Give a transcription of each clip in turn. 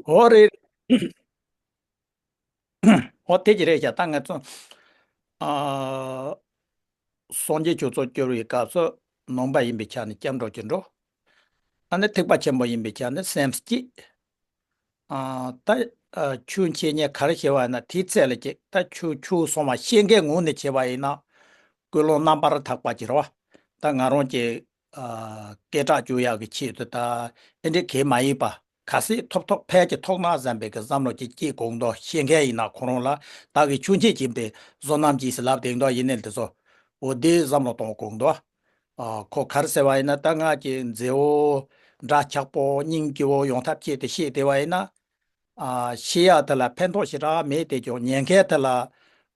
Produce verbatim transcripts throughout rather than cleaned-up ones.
འོ་རེད། འོ་དེ་ཅི་རེད་ཤག་ད་ང་ཚོ། ཨ། སངས་རྒྱས་ཆོས་ཚོགས་སྐྱོར་བའི་སྐབས་སུ་ནང་པ་ཡིན་པའི་ཆ་ནས་སྐྱབས་འགྲོ་གི་འགྲོ། ཨ་ནི་ཐེག་པ་ཆེན་པོ་ཡིན་པའི་ཆ་ནས་སེམས་བསྐྱེད། ཨ། ད། ཨ། ཆོས་འཆད་མཁན་ག་རེ་བྱེད་པ་ཡིན་ན་དེའི་ཚད་ལ་ཅིག་ད་ཆོས་ཆོས་གསུང་བ་ཤེས་མཁན་ངོས་ནས་བྱེད་པ་ཡིན་ན། ཀུན་སློང་རྣམ་པར་དག་པ་ཅིག་རེད་བ། ད་ང་རང་གི། ཨ། སྐད་གྲགས་བཅོས་ཡག་གི་ཆེད་དུ་ད་ཨེ་འདྲའི་གལ་མ་ཡིན་པ། གལ་སྲིད་ཐོབ་ཐོབ་ཕལ་གྱི་ཐོབ་ན་བསམ་པའི་གི་བསམ་བློ་ཅིག་སྐྱེ་དགོས་འདུག་ཤེས་མཁན་ཡིན་ན་ཁོ་རང་ལ་བདག་གིས་ཆོས་འཆད་ཀྱིན་པའི་བསོད་ནམས་ཀྱིས་ཟེར་ལབ་བསྡད་འདུག་ཡིན་ནའི་འདི་ཚོ། འོ་དེ་བསམ་བློ་གཏོང་དགོས་འདུག་ཨ། ཁོ་ག་རེ་ཟེར་བ་ཡིན་ན་ད་ང་གི་མཛེས་བོ། འདྲ་ཆགས་པོ། སྙིང་སྐྱིད་བོ་ཡོང་ཐབས་བྱས་ཏེ་བཤད་བསྡད་པ་ཡིན་ན། ཨ། བཤད་ཡག་དེ་ལ་ཕན་ཐོགས་ཞེ་དྲག་མེད་དེ་ཀྱང་ཉན་མཁན་དེ་ལ།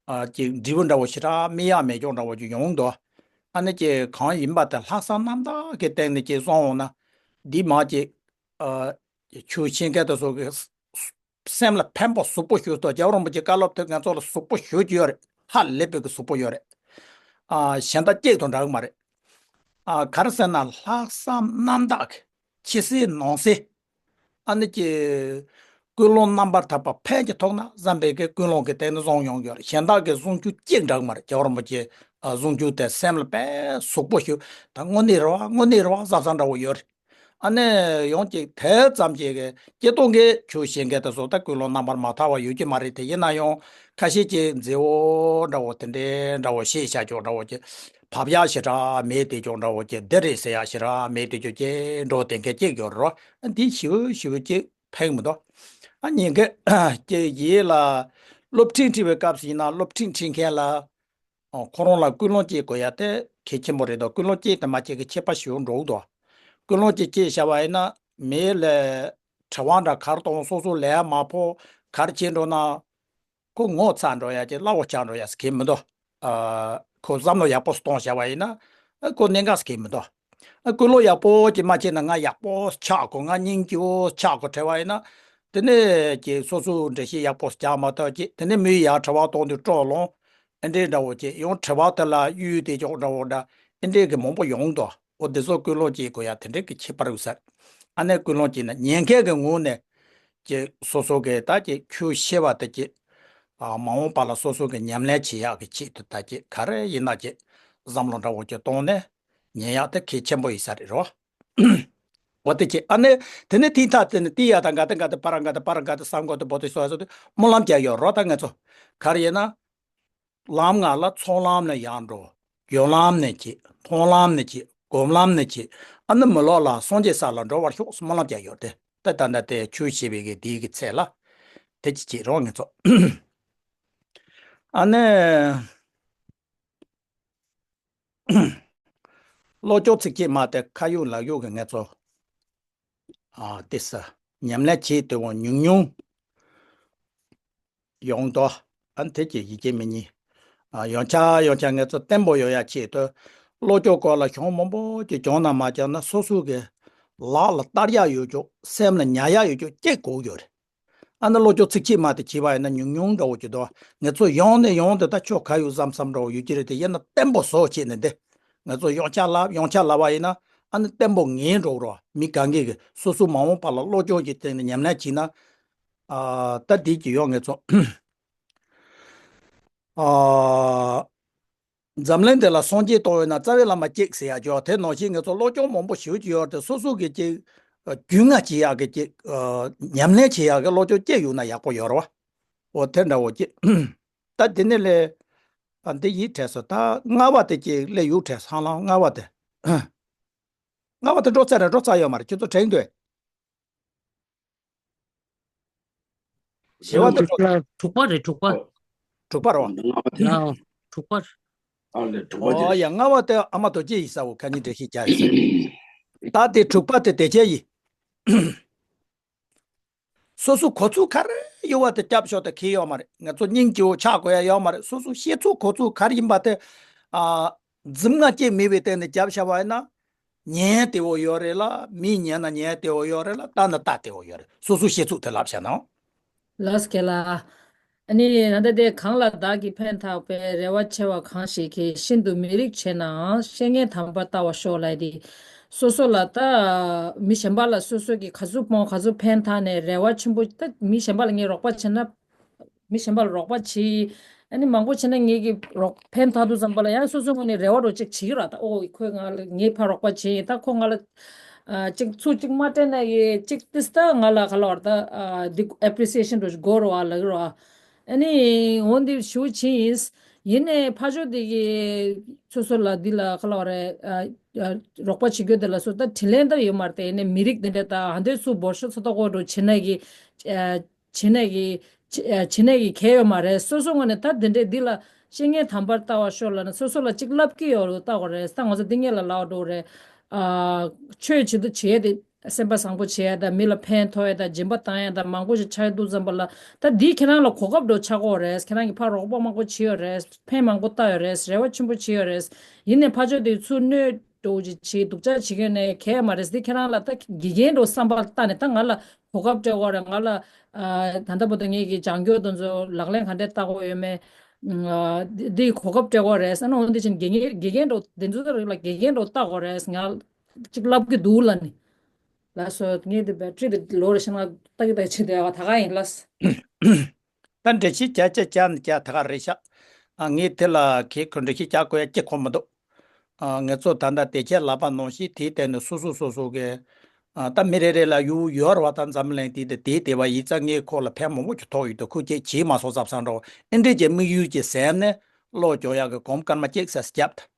ཨ། ཅིག་འབྲས་བུ་འདྲ་བོ་ཞེ་དྲག་སྨིན་ཡག་མེད་ཀྱང་འདྲ་བོ་ཅིག་ཡོང་འདུག་ཨ་ནི་ཅིག་གང་ཡིན་པ་དེ་ལྷག་བསམ་རྣམ་དག་གི་སྟེང་ནས་ཅིག་སོང་འོང་ན། འདི་མ་ཅིག་ཨ། ཆོས་ཤེས་མཁན་དེ་ཚོ་གི་སེམས་ལ་ཕན་པ་ཟབ་པོ་ཞིག་འདུག་རྒྱལ་བ་རིན་པོ་ཆེའི་བཀའ་སློབ་དེ་ང་ཚོ་ལ་ཟབ་པོ་ཞེ་པོ་ཅིག་ཡོད་རེད། ཧ་ལས་པའི་གི་ཟབ་པོ་ཡོད་རེད། ཨ། གཞན་དག་གཅིག་དང་འདྲ་གི་མ་རེད། ཨ། ག་རེ་ཟེར་ན་ལྷག་བསམ་རྣམ་དག་གི་ཕྱི་གསལ་ནང་གསལ། ཨ་ནི་ཀྱི་ཀུན་སློང་རྣམ་པར་དག་པ་ཕལ་གྱི་ཐོག་ན་བསམ་པའི་གི་ཀུན་སློང་གི་སྟེང་ནས་བཟུང་ཡོང་གི་ཡོད་རེད། གཞན་དག་གི་གསུང་རྒྱུ་གཅིག་འདྲ་གི་མ་རེད། རྒྱལ་བ་རིན་པོ་ཆེའི་གསུང་རྒྱུ་དེ་སེམས་ལ་དཔེ་ཟབ་པོ་ཞིག་ད་དངོས་གནས་རེད་བ། དངོས་གནས་རེད་བ་བསམ་བསམ་འདྲ་བོ་ཡོད་རེད། ཨ་ནི་ཡང་ཅིག་དེ་ཙམ་ཅིག་གི་སྐྱེ་སྟོང་གི་ཆོས་བཤད་མཁན་དེ་ཚོ་ད་ཀུན་སློང་རྣམ་པར་མ་དག་པ་ཡོད་ཀྱི་མ་རེད་དེ། ཡིན་ན་ཡང་ཁ་ཤས་ཀྱིས་མཛེས་བོ་འདྲ་བོ་དེ་འདྲའི་འདྲ་བོ་བཤད་བཞག་ཀྱོག་འདྲ་བོ་ཀྱི་བབ་ཡག་ཞེ་དྲག་མེད་དེ་ཀྱོག་འདྲ་བོ་ཀྱི་འདི་རེད་ཟེར་ཡག་ཞེ་དྲག་མེད་དེ་ཀྱོག་ཀྱི་འགྲོ་དེ་འགའ་ཅིག་ཡོད་རེད། འདི་ཞིབ་ཞིབ་ཀྱི་ཕན་མི་འདུག་ཨ་ཉིན་གི་ཀྱི་ཡིད་ལ་སློབ་ཁྲིད་ཁྲིད་པའི་སྐབས་སུ་ཡིན་ན་སློབ་ཁྲིད་ཁྲིད་མཁན་ལ། ཨོ། ཁོ་རང་ལ་ཀུན་སློང་སྐྱེ་དགོས་ཡ་དེ་གལ་ཆེན་པོ་རེད་འདུག་ཀུན་སློང་སྐྱེས་དེ་མ་སྐྱེས་ཀྱི་ཁྱད་པར་ཞིག་འགྲོ་གི་འདུག་ཀུན་སློང་སྐྱེ་སྐྱེས་བྱ་བ་ཡིན་ན་མི་ལ་དྲི་བ་འདྲ་ག་རེ་གཏོང་སོ་སོ་ལས་མ་ཕོ་ག་རེ་བྱེད་འགྲོ་ན། ཁོ་ངོ་ཚ་འགྲོ་ཡ་ཅིག་སླ་བོ་ཆགས་འགྲོ་ཡ་ཟེར་གི་མི་འདུག་ཨ། ཁོ་བསམ་བློ་ཡག་པོ་གཏོང་བྱ་བ་ཡིན་ན་ཨ་ཁོ་གནད་འགག་ཟེར་གི་མི་འདུག་ཨ། ཀུན་སློང་ཡག་པོ་ཅིག་མ་བྱས་ན་ང་ཡག་པོ་ཆགས་གོ། ང་སྙིང་རྗེ་བོ་ཆགས་གོ་བྲལ་བ་ཡིན་ན། དེ་ནས་ཀྱི་སོ་སོའི་འགྲེལ་བཤད་ཡག་པོ་རྒྱག་མ་ཐུབ་ཅིག་དེ་ནས་མི་ཡར་དྲི་བ་གཏོང་དུས་སྤྲོ་ལོང་། ཨེ་འདྲའི་འདྲ་བོ་ཅིག་ཡང་དྲི་བ་དེ་ལ་གཡུལ་དེ་ཅོག་འདྲ་བོ་འདྲ། ཨེ་འདྲའི་གི་མང་པོ་ཡོང་འདུག་འོ་དེ་ཚོ་ཀུན་སློང་སྐྱེ་དགོས་ཡ་དེ་འདྲའི་གི་ཁྱད་པར་ཡོད་ས་རེད། ཨ་ནི་ཀུན་སློང་སྐྱེས་ན་ཉན་མཁན་གི་ངོས་ནས་ཀྱི་སོ་སོ་གི་ད་ཀྱི་ཆོས་ཤེས་པ་དེ་ཀྱི། ཨ། མ་འོངས་པ་ལ་སོ་སོ་གི་ཉམས་ལེན་བྱེད་ཡག་གི་ཆེད་དུ་ད་ཀྱི་ག་རེ་ཡིན་ན་ཀྱི་བསམ་བློ་འདྲ་བོ་ཀྱི་གཏོང་ནས་ཉན་ཡག་དེ་གལ་ཆེན་པོ་ཡིན་ས་རེད་རོ། འོ་དེ་ཀྱི་ཨ་ནི་དེ་ནས་ཐིག་ཐག་དེ་ནི་ཏི་ཡ་དང་ག་དེ་ག་དེ་པ་ར་ག་དེ་པ་ར་ག་དེ་ས་མགོ་དེ་བོ་དེ་སོ་སོ་དེ་སྨོན་ལམ་རྒྱག་ཡོད་རོ། ད་ང་ཚོ་ག་རེ་ཡིན་ན། ལམ་ལྔ་ལ་ཚོགས་ལམ་ནས་ཡར་འགྲོ། སྦྱོར་ལམ་ནས་བྱེད། མཐོང་ལམ་ནས་བྱེད། སྒོམ་ལམ་ནས་བྱེད། ཨ་ནི་མི་ལོག་ལ་སངས་རྒྱས་ས་ལ་འགྲོ་བར་ཤོག་སྨོན་ལམ་རྒྱག་ཡོད་དེ། ད་ད་ལྟ་དེ་ཆོས་བྱེད་པའི་གི་དེའི་གི་ཚད་ལ། དེ་ཅི་བྱེད་རོགས་ངེད་ཚོ། ཨ་ནི། བློ་སྐྱོང་ཚིགས་བཅད་མ་དེ་ཁ་ཡོད་ལག་ཡོད་གི་ངེད་ཚོ། ཨ། དེ་ས་ཉམས་ལེན་བྱེད་དེ་བོ་ཉུང་ཉུང་ཡོང་དོ། ཨ་ནི་དེ་ཀྱི་ཡི་གེ་མི་གཉིས། ཨ། ཡོང་ཆ་ཡོང་ཆ་ངེད་ཚོ་བརྟན་པོ་ཡོང་ཡ་ཆེད་དུ། བློ་སྐྱོང་སྐོར་ལ་གཞུང་མང་པོ་ཅིག་སྦྱོང་ན་མ་སྦྱངས་ན་སོ་སོ་གི་ལག་ལ་བསྟར་ཡ་ཡོད་ཅོག་སེམས་ལ་ཉར་ཡ་ཡོད་ཅོག་ཅིག་དགོས་ཡོད་རེད། ཨ་ནི་བློ་སྐྱོང་ཚིགས་བཅད་མ་དེ་བྱས་པ་ཡིན་ན་ཉུང་ཉུང་འདྲ་བོ་ཅིག་འདུག་ངེད་ཚོ་ཡོང་ནས་ཡོང་དུས་ད་ཆོ་ག་ཡོད་བསམ་བསམ་འདྲ་བོ་ཡོད་ཀྱི་རེད་དེ། ཡིན་ན་བརྟན་པོ་བཟོ་བྱས་ནས་འདི། ང་ཚོ་ཡོང་ཆ་ལབ་ཡོང་ཆ་ལབ་པ་ཡིན་ན་ཨ་ནི་བརྟན་པོ་ངེས་འགྲོ་རོགས། མི་གང་གིས་གི་སོ་སོ་མ་འོངས་པ་ལ་བློ་སྐྱོང་གི་སྟེང་ནས་ཉམས་ལེན་བྱས་ན། ཨ། ད་འདི་གི་ཡོང་ངེད་ཚོ། ཨ། འཛམ་གླིང་འདི་ལ་སངས་རྒྱས་གཏོང་བས་ན་རྩ་བའི་བླ་མ་གཅིག་ཟེར་ཡ་ཅོག་དེ་ནང་བཞིན་ངེད་ཚོ་བློ་སྐྱོང་མང་པོ་ཞེ་པོ་ཅིག་ཡོད་དེ། སོ་སོ་གི་ཅིག་རྒྱུས་མངའ་བྱེད་ཡག་གི་ཅིག་ཉམས་ལེན་བྱེད་ཡག་གི་བློ་སྐྱོང་གཅིག་ཡོད་ན་ཡག་པོ་ཡོད་རེད་བ། འོ་དེ་འདྲ་བོ་ཅིག་ད་དེ་ནས་ལས། ཨ། འདི་ཡིད་བྲལ་སོང་། ད་ལྔ་པ་དེ་ཅིག་ལས་ཡུག་བྲལ་སོང་། ལ་ལྔ་པ་དེ། ལྔ་པ་དེ་འགྲོ་ཚར་རེད། འགྲོ་ཚར་ཡོད་མ་རེད། ཁྱོད་ཚོ་དྲན་འདུག་བཞི་པ་དེ་འགྲོ། དྲུག་པ་རེད། དྲུག་པ། དྲུག་པ་རེད་བ། ཡང་དྲུག་པ་རེད། ཨ་ལས་དྲུག་པ་དེ། ཨོ་ཡ། ལྔ་པ་དེ་ཨ་མ་རྡོ་རྗེ་ཡིན་ས་བོ་ཁ་ཉིན་འགྲེལ་བཤད་རྒྱག་ཡིན་ས། ད་དེ་དྲུག་པ་དེ་དེ་ཆ་ཡིན། སོ་སོ་གོ་ཚུལ་ག་རེ་ཡོད་པ་དེ་རྒྱབ་ཤོག་དེ་ཁེལ་ཡོད་མ་རེད། ང་ཚོ་སྙིང་རྗེ་བོ་ཆགས་དགོས་ཡ་ཡོད་མ་རེད། སོ་སོ་ཤེས་ཚུལ་གོ་ཚུལ་ག་རེ་ཡིན་པ་དེ། ཨ། རྫུན་སྨྲ་སྐྱེ་མེད་པའི་སྟེང་ནས་རྒྱབ་བཞག་པ་ཡིན་ན། ཉན་བདེ་བོ་ཡོད་རེད་ལ། མི་ཉན་ན་ཉན་བདེ་བོ་ཡོད་རེད་ལ། ལྟ་ན་ལྟ་བདེ་བོ་ཡོད་རེད། སོ་སོ་ཤེས་ཚུལ་དེ་ལབ་བཞག་ན། ལགས་སོ་རྒན་ལགས། ཨ་ནི་ད་ལྟ་དེ་གང་ལ་བདག་གིས་ཕན་བཏགས་པའི་རེ་བ་ཆེ་བ་གང་ཞིག་གིས། ཤིན་ཏུ་མི་རིགས་ཆེ་ནའང་། བཤེས་གཉེན་དམ་པར་ལྟ་བར་ཤོག་ལབ་དེ། སོ་སོ་ལ་ད་མི་གཞན་པ་ལ་སོ་སོ་གི་ག་ཚོད་སྤོང་ག་ཚོད་ཕན་ཐོགས་ནས་རེ་བ་ཆེན་པོ། ད་མི་གཞན་པ་ལ་ངས་རོགས་པ་བྱས་ན། མི་གཞན་པ་ལ་རོགས་པ་བྱེད། ཨ་ནི་མང་པོ་བྱས་ན་ངེད་ཀྱི་རོགས་ཕན་ཐོགས་དུས་ཙམ་པ་ལ་ཡང་སོ་སོའི་ངོས་ནས་རེ་བ་རོ་གཅིག་བྱེད་ཀྱི་ར། ད་ཨོ་ཁོས་ང་ལ་ངའི་ཕར་རོགས་པ་བྱེད་ཡིན། ད་ཁོ་ང་ལ་ཨ་གཅིག་ཚུར་གཅིག་མ་སྤྲད་ན་ཡི་གཅིག་ཏིས་ད་ང་ལ་ག་ལ་བར་ད་ཨ་འདི་ཨེ་པི་རི་སི་ཨེ་ཤན་འགྲོ་དགོས་རོ་ཨ་ལ་གི་རོ་ཨ། ཨ་ནི་འོན་ཏེ་ཞུ་ཆེན་ཡིན། ཡིན་ནའི་ཕ་ཇོ་དེ་གི་སོ་སོ་ལ་འདི་ལ་ག་ལ་བར་ཨ་ཨ་རོགས་པ་བྱེད་རྒྱུ་དེ་ལ་སོ་ད་དྲིན་ལན་ད་ཡོད་མ་རེད། དེ་ཡིན་ནའི་མི་རིགས་དེ་འདྲ་ད་ཧ་འདོད་སུ་འབོར་ཤོག་ཚོ་ད་གོ་འགྲོ་བྱེད་ན་གི་ཨ། བྱེད་ནས་ཀྱི་བྱེད་ནས་ཀྱི་གལ་ཡོད་མ་རེད། སོ་སོ་ངོས་ནས་ད་དེ་འདྲས་འདི་ལ་བཤེས་གཉེན་དམ་པར་ལྟ་བར་ཤོག་ལབ་ན་སོ་སོ་ལ་གཅིག་བསླབ་ཀྱི་ཡོད་རེད་ལྟ་དགོས་རེད། ད་ང་ཚོ་འདི་སྔོན་ལ་ལབ་འགྲོ་རེད། ཨ་ཆོས་བྱེད་དུ་བྱེད་ཡ་དེ་སེམས་པ་བཟང་པོ་བྱེད་ཡ་དང་མི་ལ་ཕན་ཐོགས་ཡ་དང་སྦྱིན་པ་བཏང་ཡ་དང་མང་པོ་ཞིག་ཆགས་འདུག་ཙམ་པ་ལ་ད་འདི་ཁྱེད་རང་ལ་གོ་སྐབས་འགྲོ་ཆགས་ཀྱི་ཡོད་རེད། ཁྱེད་རང་གིས་ཕར་རོགས་པ་མང་པོ་བྱས་ཡོད་རེད། ཕན་མང་པོ་བཏང་ཡོད་རེད། རེ་བ་ཆེན་པོ་བྱས་ཡོད་རེད། ཡིན་ནའི་ཕར་ཕྱོགས་དེ་ཚུར་གནོད་འགྲོ་གི་བྱེད་སྡུག་ཅག་བྱེད་ཀྱི་ཡོད་ནའི་གལ་མ་རེད། འདི་ཁྱེད་རང་ལ་ད་དགེ་རྒན་འགྲོ་བསམ་པ་ལྟ་ནས་ད་ང་ལ་གོ་སྐབས་སྤྲད་དགོས་རེད། ང་ལ་ཨ་ད་ལྟ་བར་དུ་ངེད་ཀྱི་སྦྱང་སྐྱོར་དེ་ཚོ་ལག་ལེན་ག་འདྲས་བསྟར་དགོས་ཡོད་མེད། ཨ་འདི་འདི་གོ་སྐབས་སྤྲད་དགོས་རེད་ཟེར་ན། འོན་ཏེ་ཕྱིན་དགེ་རྒན་དགེ་རྒན་འགྲོ་དེ་ཚོ་ད་རིགས་ལ་དགེ་རྒན་འགྲོ་བལྟ་དགོས་རེད། ང་གཅིག་བསླབ་ཀྱི་འདུག་ལབ་ནི། ལགས་སོ། ངས་དེ་བེ་ཊི་རི་དེ་ལོ་རེ་བཞིན་ལ་ལྟ་གི་ལྟ་གི་བྱེད་བསྡད་པ་ད་ག་ཡིན་ལགས། ད་འགྲེལ་བཤད་རྒྱག་བྱ་རྒྱག་ནི་རྒྱག་ད་ག་རེད་ཤག་ཨ་ངས་དེ་ལ་གས་ཁོ་འགྲེལ་བཤད་རྒྱག་དགོས་ཡ་ཅི་གོ་མི་འདུག་ཨ་ང་ཚོ་ད་ལྟ་དེ་ཁྱེད་ལབ་པ་ནང་བཞིན་དེའི་སྟེང་ནས་སོ་སོ་སོ་སོ་གི་ཨ་ད་མི་རེ་རེ་ལ་ཡུ་ཡོད་རེད་བ། ད་འཛམ་གླིང་དེ་དེ་དེ་དེ་བ་ཡིག་ཚང་ངས་ཁོ་ལ་ཕན་མང་པོ་ཅིག་ཐོགས་ཡོད་དུ་ཁོ་ཁྱེད་བྱེད་མ་སོང་ཙམ་བསམ་འགྲོ། ཨེ་འདྲས་ཀྱི་དམིགས་ཡུལ་གྱི་ཟེར་ནས་བློ་སྐྱོ་ཡག་གི་གོམ་སྐར་མ་གཅིག་ཟེར་རྒྱབ་ད།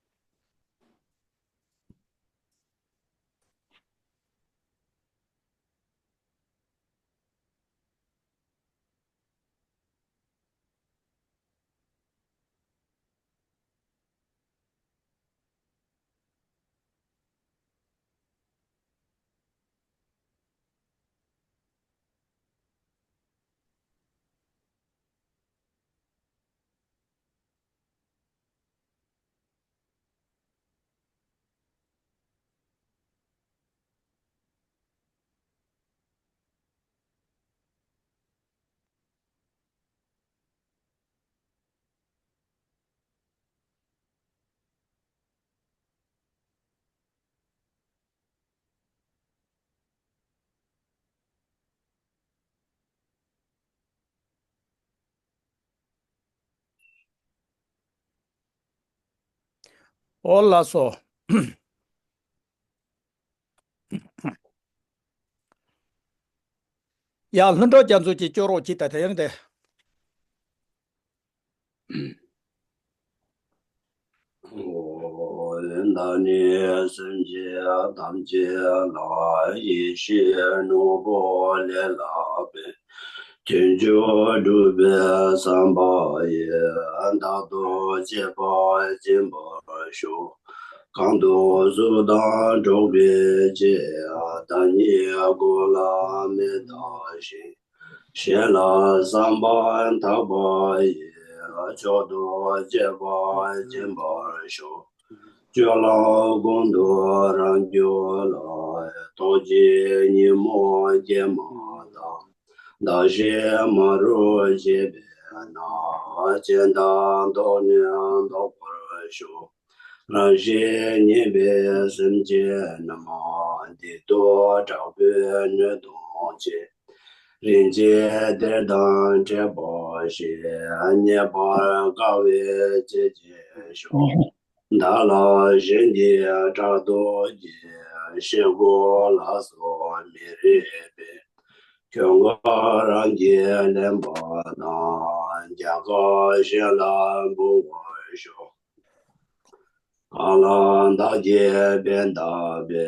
ཨོ་ལགས་སོ། ཡ་ལྷུན་གྲུབ་རྒྱ་མཚོ་གིས་སྐྱོར་རོགས་གྱིས་ད་དེ་ཡང་དེ། བདག་ནི་སེམས་ཅན་ཐམས་ཅད་ལ། ཡེ་ཤེས་ནོར་བུ་ལས་ལྷག་པའི། དོན་མཆོག་སྒྲུབ་པའི་བསམ་པ་ཡིས། བདག་ཏུ་གཅེས་པར་བྱིན་པར་ཤོག་གང་དུ་གཟུགས་དང་འགྲོགས་པའི་ཚེ། བདག་ཉིད་སྒོ་ལ་མེ་ལྟར་ཞིག་གཞན་ལ་བསམ་པ་དག་པ་ཡིས། མཆོག་ཏུ་གཅེས་པར་བྱིན་པར་ཤོག་སྤྱོད་ལམ་ཀུན་ཏུ་རང་རྒྱུད་ལ། ཐོགས་བྱེད་ཉོན་མོངས་སྐྱེས་མ་ཐག་བདག་གཞན་མ་རུངས་བྱེད་པས་ན། ཅི་འདྲ་བཟློག་ནས་བཟློག་པར་ཤོག་རང་བཞིན་ཉིད་པའི་སེམས་ཅན་རྣམས། སྡིག་ཏོ་དྲག་པོའི་གནོད་གཏོང་བྱེད། རིན་ཆེན་གཏེར་དང་འཕྲད་པར་བྱེད། རྙེད་པར་དཀའ་བའི་ཚིག་ཅིག་ཤོག་བདག་ལ་གཞན་གྱིས་སྐྲག་སྡུག་བགྱིས། ཤེལ་སྒོ་ལ་སོགས་མི་རིགས་པའི། གྱོང་ཁ་རང་གིས་ལེན་པ་དང་། རྒྱལ་ཁ་གཞན་ལ་འབུལ་བར་ཤོག་གང་ལ་བདག་གིས་ཕན་བཏགས་པའི།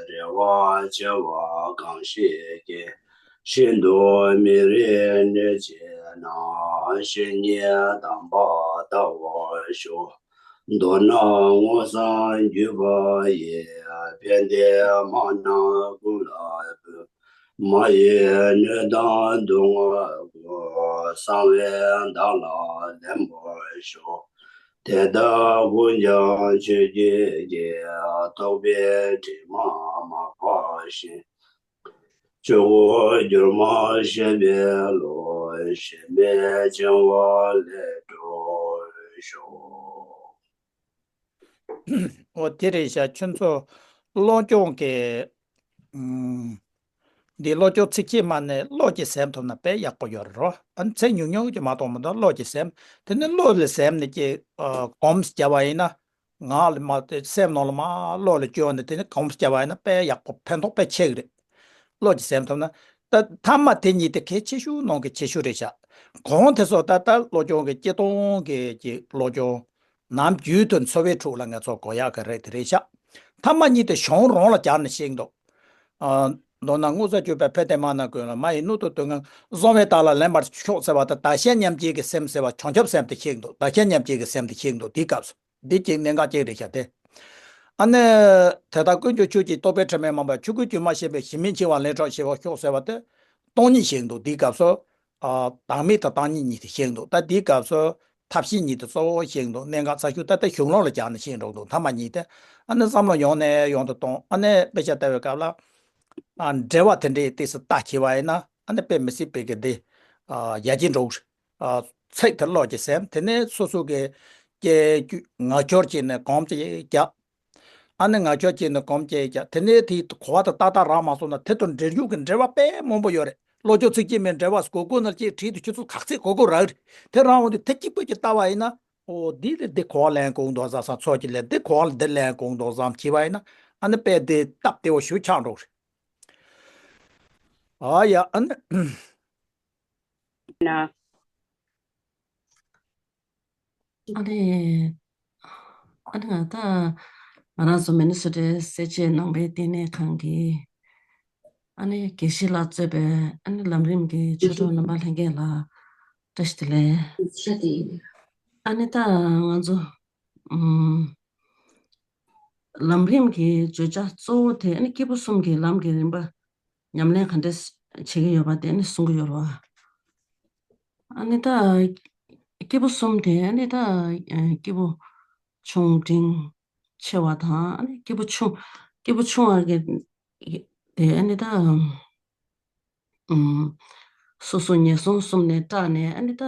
རེ་བ་ཆེ་བ་གང་ཞིག་གིས། ཤིན་ཏུ་མི་རིགས་གནོད་བྱེད་ན། བཤེས་གཉེན་དམ་པ་བལྟ་བར་ཤོག་མདོར་ན་མངོན་སུམ་བརྒྱུད་པ་ཡིས། ཕན་བདེ་མ་རྣམས་ཀུན་ལ་ཕུལ། མ་ཡི་གནོད་དང་སྡུག་བསྔལ་ཀུན། གསང་བས་བདག་ལ་ལེན་པར་ཤོག་དེ་དག་ཀུན་ཀྱང་ཆོས་ཀྱི་རྒྱལ། རྟོགས་པའི་དྲི་མ་མ་འབར་ཞིང་། ཆོས་སྐུ་འགྱུར་མེད་ཤེས་པའི་བློ། གཞན་མེད་འཆིང་བ་ལས་གྲོལ་ཤོག་འོ་དེ་རེད་ཤག་ཁྱོད་ཚོ་ བློ་སྦྱོང་གི། ཨུམ། འདི་བློ་སྦྱོང་ཚིགས་བཅད་མ་ནས་བློ་གཅིག་ཟིན་ཐུབ་ན་དཔེ་ཡག་པོ་ཡོད་རེད་རོ། ཨ་ནི་ཚིག་ཉུང་ཉུང་གཅིག་མ་གཏོགས་མི་འདུག་བློ་གཅིག་ཟིན། དེ་ནས་བློ་ལ་ཟིན་ནས་ཀྱི་ཨ་གོམས་བརྒྱབ་པ་ཡིན་ན། ངག་ལ་མ་དེ་སེམས་ནང་ལ་མ་བློ་ལ་བཅོལ་ནས་དེ་ནས་གོམས་བརྒྱབ་པ་ཡིན་ན་དཔེ་ཡག་པོ་ཕན་ཐོགས་དཔེ་ཆེ་གི་རེད། བློ་གཅིག་ཟིན་ཐུབ་ན། ད་མཐའ་མ་དེ་གཉིས་དེ་གལ་ཆེ་ཤོས་ནང་གི་ཆེ་ཤོས་རེད་ཤག་གོང་དེ་ཚོ་ད་ལྟ་བློ་སྦྱོང་གི་སྤྱིར་བཏང་གི་ཀྱི་བློ་སྦྱོང་། ནམ་རྒྱུན་དུ་འཚོ་བའི་ཁྲོད་ལ་ང་ཚོ་གོ་ཡག་གི་རེད་དེ་རེད་ཤག་མཐའ་མ་གཉིས་དེ་གཞུང་རང་ལ་སྦྱར་ནས་བཤད་འདུག་ཨ། མདོར་ན་དངོས་སུ་བརྗོད་པའི་ཕན་བདེ་མ་ན་ཀུན་ལ་མ་ཡི་སྣོད་དུ་དོན་ངན་བཟང་བའི་རྟགས་ལ་ལེན་པར་ཤོག་ཟེར་བ་དང་བདག་གཞན་མཉམ་བརྗེ་གི་སེམས་ཟེར་བ་བྱང་ཆུབ་སེམས་དེ་བཤད་འདུག་བདག་གཞན་མཉམ་བརྗེ་གི་སེམས་དེ་བཤད་འདུག་དེའི་སྐབས་སུ་འདི་གཅིག་གནད་འགག་ཅིག་རེད་ཤག་སྟེ། ཨ་ནི། དེ་ལྟར་ཀུན་གྱི་ཆོས་ཀྱི་རྟོག་པའི་དྲི་མས་མང་བ་ཆོས་ཀུན་སྒྱུ་མར་ཤེས་པའི་གཞི་མེད་འཆིང་བ་ལས་གྲོལ་ཞེས་པ་ཤོག་ཟེར་བ་དེ། སྟོང་ཉིད་བཤད་འདུག་དེའི་སྐབས་སུ། ཨ། བདག་མེད་དང་བདག་ཉིད་གཉིས་དེ་བཤད་འདུག་ད་དེའི་སྐབས་སུ། ཐབས་ཤེས་གཉིས་དེ་གཙོ་བོ་བཤད་འདུག་གནད་འགག་ཚ་ཤོས་ད་ལྟ་གཞུང་ལུགས་ལ་སྦྱར་ནས་བཤད་འགྲོ་འདུག་མཐའ་མ་གཉིས་དེ། ཨ་ནི་བསམ་བློ་ཡང་ནས་ཡང་དུ་གཏོང་ཨ་ནི་དཔེ་ཆ་ལྟ་བའི་སྐབས་ལ། ཨ། འགྲེལ་བ་དེ་འདྲའི་ཏོག་ཙམ་ལྟ་བྱས་པ་ཡིན་ན་ཨ་ནི་དཔེ་མི་སྲིད་པའི་གི་དེ། ཨ། ཡར་རྒྱས་འགྲོ་གི་རེད། ཨ། ཚིག་དེ་བློ་གཅིག་ཟིན། དེ་ནས་སོ་སོ་གི་སྐད་ཅིག་ངག་སྐྱོར་བྱས་ནས་གོམས་ཅིག་རྒྱག་ཨ་ནི་ངག་སྐྱོར་བྱས་ནས་གོམས་ཅིག་རྒྱག་དེ་ནས་དེའི་གོ་བ་དེ་ཏག་ཏག་རག་མ་སོང་ན་དེ་དང་འབྲེལ་ཡོད་ཀྱི་འགྲེལ་བ་དཔེ་མང་པོ་ཡོད་རེད། བློ་སྦྱོང་ཚིགས་བཅད་མའི་འགྲེལ་བ་གོ་དགོས་ན་ཅིག་བྲིས་ཏེ་ཁྱོད་ཚོ་ག་ཚད་གོ་དགོས་རག་རེད། དེ་རང་འོང་དུས་དེ་གཅིག་པོ་ཅིག་ལྟ་བ་ཡིན་ན། ཨོ་འདི་ལས་འདི་གོ་བ་ལེན་དགོས་འདུག་བསམ་བསམ་ཚོད་ཀྱི་ལས་འདི་གོ་བ་འདི་ལེན་དགོས་འདུག་བསམ་བྱས་པ་ཡིན་ན། ཨ་ནི་དཔེ་དེ་སྟབས་བདེ་བོ་ཞེ་པོ་ཆགས་འགྲོ་གི་རེད། ཨ་ཡ་ཨ་ནི། ན། ཨ་ནི། ཨ་ནི་ང་ད་ང་རང་ཚོ་མི་ནི་སོ་ཊའི་སེར་བྱེས་ནང་པའི་བསྟི་གནས་ཁང་གི་ཨ་ནི་དགེ་བཤེས་ལགས་གཙོས་པའི་ཨ་ནི་ལམ་རིམ་གྱི་ཆོས་གྲོགས་རྣམ་པ་ལྷན་རྒྱས་ལ་བཀྲ་ཤིས་བདེ་ལེགས། ཨ་ནི་ད་ང་ཚོ་ཨུམ། ལམ་རིམ་གྱི་བརྗོད་བྱ་གཙོ་བོ་དེ་ཨ་ནི་སྐྱེས་བུ་གསུམ་གྱི་ལམ་གྱི་རིམ་པ་ཉམས་ལེན་ག་འདྲས་བྱེད་ཀྱི་ཡོད་པ་དེ་ཨ་ནི་གསུང་གི་ཡོད་རེད་བ། ཨ་ནི་ད་སྐྱེས་བུ་གསུམ་དེ་ཨ་ནི་ད་སྐྱེས་བུ་ཆུང་འབྲིང་ཆེ་བ་དང་ཨ་ནི་སྐྱེས་བུ་ཆུང་སྐྱེས་བུ་ཆུང་བ་གི་དེ་ཨ་ནི་ད། ཨུམ། སོ་སོ་ངན་སོང་གསུམ་ནས་སྐྲག་ནས་ཨ་ནི་ད་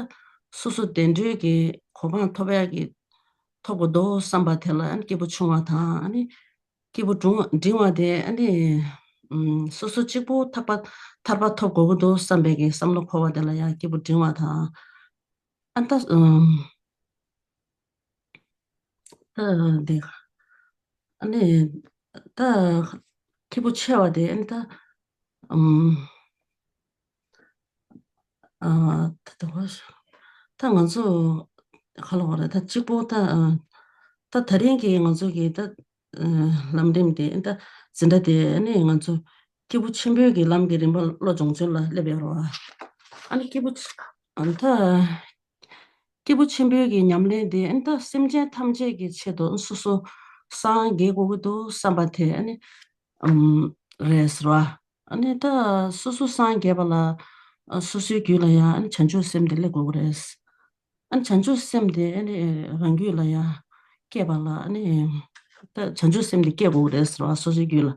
སོ་སོ་བདེ་འགྲོའི་གི་གོ་འཕང་ཐོབ་ཡག་གི་ཐོབ་དགོས་འདུག་བསམ་པ་དེ་ལ་ཨ་ནི་སྐྱེས་བུ་ཆུང་བ་དང་ཨ་ནི་སྐྱེས་བུ་འབྲིང་བ་འབྲིང་བ་དེ་ཨ་ནི་ཨུམ། སོ་སོ་གཅིག་པུ་ཐར་པ་ཐར་པ་ཐོབ་དགོས་ཀྱི་འདུག་བསམ་པའི་གི་བསམ་བློ་འཁོར་བ་དེ་ལ་ཡང་སྐྱེས་བུ་འབྲིང་བ་དང་ཨ་ད་ཨུམ། ད་འདི། ཨ་ནི། ད། སྐྱེས་བུ་ཆེ་བ་དེ་ཨ་ནི་ད། ཨམ། ཨ། ད་ད་བ། ད་ང་ཚོ། ག་ལ་བ་རེད་ད་གཅིག་པོ་ད། ད་ད་རིང་གི་ང་ཚོ་གི་ད། ལམ་རིམ་དེ་ད། འཛིན་གྲྭ་དེ་ཨ་ནི་ང་ཚོ། སྐྱེས་བུ་ཆེན་པོའི་གི་ལམ་གྱི་རིམ་པ་བློ་སྦྱོང་ཚུལ་ལ་སླེབས་ཡོད་རེད་བ། ཨ་ནི་སྐྱེས་བུ། ཨ་ད། སྐྱེས་བུ་ཆེན་པོའི་གི་ཉམས་ལེན་དེ་ཨ་ནི་ད་སེམས་ཅན་ཐམས་ཅད་ཀྱི་ཆེད་དུ་སོ་སོ་སངས་རྒྱས་དགོས་ཀྱི་འདུག་བསམ་པ་དེ་ཨ་ནི་ཨམ་རེད་ཟེར་བ། ཨ་ནི་ད་སོ་སོ་སངས་རྒྱས་པ་ལ་ཨ་སོ་སོའི་རྒྱུད་ལ་ཡང་ཨ་ནི་བྱང་ཆུབ་སེམས་དེ་སླེབས་དགོས་ཀྱི་རེད། ཨ་ནི་བྱང་ཆུབ་སེམས་དེ་ཨ་ནི་རང་རྒྱུད་ལ་ཡང་སྐྱེས་པ་ལ་ཨ་ནི་ད་བྱང་ཆུབ་སེམས་དེ་སྐྱེ་དགོས་ཀྱི་རེད་ཟེར་བ་སོ་སོའི་རྒྱུད་ལ།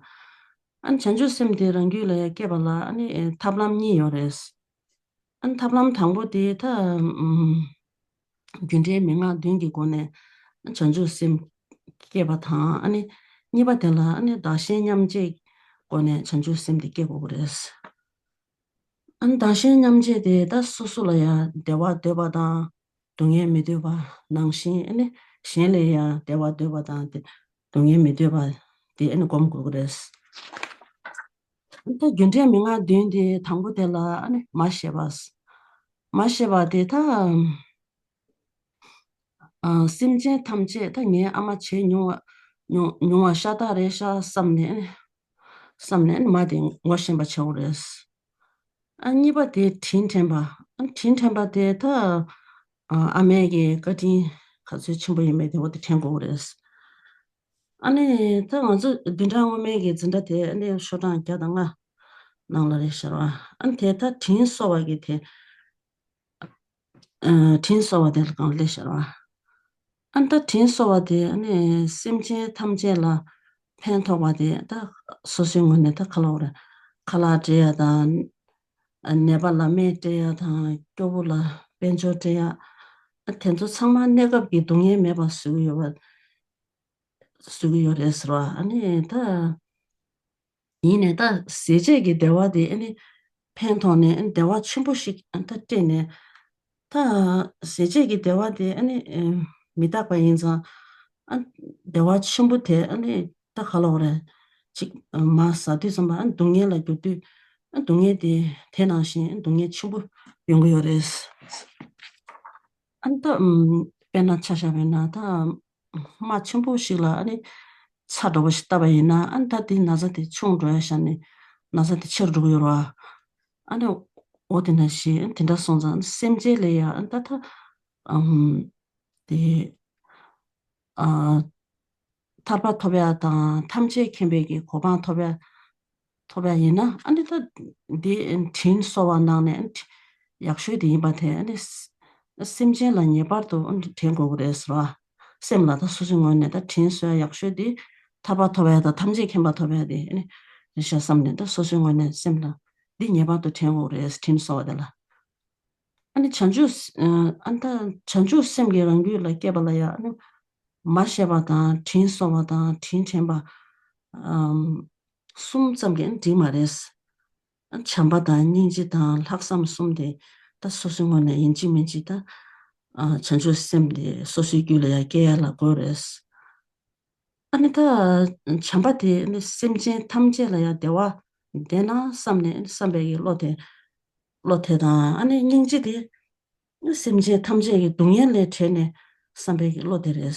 ཨ་ནི་བྱང་ཆུབ་སེམས་དེ་རང་རྒྱུད་ལ་ཡང་སྐྱེས་པ་ལ་ཨ་ནི་ཐབས་ལམ་གཉིས་ཡོད་རེད། ཨ་ནི་ཐབས་ལམ་དང་པོ་དེ་ད། ཨམ། རྒྱུ་འབྲས་མན་ངག་བདུན་གྱི་སྒོ་ནས་བྱང་ཆུབ་སེམས་སྐྱེས་པ་དང་ཨ་ནི་གཉིས་པ་དེ་ལ་ཨ་ནི་བདག་གཞན་མཉམ་བརྗེའི་སྒོ་ནས་བྱང་ཆུབ་སེམས་དེ་སྐྱེ་དགོས་ཀྱི་རེད། ཨ་ནི་བདག་གཞན་མཉམ་བརྗེ་དེ་ད་སོ་སོ་ལ་ཡང་བདེ་བ་འདོད་པ་དང་སྡུག་བསྔལ་མི་འདོད་པ་ནང་བཞིན་ཨ་ནི་གཞན་ལ་ཡང་བདེ་བ་འདོད་པ་དང་དེ་སྡུག་བསྔལ་མི་འདོད་པ་དེ་ཨ་ནི་སྒོམ་དགོས་ཀྱི་རེད། ད་རྒྱུ་འབྲས་མན་ངག་བདུན་དེ་དང་པོ་དེ་ལ་ཨ་ནི་མ་ཤེས་པ། མ་ཤེས་པ་དེ་ད། ཨ། སེམས་ཅན་ཐམས་ཅད་ད་ངའི་ཨ་མ་བྱས་མྱོང་བ་མྱོང་མྱོང་བ་ཤ་སྟག་རེད་ཤག་བསམ་ནས་ཨ་ནི། བསམ་ནས་ཨ་ནི་མ་དེ་ངོ་ཤེས་པ་བྱེད་དགོས་རེད། ཨ་གཉིས་པ་དེ་དྲིན་དྲན་པ། ཨ་དྲིན་དྲན་པ་དེ་ད། ཨ་ཨ་མའི་གི་བཀའ་དྲིན་ག་ཚོད་ཆེན་པོ་ཡིན་མིན་དེ་འོ་དེ་དྲན་དགོས་རེད། ཨ་ནི་ད་ང་ཚོ་བདུན་ཕྲག་སྔོན་མའི་གི་འཛིན་གྲྭ་དེ་ཨ་ནི་ཤོག་གྲངས་བརྒྱ་དང་ལྔ་ནང་ལ་རེད་ཤག་བ། ཨ་ནི་དེ་ད་དྲིན་གཟོ་བ་གི་དེ། ཨ་དྲིན་གཟོ་བ་དེ་ལ་གང་སླེབས་ཤག་བ། ཨ་ནི་ད་དྲིན་གཟོ་བ་དེ་ཨ་ནི་སེམས་ཅན་ཐམས་ཅད་ལ་ཕན་ཐོགས་པ་དེ་ད་སོ་སོའི་ངོས་ནས་ད་ག་ལ་བ་རེད། ཁ་ལག་སྤྲད་ཡ་དང་། ནད་པ་ལ་སྨན་སྤྲད་ཡ་དང་སྐྱོ་བོ་ལ་དཔལ་འབྱོར་སྤྲད་ཡ། ཨ་དེ་ཚོ་ཚང་མ་གནས་སྐབས་ཀྱི་སྡུག་བསྔལ་མེད་པ་བཟོ་གི་ཡོད་པ། བཟོ་གི་ཡོད་རེད་ཟེར་བ། ཨ་ནི་ད་ཡིན་ནའི་ད་ཟད་བཅད་ཀྱི་བདེ་བ་དེ་ཨ་ནི་ཕན་ཐོགས་ནས་ཨ་ནི་བདེ་བ་ཆེན་པོ་ཞིག་ཨ་ད་སྤྲད་ནས། ད་ཟད་བཅད་ཀྱི་བདེ་བ་དེ་ཨ་ནི་ཨེ་མི་རྟག་པ་ཡིན་ཙང་། ཨ་བདེ་བ་ཆེན་པོ་དེ་ཨ་ནི་ད་ག་ལབ་དགོས་རེད། ཅིག་མར་ཟ་དུས་ཙམ་པ་ཨ་སྡུག་བསྔལ་ལ་གྱུར་དུས། ཨ་སྡུག་བསྔལ་དེ་དེ་ནང་བཞིན་ཨ་སྡུག་བསྔལ་ཆེན་པོ་ཡོང་གི་ཡོད་རེད། ཨ་ནི་ད་ཨམ་དཔེར་ན་ཆ་བཞག་པ་ཡིན་ན་ད་རྨ་ཆེན་པོ་ཞིག་ལ་ཨ་ནི་ཚྭ་འདྲ་པོ་ཞིག་བཏབ་པ་ཡིན་ན། ཨ་ནི་ད་དེ་ན་ཚ་དེ་ཆུང་འགྲོ་ཡ་ཤ་ནི་ན་ཚ་དེ་ཆེར་འགྲོ་གི་ཡོད་རེད་བ། ཨ་ནི་འོ་དེ་ནང་བཞིན་དེ་འདྲ་སོང་ཙང་སེམས་ཅན་ལ་ཡ་ཨ་ནི་ད་ད་ཨམ་དེ་ཨ་ཐར་པ་ཐོབ་ཡ་དང་ཐམས་ཅད་མཁྱེན་པའི་གི་གོ་འཕང་ཐོབ་ཡ་ཐོབ་ཡ་ཡིན་ན། ཨ་ནི་ད་འདི་དྲིན་གཟོ་བ་ནང་ནས་ཨ་ནི་ཡག་ཤོས་དེ་ཡིན་པ་དེ་ཨ་ནི་སེམས་ཅན་ལ་ངེས་པར་དུ་ཨ་ནི་དྲན་དགོས་ཀྱི་རེད་ཟེར་བ། སེམས་ལ་ད་སོ་སོའི་ངོས་ནས་ད་དྲིན་གཟོ་ཡ་ཡག་ཤོས་དེ་ཐར་པ་ཐོབ་ཡ་དང་ཐམས་ཅད་མཁྱེན་པ་ཐོབ་ཡ་དེ་ཨ་ནི་རེད་ཤག་བསམ་ནས། ད་སོ་སོའི་ངོས་ནས་སེམས་ལ་འདི་ངེས་པར་དུ་དྲན་དགོས་ཀྱི་རེད། དྲིན་གཟོ་བ་དེ་ལ། ཨ་ནི་བྱང་ཆུབ། ཨ་ནི་ད་བྱང་ཆུབ་སེམས་ཀྱིས་རང་རྒྱུད་ལ་སྐྱེས་པ་ལ་ཡང་ཨ་ནི་མ་ཤེས་པ་དང་དྲིན་གཟོ་བ་དང་དྲིན་དྲན་པ། ཨམ་གསུམ་ཙམ་གྱིས་ཨ་ནི་འགྲིག་མ་རེད། ཨ་བྱམས་པ་དང་སྙིང་རྗེ་དང་ལྷག་བསམ་གསུམ་དེ་ད་སོ་སོའི་ངོས་ནས་ཡིན་གཅིག་མིན་གཅིག་ད་ཨ་བྱང་ཆུབ་སེམས་དེ་སོ་སོའི་རྒྱུད་ལ་ཡང་སྐྱེ་ཡ་ལ་དགོས་རེད། ཨ་ནི་ད་བྱམས་པ་དེ་ནི་སེམས་ཅན་ཐམས་ཅད་ལ་ཡང་བདེ་བ་ལྡན་ན་བསམ་ནས་བསམ་པའི་གི་བློ་དེ་བློ་དེ་དང་། ཨ་ནི་སྙིང་རྗེ་དེ་ནི་སེམས་ཅན་ཐམས་ཅད་ཀྱི་སྡུག་བསྔལ་ལས་བྲལ་ནས་བསམ་པའི་གི་བློ་དེ་རེད།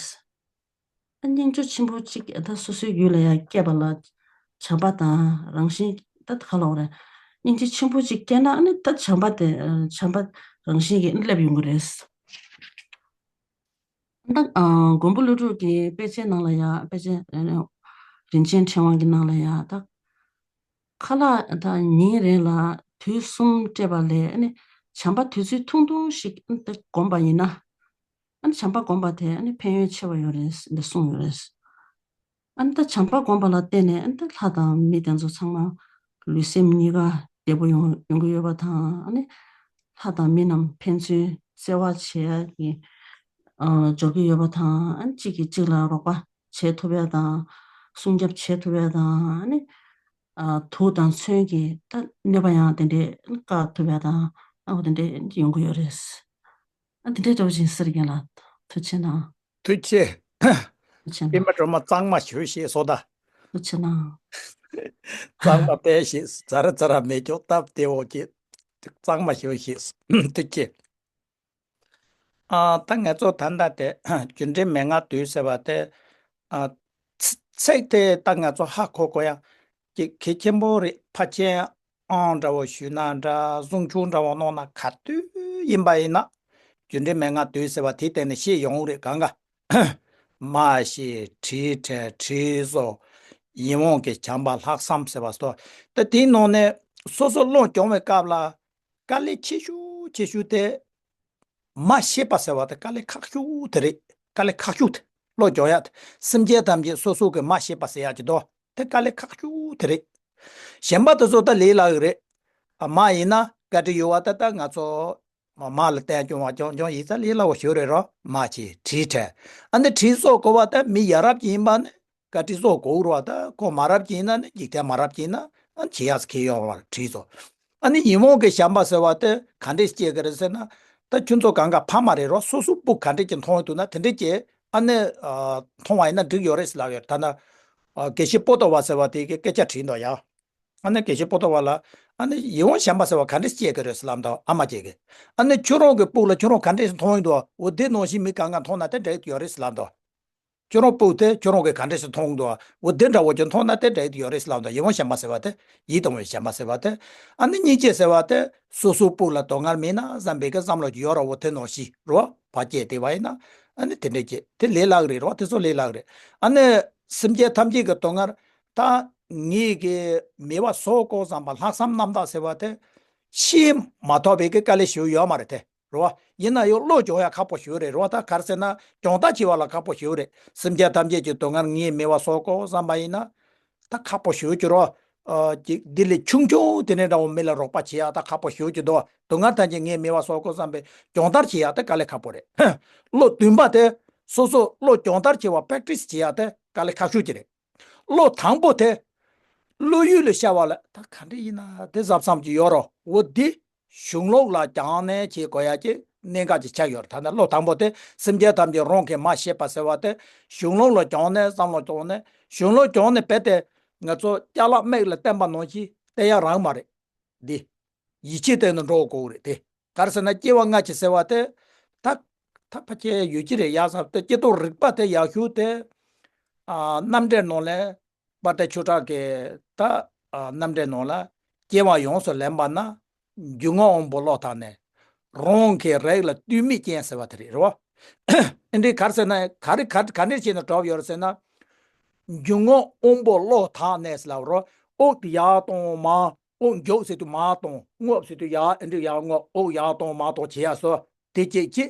ཨ་སྙིང་རྗེ་ཆེན་པོ་གཅིག་ད་སོ་སོའི་རྒྱུད་ལ་ཡང་སྐྱེས་པ་ལ་བྱམས་པ་དང་རང་བཞིན་ད་ག་ལབ་དགོས་རེད། སྙིང་རྗེ་ཆེན་པོ་གཅིག་སྐྱེས་ན་ཨ་ནི་ད་བྱམས་པ་དེ་བྱམས་པ་རང་བཞིན་གྱིས་སླེབས་ཡོང་གི་རེད། ད་ཨ་མགོན་པོ་ཀླུ་སྒྲུབ་ཀྱི་དཔེ་ཆའི་ནང་ལ་ཡང་། དཔེ་ཆ་རིན་ཆེན་ཕྲེང་བ་གི་ནང་ལ་ཡང་ད་ཁ་ལག་ད་ཉིན་རེ་ལ་དུས་གསུམ་སྤྲད་པ་ལས་ཨ་ནི་བྱམས་པ་དུས་ཚོད་ཐུང་ཐུང་ཞིག་ད་བསྒོམས་པ་ཡིན་ན། ཨ་ནི་བྱམས་པ་བསྒོམས་པ་དེ་ཨ་ནི་ཕན་ཡོན་ཆེ་བ་ཡོད་རེད་འདི་གསུངས་ཡོད་རེད། ཨ་ནི་ད་བྱམས་པ་བསྒོམས་པ་ལ་བརྟེན་ནས་ཨ་ནི་ད་ལྷ་དང་མི་དེ་ཚོ་ཚང་མ་ལུས་སེམས་གཉིས་ཀ་བདེ་པོ་ཡོང་ཡོང་གི་ཡོད་པ་དང་། ཨ་ནི་ལྷ་དང་མི་རྣམས་ཕན་ཚུན་བརྩེ་བ་བྱེད་ཡ་གི་ཨ་འབྱོར་གྱི་ཡོད་པ་དང་། ཨ་ནི་གཅིག་གིས་གཅིག་ལ་རོགས་པ་བྱེད་ཐུབ་ཡ་དང་། སྲུང་སྐྱོབ་བྱེད་ཐུབ་ཡ་དང་། ཨ་ནི་ཨ་དུག་དང་མཚོན་གྱི་ད་གནོད་པ་ཡང་དེ་འདྲའི་བཀག་ཐུབ་ཡ་དང་། ཨ་འོ་དེ་འདྲའི་ཡོང་གི་ཡོད་རེད། ཨ་དེ་འདྲའི་འདྲ་བོ་ཅིག་ཟེར་གྱིན་ལ། ཐུགས་རྗེ་གནང་། ཐུགས་རྗེ། ཐུགས་རྗེ་གནང་། པད་མ་སྒྲོལ་མ་གཙང་མ་ཞུ་ཞེས་སོ་ད། ཐུགས་རྗེ་གནང་། གཙང་མ་དཔེ་ཞེས་ཛ་ར་ཛ་ར་མེད་ཀྱང་སྟབས་བདེ་བོ་གྱིས་གཙང་མ་ཞུ་ཞེས། ཐུགས་རྗེ། ཨ་ད་ང་ཚོ་ད་ལྟ་དེ་རྒྱུ་འབྲས་མན་ངག་བདུན་ཟེར་བ་དེ། ཨ་ཚིག་ཚིག་དེ་ད་ང་ཚོ་ཧ་གོ་གོ་ཡ། ཅིག་གལ་ཆེན་པོ་རེད། ཕལ་ཆེར་ཨང་འདྲ་བོ་ཞུས་ན་འདྲ། གཟུངས་ཆུང་འདྲ་བོ་གནང་ན། ག་དུས་ཡིན་པ་ཡིན་ན་རྒྱུ་འབྲས་མན་ངག་བདུན་ཟེར་བ་དེའི་སྟེང་ནས་བཤད་ཡོང་གི་རེད། གང་ག་སྨྲ་ཤེས། དྲིན་དྲན། དྲིན་གཟོ། ཡིད་འོང་གི་བྱམས་པ། ལྷག་བསམ་ཟེར་བ་སོགས། ད་དེའི་ནང་ནས་སོ་སོ་བློ་སྦྱོང་བའི་སྐབས་ལ་དཀའ་ལས་ཆེ་ཤོས་ཆེ་ཤོས་དེ། སྨྲ་ཤེས་པ་ཟེར་བ་དེ་དཀའ་ལས་ཁག་ཤོས་དེ་རེད། དཀའ་ལས་ཁག་ཤོས་དེ། བློ་སྦྱོང་ཡ་དེ། སེམས་ཅན་ཐམས་ཅད་སོ་སོ་གི་སྨྲ་ཤེས་པ་ཟེར་ཡ་ཅིག་འདུག་དེ་དཀའ་ལས་ཁག་ཤོས་དེ་རེད། གཞན་པ་དེ་ཚོ་ད་ལས་སླ་གི་རེད། ཨ་མ་ཡིན་ན་བཀའ་དྲིན་ཡོད་པ་ད། ད་ང་ཚོ་མ་མ་ལ་བསྟན་སྐྱོང་བ་སྐྱོང་སྐྱོང་ཡིན་ཙང་ལས་སླ་བོ་ཞིག་རེད་རོ། སྨྲ་ཤེས། དྲིན་དྲན། ཨ་ནི་དྲིན་གཟོ་དགོས་པ་ད། མི་ཡ་རབས་ཅིག་ཡིན་པ་ནི་བཀའ་དྲིན་གཟོ་དགོས་རེད་བ། ད་ཁོ་མ་རབས་ཅིག་ཡིན་ན་ནི། འཇིག་རྟེན་མ་རབས་ཅིག་ཡིན་ན་ཨ་བྱེད་ཡག་ཁེལ་ཡོད་རེད་བ། དྲིན་གཟོ། ཨ་ནི་ཡིད་འོང་གི་བྱམས་པ་ཟེར་བ་དེ་ག་འདྲས་སྐྱེ་གི་རེད་ཟེར་ན། ད་ཁྱོད་ཚོ་གང་ག་ཕ་མ་རེད་རོ། སོ་སོའི་བུ་ག་འདྲས་ཀྱི་མཐོང་འདུག་ན་དེ་འདྲས་ཀྱི་ཨ་ནི་ཨ་མཐོང་བ་ཡིན་ན་འགྲིག་ཡོད་རེད་ཟེར་ལབ་ཡོད་རེད། ད་ན་ཨ་དགེ་བཤེས་པོ་ཏོ་བ་ཟེར་བ་དེ་གི་སྐད་ཆ་དྲིས་འདུག་ཡ། ཨ་ནི་དགེ་བཤེས་པོ་ཏོ་བ་ལ་ཨ་ནི་ཡིད་འོང་བྱམས་པ་ཟེར་བ་ག་འདྲས་སྐྱེ་གི་རེད་ཟེར་ལབ་འདུག་ཨ་མ་སྐྱེ་གི། ཨ་ནི་ཁྱོད་རང་གི་སྤུ་གུ་ལ་ཁྱོད་རང་ག་འདྲས་སེ་མཐོང་ཡོད་འདུག་འོ་དེ་ནང་བཞིན་མི་གང་ག་མཐོང་ན་དེ་འདྲ་ཡོད་རེད་ཟེར་ལབ་འདུག་ཁྱོད་རང་སྤུ་གུ་དེ་ཁྱོད་རང་གི་ག་འདྲས་སེ་མཐོང་འདུག་འོ་དེ་འདྲ་བོ་ཅིག་མཐོང་ན་དེ་འདྲ་ཡོད་རེད་ཟེར་ལབ་འདུག་ཡིད་འོང་བྱམས་པ་ཟེར་བ་དེ། ཡིད་དུ་འོང་བའི་བྱམས་པ་ཟེར་བ་དེ། ཨ་ནི་སྙིང་རྗེ་ཟེར་བ་དེ་སོ་སོའི་སྤུ་གུ་ལ་སྡུག་བསྔལ་མེད་ན་བསམ་པའི་གི་བསམ་བློ་ཅིག་ཡོད་ར། འོ་དེ་ནང་བཞིན་རོ་བ་སྐྱེས་བསྡད་པ་ཡིན་ན། ཨ་ནི་དེ་འདྲས་ཀྱི་དེ་ལས་སླ་གི་རེད་རོ། དེ་ཚོ་ལས་སླ་གི་རེད། ཨ་ནི་སེམས་ཅན་ཐམས་ཅད་ཀྱི་སྡུག་བསྔལ་ད་ངེད་ཀྱིས་མེད་པ་བཟོ་དགོས་བསམ་པ། ལྷག་བསམ་རྣམ་དག་ཟེར་བ་དེ་ཤེས་མ་ཐུབ་པའི་གི་དཀའ་ལས་ཞིག་ཡོད་མ་རེད་དེ། རེད་བ། ཡིན་ན་ཡང་བློ་སྦྱོང་ཡ་ཁག་པོ་ཞིག་རེད། རེད་བ། ད་ག་རེ་ཟེར་ན་སྦྱོང་བརྡར་བྱེད་པ་ལ་ཁག་པོ་ཞིག་རེད། སེམས་ཅན་ཐམས་ཅད་ཀྱི་སྡུག་བསྔལ་ངས་མེད་པ་བཟོ་དགོས་བསམ་པ་ཡིན་ན། ད་ཁག་པོ་ཞིག་གི་རོ། ཨ་ཅིག་འདི་ལས་ཆུང་ཆུང་དེ་འདྲ་འདྲ་བོ་མི་ལ་རོགས་པ་བྱེད་ཡ་ད་ཁག་པོ་ཞིག་གི་འདུག་སྡུག་བསྔལ་ཐམས་ཅད་ངས་མེད་པ་བཟོ་དགོས་བསམ་པའི་སྦྱོང་བརྡར་བྱེད་ཡ་ད་དཀའ་ལས་ཁག་པོ་རེད། བློ་བདུན་པ་དེ་ སོ་སོ་བློ་སྦྱོང་བརྡར་བྱེད་པ་པེག་ཊི་སི་བྱེད་ཡ་དེ་དཀའ་ལས་ཁག་ཤོས་ཅིག་རེད། བློ་དང་པོ་དེ། བློ་ཡུལ་ལ་ཤར་བ་ལ་ད་ག་འདྲ་ཡིན་ན་དེ་གཟབ་གཟབ་ཅིག་ཡོད་རོ། འོ་འདི་གཞུང་ལུགས་ལ་སྦྱངས་ནས་བྱེད་དགོས་ཡ་ཅིག་གནད་འགག་ཅིག་ཆགས་ཡོད་རེད། ད་ནི་བློ་དང་པོ་དེ་སེམས་ཅན་ཐམས་ཅད་རང་གིས་མ་ཤེས་པ་ཟེར་བ་དེ་གཞུང་ལུགས་ལ་སྦྱངས་ནས་བསམ་བློ་བཏང་ནས་གཞུང་ལུགས་སྦྱངས་ནས་རྦད་དེ་ང་ཚོ་ཅ་ལག་མིག་ལ་བསྟན་པ་ནང་བཞིན་བསྟན་ཡ་རག་མ་རེད། འདི་ཡིད་ཆེས་བསྟན་ནས་འགྲོ་དགོས་རེད་དེ། ག་རེ་ཟེར་ན་སྐྱེ་བ་སྔ་ཕྱི་ཟེར་བ་དེ་ད་ད་ཕལ་ཆེར་ཡོད་ཀྱི་རེད། ཡག་ས་དེ་སྐྱེ་སྟོབས་རིག་པ་དེ་ཡག་ཤོས་དེ། ཨ། རྣམ་འགྲེལ་ནང་ལ་དཔལ་ལྡན་ཆོས་གྲགས་ཀྱི་ད་ཨ་རྣམ་འགྲེལ་ནང་ལ་སྐྱེ་བ་ཡོངས་སུ་ལེན་པ་ན་རྒྱུ་དངོས་དབང་པོ་བློ་དག་ནས། རང་གི་རིགས་ལ་ལྟོས་མེད་ཅན་ཟེར་བ་དེ་རེད། རེད་བ། ཨེ་འདྲའི་ག་རེ་ཟེར་ན་ག་རེ་ག་ག་འདྲས་བྱས་ནས་གྲུབ་ཡོད་རེད་ཟེར་ན། རྒྱུ་དངོས་དབང་པོ་བློ་དག་ནས་ལབ་རོ། དབུགས་དེ་ཡར་གཏོང་མར། དབུགས་རྒྱུག་ཟེར་དུས་མར་གཏོང་། རྔུབ་ཟེར་དུས་ཡར་ཨེ་འདྲ་ཡར་རྔུབ། དབུགས་ཡར་གཏོང་མར་གཏོང་བྱེད་ཡ་སོ། དེ་གཅིག་གཅིག་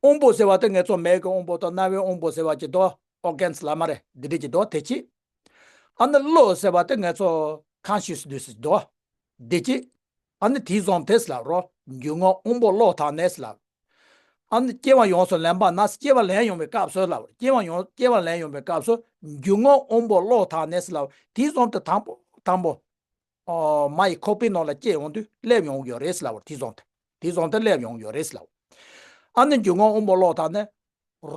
དབང་པོ་ཟེར་བ་དེ་ངེད་ཚོ་མིག་གི་དབང་པོ་དང་རྣ་བའི་དབང་པོ་ཟེར་བ་གཅིག་འདུག་ཨོར་གན་སི་ལབ་མ་རེད། འདི་འདྲ་གཅིག་འདུག་དེ་གཅིག་ཨ་ནི་བློ་ཟེར་བ་དེ་ངེད་ཚོ་ཀོན་ཤི་ཡས་ནེ་སི་འདུག་འདི་གཅིག་ཨ་ནི་དེའི་བཟོ་འདི་ལབ་རོ། རྒྱུ་དངོས་དབང་པོ་བློ་དག་ནས་ལབ། ཨ་ནི་སྐྱེ་བ་ཡོངས་སུ་ལེན་པ་ན། སྐྱེ་བ་ལེན་ཡོང་བའི་སྐབས་སུ་ལབ། སྐྱེ་བ་ཡོངས་སྐྱེ་བ་ལེན་ཡོང་བའི་སྐབས་སུ་རྒྱུ་དངོས་དབང་པོ་བློ་དག་ནས་ལབ། དེའི་བཟོ་འདི་དང་པོ་དང་པོ། ཨོ། མ་ཡི་ཁོག་པའི་ནང་ལ་སྐྱེས་ཡོང་དུས་སླེབས་ཡོང་གི་ཡོད་རེད་ལབ། དེའི་བཟོ་འདི་དེའི་བཟོ་འདི་སླེབས་ཡོང་གི་ཡོད་རེད་ལབ། ཨ་ནི་རྒྱུ་དངོས་དབང་པོ་བློ་དག་ནས་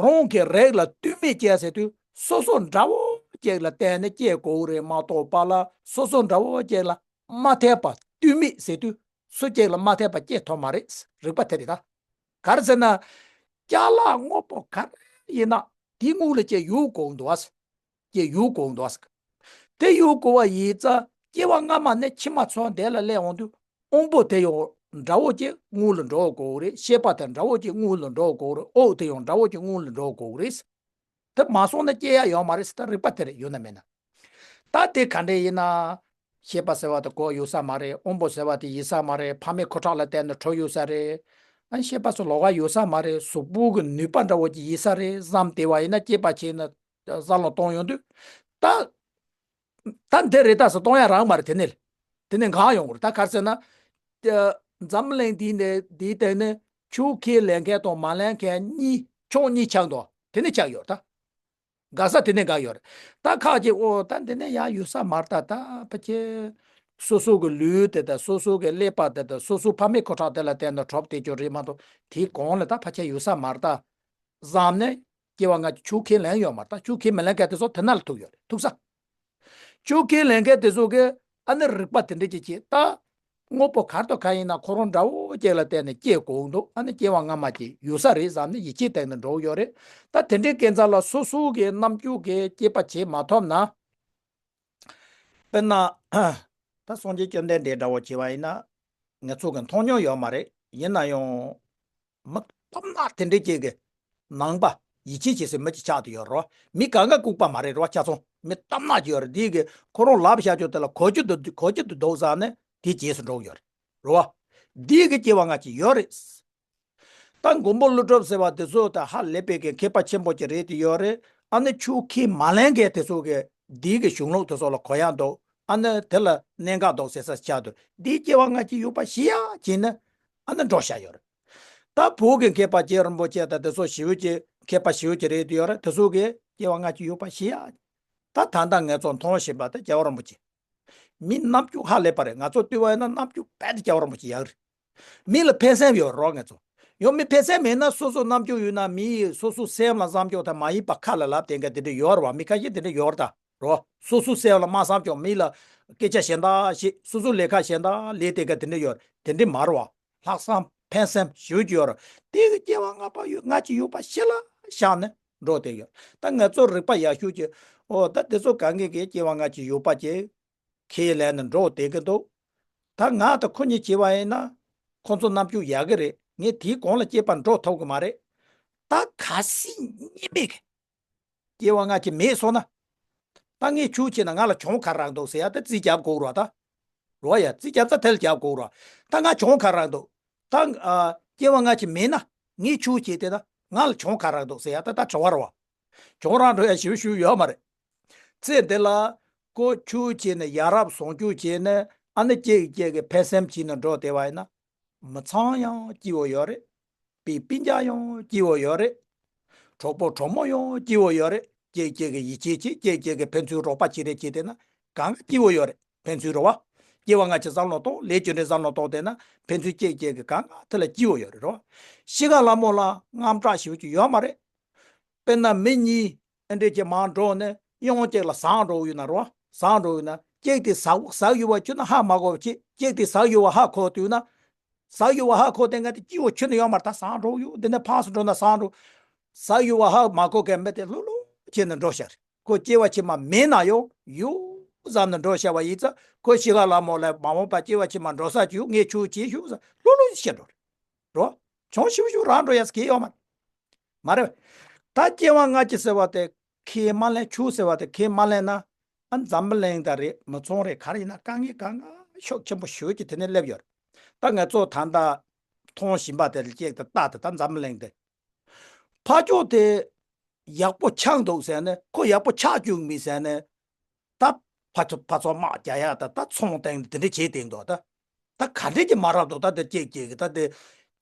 རང་གི་རིགས་ལ་ལྟོས་མེད་ཅན་ཟེར་དུས་སོ་སོ་འདྲ་བོ་ཅིག་ལ་བརྟེན་ནས་སྐྱེ་དགོས་རེད་མ་གཏོགས་པ་ལ་སོ་སོ་འདྲ་བོ་ཅིག་ལ་མ་འཐད་པ། ལྟོས་མེད་ཟེར་དུས་སུ་གཅིག་ལ་མ་འཐད་པ་སྐྱེ་ཐུབ་མ་རེད། རིག་པ་དེ་རེད་ད། ག་རེ་ཟེར་ན། ཅ་ལག་དངོས་པོ་ག་རེ་ཡིན་ན་དེའི་སྔོན་ལ་སྐྱེ་ཡོང་དགོས་འདུག་ཨ། སྐྱེ་ཡོང་དགོས་འདུག་ཨ། དེ་ཡོང་དགོས་པ་ཡིན་ཙང་སྐྱེ་བ་སྔ་མ་ནས་ཕྱི་མ་ཚོ་འདི་ལ་སླེབས་འོང་དུས་དབང་པོ་དེ་ཡང་འདྲ་བོ་ཅིག་སྔོན་ལ་འགྲོ་དགོས་རེད། ཤེས་པ་དེ་འདྲ་བོ་ཅིག་སྔོན་ལ་འགྲོ་དགོས་རེད། དབུགས་དེ་ཡང་འདྲ་བོ་ཅིག་སྔོན་ལ་འགྲོ་དགོས་རེད། དེ་མ་སོང་ན་སྐྱེ་ཡ་ཡོད་མ་རེད་ཟེར། ད་རིག་པ་དེ་རེད། ཡོད་ན་མེད་ན། ད་དེ་ག་འདྲས་ཡིན་ན། ཤེས་པ་ཟེར་བ་དེ་གོ་ཡོད་ས་མ་རེད། དབང་པོ་ཟེར་བ་དེ་ཡིན་ས་མ་རེད། ཕ་མའི་ཁོ་ཁྲག་ལ་བརྟེན་ནས་གྲུབ་ཡོད་ས་རེད། ཨ། ཤེས་པ་ཚོ་ལོགས་ཀ་ཡོད་ས་མ་རེད། གཟུགས་པོ་གི་ནུས་པ་འདྲ་བོ་ཅིག་ཡིན་ས་རེད་བསམ་བསྡད་པ་ཡིན་ན། སྐྱེས་པ་བྱས་ན་བསམ་བློ་གཏོང་ཡོང་དུས་ད། ད་འདི་རེད་ད་ཟེར་གཏོང་ཡ་རག་མ་རེད། དེ་ནས་དེ་ནས་འགག་ཡོང་གི་རེད། ད་ག་རེ་ཟེར་ན། ཨ། འཛམ་གླིང་འདིའི་ནས་འདིའི་སྟེང་ནས་ཆོས་ཁས་ལེན་མཁན་དང་མ་ལེན་མཁན་གཉིས། ཕྱོགས་གཉིས་ཆགས་འདུག་དེ་ནས་ཆགས་ཡོད་ད། འགག་ས་དེ་ནས་འགག་ཡོད་རེད། ད་ཁག་ཅིག་ཨོ་ད་འདི་ནས་ཡང་ཡོད་ས་མ་རེད་ད། ད་ཕལ་ཆེར་སོ་སོ་གི་ལུས་དེ་དང་སོ་སོ་གི་ཀླད་པ་དེ་དང་སོ་སོ་ཕ་མའི་ཁོ་ཁྲག་དེ་ལ་བརྟེན་ནས་གྲུབ་བསྡད་རྒྱུ་རེད་མ་གཏོགས་དེའི་གོང་ལ་ད་ཕལ་ཆེར་ཡོད་ས་མ་རེད་ད་བསམ་ནས་སྐྱེ་བ་སྔ་ཕྱི་ཆོས་ཁས་ལེན་ཡོད་མ་རེད་ད། ཆོས་ཁས་མི་ལེན་མཁན་དེ་ཚོ་དེ་ན་ལ་ཐུག་ཡོད་རེད། ཐུག་ས། ཆོས་ཁས་ལེན་མཁན་དེ་ཚོ་གིས་ཨ་ནི་རིག་པ་དེ་འདྲ་ཅིག་བྱེད་ད། དངོས་པོ་ག་རེ་དང་ག་རེ་ཡིན་ན་ཁོ་རང་འདྲ་བོ་ཅིག་ལ་བརྟེན་ནས་སྐྱེ་དགོས་འདུག་ཨ་ནི་སྐྱེ་བ་སྔ་མ་ཅིག་ཡོད་ས་རེད་བསམ་ནས་ཡིད་ཆེས་བཏང་ནས་འགྲོ་གི་ཡོད་རེད། ད་དེ་འདྲའི་སྐས་འཛེགས་ལ་སོ་སོ་གི་རྣམ་འགྱུར་གྱི་དཔྱད་པ་བྱེད་མ་ཐུབ་ན། དཔེར་ན། ད་སངས་རྒྱས་བཅོམ་ལྡན་འདས་འདྲ་བོ་བྱས་པ་ཡིན་ན། ང་ཚོ་གི་མཐོང་མྱོང་ཡོད་མ་རེད། ཡིན་ན་ཡང་། མི་སྟོབས་ནག་དེ་འདྲའི་ཅིག་གི་ནང་པ་ཡིད་ཆེས་བྱེད་སའི་མི་ཅིག་ཆགས་བསྡད་ཡོད་རེད་བ། མི་གང་ག་ལྐུགས་པ་མ་རེད་རེད་བ། ཆ་ཚང་མི་སྟོབས་ནག་ཅིག་ཡོད་རེད། འདི་གི་ཁོ་རང་ལབ་བཞག་ཆོག་དེ་ལ་གོ་རྒྱུ་འདུག་གོ་རྒྱུ་འདུག་འདུག་བསམ་ནས་དེའི་རྗེས་སུ་འགྲོ་གི་ཡོད་རེད། རེད་བ། འདི་གི་སྐྱེ་བ་སྔ་ཕྱི་ཡོད་རེད། ད་མགོན་པོ་ཀླུ་སྒྲུབ་ཟེར་བ་དེ་ཚོ་ད་ཧ་ལས་པའི་གི་མཁས་པ་ཆེན་པོ་ཅིག་རེད་དེ་ཡོད་རེད། ཨ་ནི་ཆོས་ཁས་མ་ལེན་མཁན་དེ་ཚོ་གི་འདི་གི་གཞུང་ལུགས་དེ་ཚོ་ལ་གོ་ཡ་འདུག་ཨ་ནི་དེ་ལ་གནད་འགག་འདུག་ཟེར་ས་ཆགས་འདུག་འདིའི་སྐྱེ་བ་སྔ་ཕྱི་ཡོད་པ་ཤེས་ཡ་བྱས་ནས་ཨ་ནི་འགྲོ་བཞག་ཡོད་རེད། ད་བོད་ཀྱི་མཁས་པ་རྗེ་རིན་པོ་ཆེ་དང་དེ་ཚོ་ཞེ་པོ་ཅིག་མཁས་པ་ཞེ་པོ་ཅིག་རེད་དེ་ཡོད་རེད། དེ་ཚོ་གིས་སྐྱེ་བ་སྔ་ཕྱི་ཡོད་པ་ཤེས་ཡ། ད་ད་ལྟ་ངས་ཚོ་མཐོང་བཞིན་པ་དེ་རྒྱལ་བ་རིན་པོ་ཆེ། མི་རྣམ་དཔྱོད་ཧ་ལས་པ་རེད། ང་ཚོ་ལྟོས་པ་ཡིན་ན་རྣམ་དཔྱོད་རྦད་དེ་རྒྱལ་བ་རིན་པོ་ཆེ་ཡག་རེད། མི་ལ་ཕན་སེམས་ཡོད་རོགས་ངས་ཚོ། ཡང་མི་ཕན་སེམས་མེད་ན་སོ་སོ་རྣམ་དཔྱོད་ཡོད་ན་མི་ཡིས་སོ་སོ་སེམས་ལ་བསམ་ཆོག་དང་མ་ཡིན་པ་ཁ་ལ་ལབ་དེ་འགའ་དེ་འདྲ་ཡོད་རེད་བ། མི་ཁ་ཤས་དེ་འདྲ་ཡོད་རེད་ད་རོ། སོ་སོ་སེམས་ལ་མ་བསམ་ཆོག་མི་ལ་སྐད་ཆ་གཞན་དག་བཤད། སོ་སོ་ལས་ཀ་གཞན་དག་ལས་དེ་འགའ་དེ་འདྲ་ཡོད་རེད། དེ་འདྲ་མ་རེད་བ། ལྷག་བསམ་ཕན་སེམས་ཞེ་པོ་ཅིག་ཡོད་རེད། དེ་གི་སྐྱེ་བ་སྔ་པ་ཡོད་སྔ་ཕྱི་ཡོད་པ་ཤེས་ལ་བཞག་ནས་འགྲོ་དེ་ཡོད། ད་ང་ཚོ་རིག་པ་ཡག་ཤོས་ཀྱི་ཨོ་ད་དེ་ཚོ་གང་གི་གི་སྐྱེ་བ་སྔ་ཕྱི་ཡོད་པ་ཅིག་ཁས་ལེན་ནས་འགྲོ་བསྡད་ཀྱི་འདུག་ད་ང་དང་ཁོ་གཉིས་བྱས་པ་ཡིན་ན་ཁོ་ཚོ་རྣམ་དཔྱོད་ཡག་གི་རེད། ངས་དེའི་གོང་ལ་སྐྱེས་པ་འགྲོ་ཐུབ་ཀྱི་མ་རེད། ད་གལ་སྲིད་གཉིས་མེད་ཀྱི་སྐྱེ་བ་སྔ་ཕྱི་མེད་སོང་ན། ད་ངས་ཆོས་བྱས་ན་ང་ལ་གྱོང་ག་རེ་རག་འདུག་ཟེར་ཡ་ད་རྩིས་རྒྱབ་དགོས་རེད་ད། རེད་ཡ། རྩིས་རྒྱབ་ས་དེ་ལ་རྒྱབ་དགོས་རེད། ད་ང་གྱོང་ག་རེ་རག་འདུག་ད་ཨ་སྐྱེ་བ་སྔ་ཕྱི་མེད་ན་ངས་ཆོས་བྱས་བསྡད་ན་ང་ལ་གྱོང་ག་རེ་རག་འདུག་ཟེར་ཡ་ད་ད་དྲི་བ་རེད་བ། གྱོང་རག་འགྲོ་ཡ་ཞེ་པོ་ཞེ་པོ་ཡོད་མ་རེད། ཚེ་འདི་ལ་ཁོ་ཆོས་བྱས་ནས་ཡ་རབས་བཟང་སྤྱོད་བྱས་ནས་ཨ་ནི་སྐྱེ་གི་སྐྱེ་གི་ཕན་སེམས་བྱས་ནས་འགྲོ་བསྡད་པ་ཡིན་ན། མི་ཚང་ཡང་སྐྱིད་པོ་ཡོད་རེད། པའི་སྤུན་ཀྱག་ཡང་སྐྱིད་པོ་ཡོད་རེད། གྲོགས་པོ་གྲོགས་མོ་ཡང་སྐྱིད་པོ་ཡོད་རེད། སྐྱེས་སྐྱེས་ཀྱི་ཡིད་ཆེས་བྱེད། སྐྱེས་སྐྱེས་ཀྱི་ཕན་ཚུན་རོགས་པ་བྱེད་རེས་བྱེད་བསྡད་ན་གང་ག་སྐྱིད་པོ་ཡོད་རེད། ཕན་ཚུན་རེད་བ། སྐྱེ་བ་སྔ་ཕྱི་བསམ་བློ་གཏོང་། ལས་རྒྱུ་འབྲས་བསམ་བློ་གཏོང་བསྡད་ན་ཕན་ཚུན་སྐྱེས་སྐྱེས་ཀྱི་གང་ག་དེ་ལ་སྐྱིད་པོ་ཡོད་རེད་རོ། ཤི་ཁ་ལ་མོ་ལ་དངངས་སྐྲག་ཞེ་པོ་ཅིག་ཡོད་མ་རེད། དཔེར་ན་མི་གཉིས་ཨེ་འདྲས་ཀྱི་མང་འགྲོ་ནས་གཡོན་གཅིག་ལ་ཟངས་འགྲོ་ཡོད་ན་རོ། ཟངས་འགྲོ་ཡོད་ན་གཅིག་དེ་ཟག་ཟག་ཡུར་བ་ཁྱོད་ན་ཧ་མ་གོ་བ་ཅིག་གཅིག་དེ་ཟག་ཡུར་བ་ཧ་གོ་དུས་ན། ཟག་ཡུར་བ་ཧ་གོ་དེ་ང་དེ་སྐྱིད་པོ་ཁྱོད་ན་ཡོད་མ་རེད། ད་ཟངས་འགྲོ་ཡོད་འདི་ནས་ཕངས་སུ་འགྲོ་ན་ཟངས་འགྲོ། ཟག་ཡུར་བ་ཧ་མ་གོ་མཁན་མི་དེ་ལྷུག་ལྷུག་བྱས་ནས་འགྲོ་ཤར། ཁོ་སྐྱེ་བ་ཕྱི་མ་མེད་ན་ཡང་ཡུག་ཙམ་ནས་འགྲོ་བྱ་བ་ཡིན་ཙང་། ཁོ་ཤི་ཁ་ལ་མོ་ལ་མ་འོངས་པ་སྐྱེ་བ་ཕྱི་མ་འགྲོ་ས་ཅིག་ཡོད། ངས་ཁྱོད་བྱེད་ཤོག་ཟེར་ལྷུག་ལྷུག་བཤད་འགྲོ་རེད། འགྲོ་བྱུང་ཞིབ་ཞིབ་རང་འགྲོ་ཡ་ཟེར་གི་ཡོད་མ་རེད། མ་རེད། ད་སྐྱེ་བ་སྔ་ཕྱི་ཟེར་བ་དེ་ཁས་མ་ལེན། ཆོས་ཟེར་བ་དེ་ཁས་མ་ལེན་ན། ཨ་འཛམ་བུ་གླིང་ད་རེད། མི་ཚོང་རེད། ག་རེ་ཡིན་ན་དཀའ་ངལ་གང་ག་ཤུགས་ཆེན་པོ་ཞེ་པོ་ཅིག་དེ་ནས་སླེབས་ཡོད་རེད། ད་ང་ཚོ་ད་ལྟ་མཐོང་བཞིན་པ་དེ་ལ་ཅིག་ད་ལྟ་དེ་ད་འཛམ་བུ་གླིང་དེ། ཕ་ཕྱོགས་དེ་ཡག་པོ་ཆགས་འདུག་ཟེར་ནས། ཁོ་ཡག་པོ་ཆགས་བཅུག་མི་ཟེར་ནས། ད་ཕ་ཕ་ཚོ་དམག་རྒྱག་ཡག་ད་ད་ཚོང་སྟེང་དེ་འདྲ་བྱེད་བསྡད་འདུག་ད་ད་ག་འདྲས་ཀྱི་མ་རབས་འདུག་ད་དེ་སྐྱེ་སྐྱེ་གི་ད་དེ་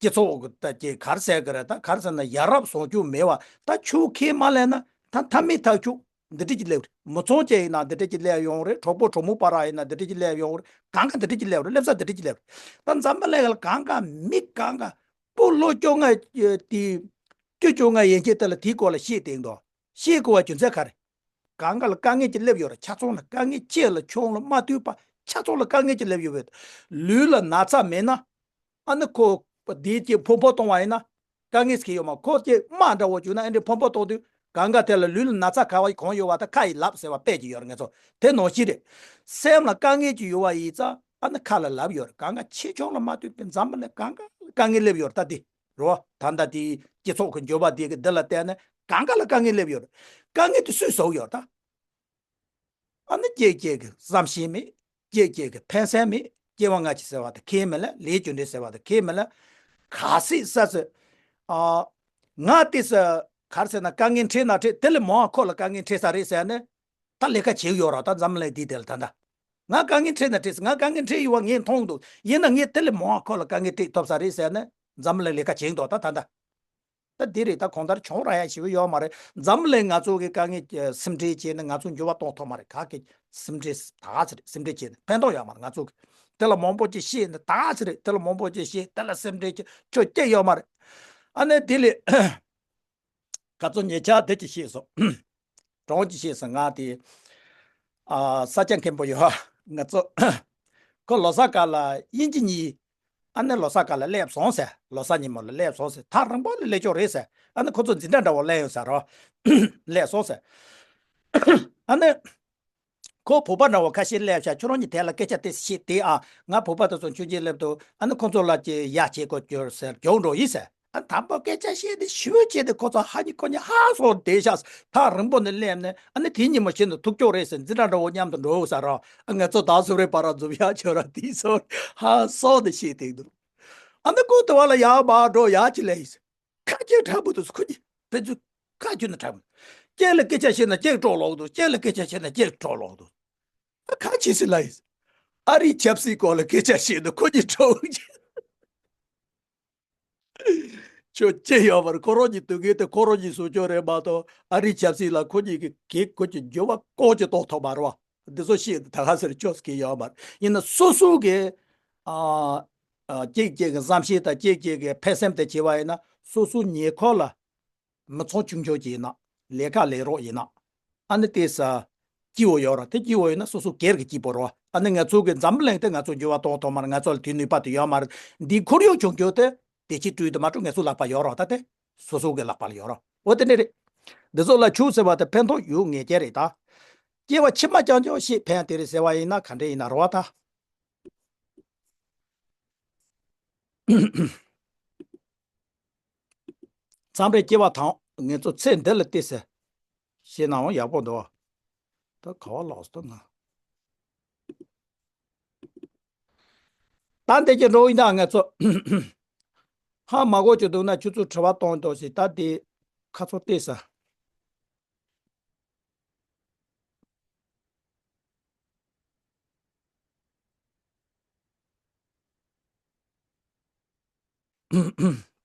སྤྱི་ཚོགས་ཀྱི་ད་ཀྱི་ག་རེ་ཟེར་གི་རེད། ད་ག་རེ་ཟེར་ན་ཡ་རབས་བཟང་སྤྱོད་མེད་པ། ད་ཆོས་ཁས་མ་ལེན་ན་ད་མཐའ་མའི་ཐག་གཅོད་འདི་འདྲས་ཀྱི་སླེབས་རེད། མི་ཚོང་བཅས་ཡིན་ན་འདི་འདྲས་ཀྱི་སླེབས་ཡོང་རེད། གྲོགས་པོ་གྲོགས་མོ་བར་ཡིན་ན་འདི་འདྲས་ཀྱི་སླེབས་ཡོང་རེད། གང་ག་འདི་འདྲས་ཀྱི་སླེབས་རེད། སླེབས་ས་འདི་འདྲས་ཀྱི་སླེབས་རེད། ད་འཛམ་བུ་གླིང་ལ་གང་ག་མི་གང་ག་སྤུ་ལོ་བཅོ་ལྔ་དེ་བཅུ་བཅོ་ལྔ་ཡན་ཆད་དེ་ལ་དེའི་སྐོར་ལ་བཤད་བསྡད་འདུག་བཤད་དགོས་པ་རྒྱུ་མཚན་ག་རེ། གང་ག་ལ་དཀའ་ངལ་ཅིག་སླེབས་ཡོད་རེད། ཆ་ཚང་ལ་དཀའ་ངལ་ཆེ་ལ་ཆུང་ལ་མ་མཐུན་པ་ཆ་ཚང་ལ་དཀའ་ངལ་ཅིག་སླེབས་ཡོད་པས། ལུས་ལ་ན་ཚ་མེད་ན། ཨ་ནི་ཁོ་དེའི་ཅིག་ཕོན་པོ་གཏོང་བ་ཡིན་ན་དཀའ་ངལ་ཟེར་གྱི་ཡོད་མ། ཁོ་ཅིག་དམག་འདྲ་བོ་བྱུང་ན་ཨེ་འདྲས་ཕོན་པོ་གཏོང་དུས་གང་ག་དེ་ལ་ལུས་ལ་ན་ཚ་ག་བ་གང་ཡོད་པ་ད་ཁ་ཡི་ལབ་ཟེར་བ་དཔེ་ཅིག་ཡོད་རེད། ང་ཚོ་དེ་ནང་བཞིན་རེད། སེམས་ལ་དཀའ་ངལ་ཅིག་ཡོད་པ་ཡིན་ཙང་ཨ་ནི་ཁ་ལ་ལབ་ཡོད་རེད། གང་ག་ཆེ་ཆུང་ལ་མ་ལྟོས་པའི་འཛམ་བུ་གླིང་གང་ག་ལ་དཀའ་ངལ་སླེབས་ཡོད་རེད། ད་དེ། རོ། ད་ལྟ་དེའི་སྤྱི་ཚོགས་ཀྱི་འགྱུར་བ་དེ་གི་འདི་ལ་བལྟས་ནས་གང་ག་ལ་དཀའ་ངལ་སླེབས་ཡོད་རེད། དཀའ་ངལ་དེ་སུས་བཟོས་ཡོད་ད། ཨ་ནི་སྐྱེས་སྐྱེས་ཀྱི་བསམ་ཤེས་མེད། སྐྱེས་སྐྱེས་ཀྱི་ཕན་སེམས་མེད། སྐྱེ་བ་སྔ་ཕྱི་ཟེར་བ་དེ་ཁས་མི་ལེན། ལས་རྒྱུ་འབྲས་ཟེར་བ་དེ་ཁས་མི་ལེན། ག་སྲིད་ས་སྲིད། ཨ། ང་དེ་ས་ག་རེ་ཟེར་ན་དཀའ་ངལ་འཕྲད་ན་འཕྲད། དེ་ལས་མང་བ་ཁོ་ལ་དཀའ་ངལ་འཕྲད་ས་རེད་ཟེར་ནས། ད་ལས་ཀ་བྱེད་ཀྱི་ཡོད་ར། ད་འཛམ་གླིང་འདི་དེ་ལ་ད་ལྟ། ང་དཀའ་ངལ་འཕྲད་ན་འཕྲད་ཟེར། ང་དཀའ་ངལ་འཕྲད་ཡོད་པ་ངས་མཐོང་འདུག་ཡིན་ན་ངས་དེ་ལས་མང་བ་ཁོ་ལ་དཀའ་ངལ་འཕྲད་ཐུབ་ས་རེད་ཟེར་ནས་འཛམ་གླིང་ལས་ཀ་བྱེད་འདུག་ད་ད་ལྟ། ད་འདི་རེད། ད་གང་ལྟར་བྱུང་ར་ཡ་ཞེ་པོ་ཡོད་མ་རེད། འཛམ་གླིང་ང་ཚོ་གི་དཀའ་ངལ་སེམས་ཁྲལ་བྱས་ནས་ང་ཚོ་འགྱུར་བ་གཏོང་ཐུབ་མ་རེད། ག་གི་སེམས་ཁྲལ་ད་ཚེ་རེད། སེམས་ཁྲལ་བྱས་ནས་ཕན་ཐོགས་ཡོད་མ་རེད། ང་ཚོ་གི་དེ་ལ་མང་པོ་ཅིག་བཤད་ནས་ད་ཚེ་རེད། དེ་ལ་མང་པོ་ཅིག་བཤད། དེ་ལ་སེམས་ཁྲལ་བྱས་ཁྱོད་སྐྱིད་ཡོད་མ་རེད། ཨ་ནི་དེ་ལས། ག་ཚོད་ཉེ་ཆར་དེ་ཅིག་བཤད་སོང་། གྲོང་ཅིག་བཤད་སོང་། ང་དེ། ཨ། ས་སྐྱ་མཁན་པོ་ཡོད། ང་ཚོ། ཁོ་ལོ་གསར་སྐབས་ལ་དབྱིན་ཇི་གཉིས། ཨ་ནི་ལོ་གསར་སྐབས་ལ་སླེབས་སོང་ཟེར། ལོ་གསར་ཉིན་མོ་ལ་སླེབས་སོང་ཟེར། ཐག་རིང་པོ་ལ་སླེབས་ཆོག་རེད་ཟེར། ཨ་ནི་ཁོ་ཚོ་འཛིན་གྲྭ་འདྲ་བོ་སླེབས་ཡོང་ཟེར་རོ། སླེབས་སོང་ཟེར། ཨ་ནི། ཁོ་བོད་པ་འདྲ་བོ་ཁ་ཤས་སླེབས་ཤག་ཁྱོད་རང་གཉིས་དེ་ལ་སྐད་ཆ་དེ་བཤད་དེ་ཨ། ང་བོད་པ་དེ་ཚོ་མཆོད་མཇལ་སླེབས་འདུག་ཨ་ནི་ཁོ་ཚོ་ལ་ཅིག་ཡ་བྱེད་དགོས་ཀྱི་ཟེར་རྒྱུགས་འགྲོ་ཡིན་ཟེར། ཨ་དང་པོ་སྐད་ཆ་བཤད་དེ་ཞུ་བྱས་ཏེ་ཁོ་ཚོ་ཧ་ཉི་ཁོ་ཉི་ཧ་སོང་བསྡད་ཤག་ཐག་རིང་པོ་ནས་སླེབས་ནས་ཨ་ནི་དེ་ཉིན་མོ་བྱས་ནས་ཐུག་ཆོག་རེད་ཟེར། འཛིན་གྲྭ་འདྲ་བོ་མཉམ་དུ་འགྲོ་ཟེར་རོ། ཨ་ང་ཚོ་ད་གཟུགས་རེ་བར་ར་འཛོམས་ཡག་ཆོག་ར་དེ་སོང་ཧ་སོང་དེ་བཤད་དེ་འདུག་ཨ་ནི་ཁོ་དེ་བ་ལ་ཡར་མར་འགྲོ་ཡག་ཅིག་ལས་ཡིན་ཟེར། ཁ་སྐད་དྲག་པོ་འདུག་ཁོ་གཉིས་ཕན་ཚུན་ཁ་རྒྱུ་ན་དྲག་པོ། གཅིག་ལ་སྐད་ཆ་བཤད་ན་གཅིག་གྲོགས་ལོག་འདུག་གཅིག་ལ་སྐད་ཆ་བཤད་ན་གཅིག་གྲོགས་ལོག་འདུག་ཨ་ཁ་ཆེ་སི་ལ་ཡིན། ཨ་རིའི་ཆབ་སྲིད་སྐོར་ལ་སྐད་ཆ་བཤད་ན་ཁོ་གཉིས་གྲོགས་ཆེ། ཁྱོད་ཅི་ཡོད་པར་ཁོ་རང་གཉིས་སྡུག་གི་དེ་ཁོ་རང་གཉིས་བཟོ་ཆོག་རེད་མ་གཏོགས་ཨ་རིའི་ཆབ་སྲིད་ལ་ཁོ་གཉིས་ཀྱི་གེགས་ཁོ་གྱི་འགྱུར་བ་ལྐོག་ཅིག་གཏོང་ཐུབ་མ་རེད་བ། འདི་ཚོ་ཤེས་ད་ག་ཟེར་ཆོག་གི་ཡོད་མ་རེད། ཡིན་ན་སོ་སོ་གི་ཨ་ཨ་གཅིག་གཅིག་གི་བསམ་ཤེས་དང་གཅིག་གཅིག་གི་ཕན་སེམས་དེ་བྱེད་པ་ཡིན་ན་སོ་སོ་ཉེ་འཁོར་ལ་མི་ཚང་ཆུང་ཆུང་ཅིག་ཡིན་ན་ལས་ཀ་ལས་རོགས་ཡིན་ན་ཨ་ནི་དེ་ས་སྐྱིད་པོ་ཡོད་ར། དེ་སྐྱིད་པོ་ཡོད་ན་སོ་སོ་སྒེར་གྱི་སྐྱིད་པོ་རོ། ཨ་ནི་ང་ཚོ་གི་འཛམ་གླིང་དེ་ང་ཚོ་འགྱུར་བ་གཏོང་ཐུབ་མ་རེད། ང་ཚོ་ལ་དེའི་ནུས་པ་དེ་ཡོད་མ་རེད། འདི་ཁོར་ཡུག་བྱུང་རྒྱུ་དེ་བདེ་སྐྱིད་སྤྲུལ་དུ་མ་སྤྲུལ་ང་ཚོ་ལག་པ་ཡོད་རོགས་ད་དེ། སོ་སོ་གི་ལག་པ་ལ་ཡོད་རོགས། འོ་དེ་འདྲ་རེད། འདི་ཚོ་ལ་ཆུ་ཟེར་བ་དེ་ཕན་ཐོགས་ཡོད་ངེས་ཅན་རེད་ད། སྐྱེ་བ་ཕྱི་མ་རྐྱང་རྐྱང་ཞིག་ཕན་དེ་རེད་ཟེར་བ་ཡིན་ན་ག་འདྲ་ཡིན་ན་རོ་བ་ད། མཚམས་རེ་སྐྱེ་བ་དང་ངེད་ཚོ་ཚེ་འདི་ལ་བལྟས་ཟེར། ཤེས་ནའང་ཡག་པོ་འདུག་ད་ག་བ་ལོག་སོང་ན། ད་འདི་ཀྱི་འགྲོ་ཡིན་ད་ངེད་ཚོ། ཧ་མ་གོ་ཅི་འདུག་ན་ཁྱོད་ཚོ་དྲི་བ་གཏོང་འདུག་ཞེས་ད་དེ་ཁ་ཚོ་བལྟས་ཟེར།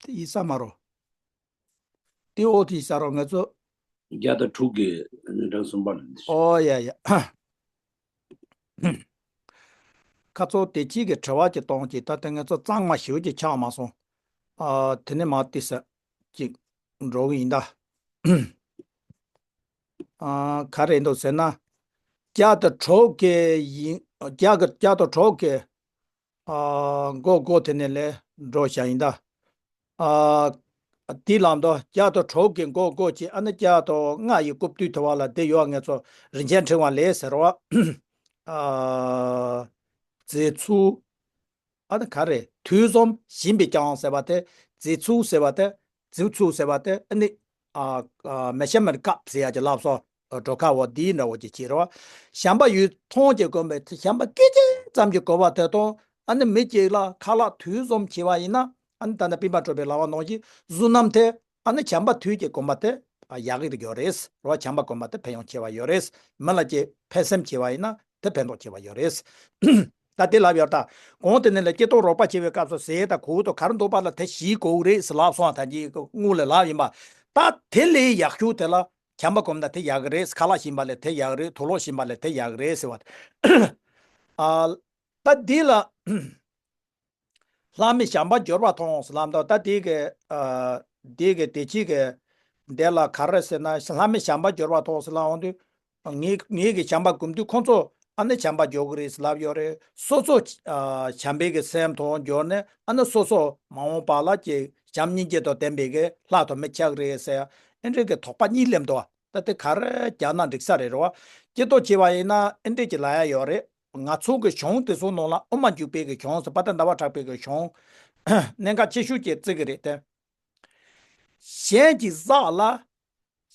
དེ་ཡིན་ས་མ་རོ། ཏི་ཨོ་ཊི་ཟེར་རོ་ང་ཚོ། བརྒྱ་དང་དྲུག་གི་ནི་གྲངས་གསུམ་པ་ལ་འདི། ཨོ་ཡ་ཡ། ཁ་ཚོ་དེ་གཅིག་གི་དྲི་བ་གཅིག་གཏོང་གཅིག་ད་ལྟ་ང་ཚོ་གཙང་མ་ཞེ་པོ་ཅིག་ཆགས་མ་སོང་། ཨ། དེ་ནས་མར་ཏི་ས་གཅིག་འགྲོ་གི་ཡིན་ད། ཨ། ག་རེ་འདུག་ཟེར་ན། བརྒྱ་དང་དྲུག་གི་ཡིན། བརྒྱ་གི་བརྒྱ་དང་དྲུག་གི། ཨ། མགོ་མགོ་དེ་ནས་ལས་འགྲོ་བྱ་ཡིན་ད། ཨ། དེའི་ལམ་དུ་བརྒྱ་དང་དྲུག་གི་མགོ་མགོ་ཅིག་ཨ་ནི་བརྒྱ་དང་ལྔ་ཡི་རྐུབ་སྟོད་དེ་བ་ལ་དེ་ཡོད་ངེས་ཚོ་རིན་ཆེན་ཕྲེང་བ་ལས་ཟེར་བ། ཨ། རྫི་ཚུགས། ཨ་ནི་ག་རེ་དུས་གསུམ་བཞིན་པའི་ཀྱང་ཟེར་བ་དེ་རྫི་ཚུགས་ཟེར་བ་དེ། རྫི་ཚུགས་ཟེར་བ་དེ་ཨ་ནི། ཨ། ཨ། མེ་ཤ་མེར་ཀབ་ཟེར་ཡ་གྱི་ལབ་སོ། འགྲོ་ཁ་བོ་དེའི་འདྲ་བོ་ཅིག་བྱེད་རོགས། བྱམས་པ་ཡོད་མཐོང་གྱི་གོམས་པའི་བྱམས་པ་སྐད་ཅིག་ཙམ་གྱི་གོ་བ་དེ་དང་ཨ་ནི་མི་གཅིག་ལ་ཁ་ལག་དུས་གསུམ་བྱེད་པ་ཡིན་ན་ཨ་ནི་ད་ནི་པིན་པ་སྤྲོད་པའི་ལབ་པ་ནང་བཞིན་བསོད་ནམས་དེ་ཨ་ནི་བྱམས་པ་དུས་ཀྱི་གོམས་པ་དེ་ཡག་གི་ཡོད་རེད་རོ། བྱམས་པ་གོམས་པ་དེ་ཕན་ཡོན་ཆེ་བ་ཡོད་རེད། མི་ལ་ཀྱི་ཕན་སེམས་ཆེ་བ་ཡིན་ན་དེ་ཕན་ཐོགས་ཆེ་བ་ཡོད་རེད། ད་དེ་ལབ་ཡོད་ད། གོང་དེ་ནས་ལ་སྐྱེ་སྟོབས་རོགས་པ་བྱེད་པའི་སྐབས་སུ་ཟས་དང་གོས་དང་གར་འདུག་པ་ལ་དེ་བཞི་དགོས་རེད་ཟེར་ལབ་སོང་ད་ཅི་དངུལ་ལ་ལབ་ཡིན་པ། ད་དེ་ལས་ཡག་ཤོས་དེ་ལ་བྱམས་པ་གོམས་ན་དེ་ཡག་གི་རེད། ཁ་ལག་ཤིན་པ་ལས་དེ་ཡག་གི་རེད། དུག་ལོག་ཤིན་པ་ལས་དེ་ཡག་གི་རེད་ཟེར་བ། ཨ། ད་འདི་ལ་ལྷ་མི་བྱམས་པ་འབྱོར་བ་མཐོང་ཟེར་ལབ་འདུག་ད་དེ་གི། ཨ། དེ་གི་དེ་ཅི་གི་འདི་ལ་ག་རེ་ཟེར་ན་ལྷ་མི་བྱམས་པ་འབྱོར་བ་མཐོང་ཟེར་ལབ་འོང་དུས། ངེད་ངེད་ཀྱིས་བྱམས་པ་སྒོམ་དུས་ཁོང་ཚོ་ཨ་ནི་བྱམས་པ་འཇོག་གི་རེད་ཟེར་ལབ་ཡོད་རེད། སོ་སོ་ཨ་བྱམས་པའི་གི་སེམས་དང་འབྱོར་ནས་ཨ་ནི་སོ་སོ་མ་འོངས་པ་ལ་ཀྱི་བྱམས་སྙིང་རྗེ་དང་ལྡན་པའི་གི་ལྷ་དང་མི་ཆགས་རེད་ཟེར་ཨེ་འདྲའི་གི་དོགས་པ་གཉིས་སླེབས་འདུག་ད་དེ་ག་རེ་རྒྱག་ན་འགྲིག་ས་རེད་རོ། སྐྱེ་སྟོབས་ཆེ་བ་ཡིན་ན་ཨེ་འདྲའི་གི་ལ་ཡ་ཡོད་རེད། ང་ཚོ་གི་གཞུང་དེ་ཚོ་ནང་ལ་དབུ་མ་འཇུག་པའི་གི་གཞུང་ཟེར་པ་ད་ཟླ་བ་གྲགས་པའི་གི་གཞུང་གནད་འགག་ཆེ་ཤོས་ཀྱི་བརྩི་གི་རེད་དེ། གཞན་གྱི་བསགས་ལ་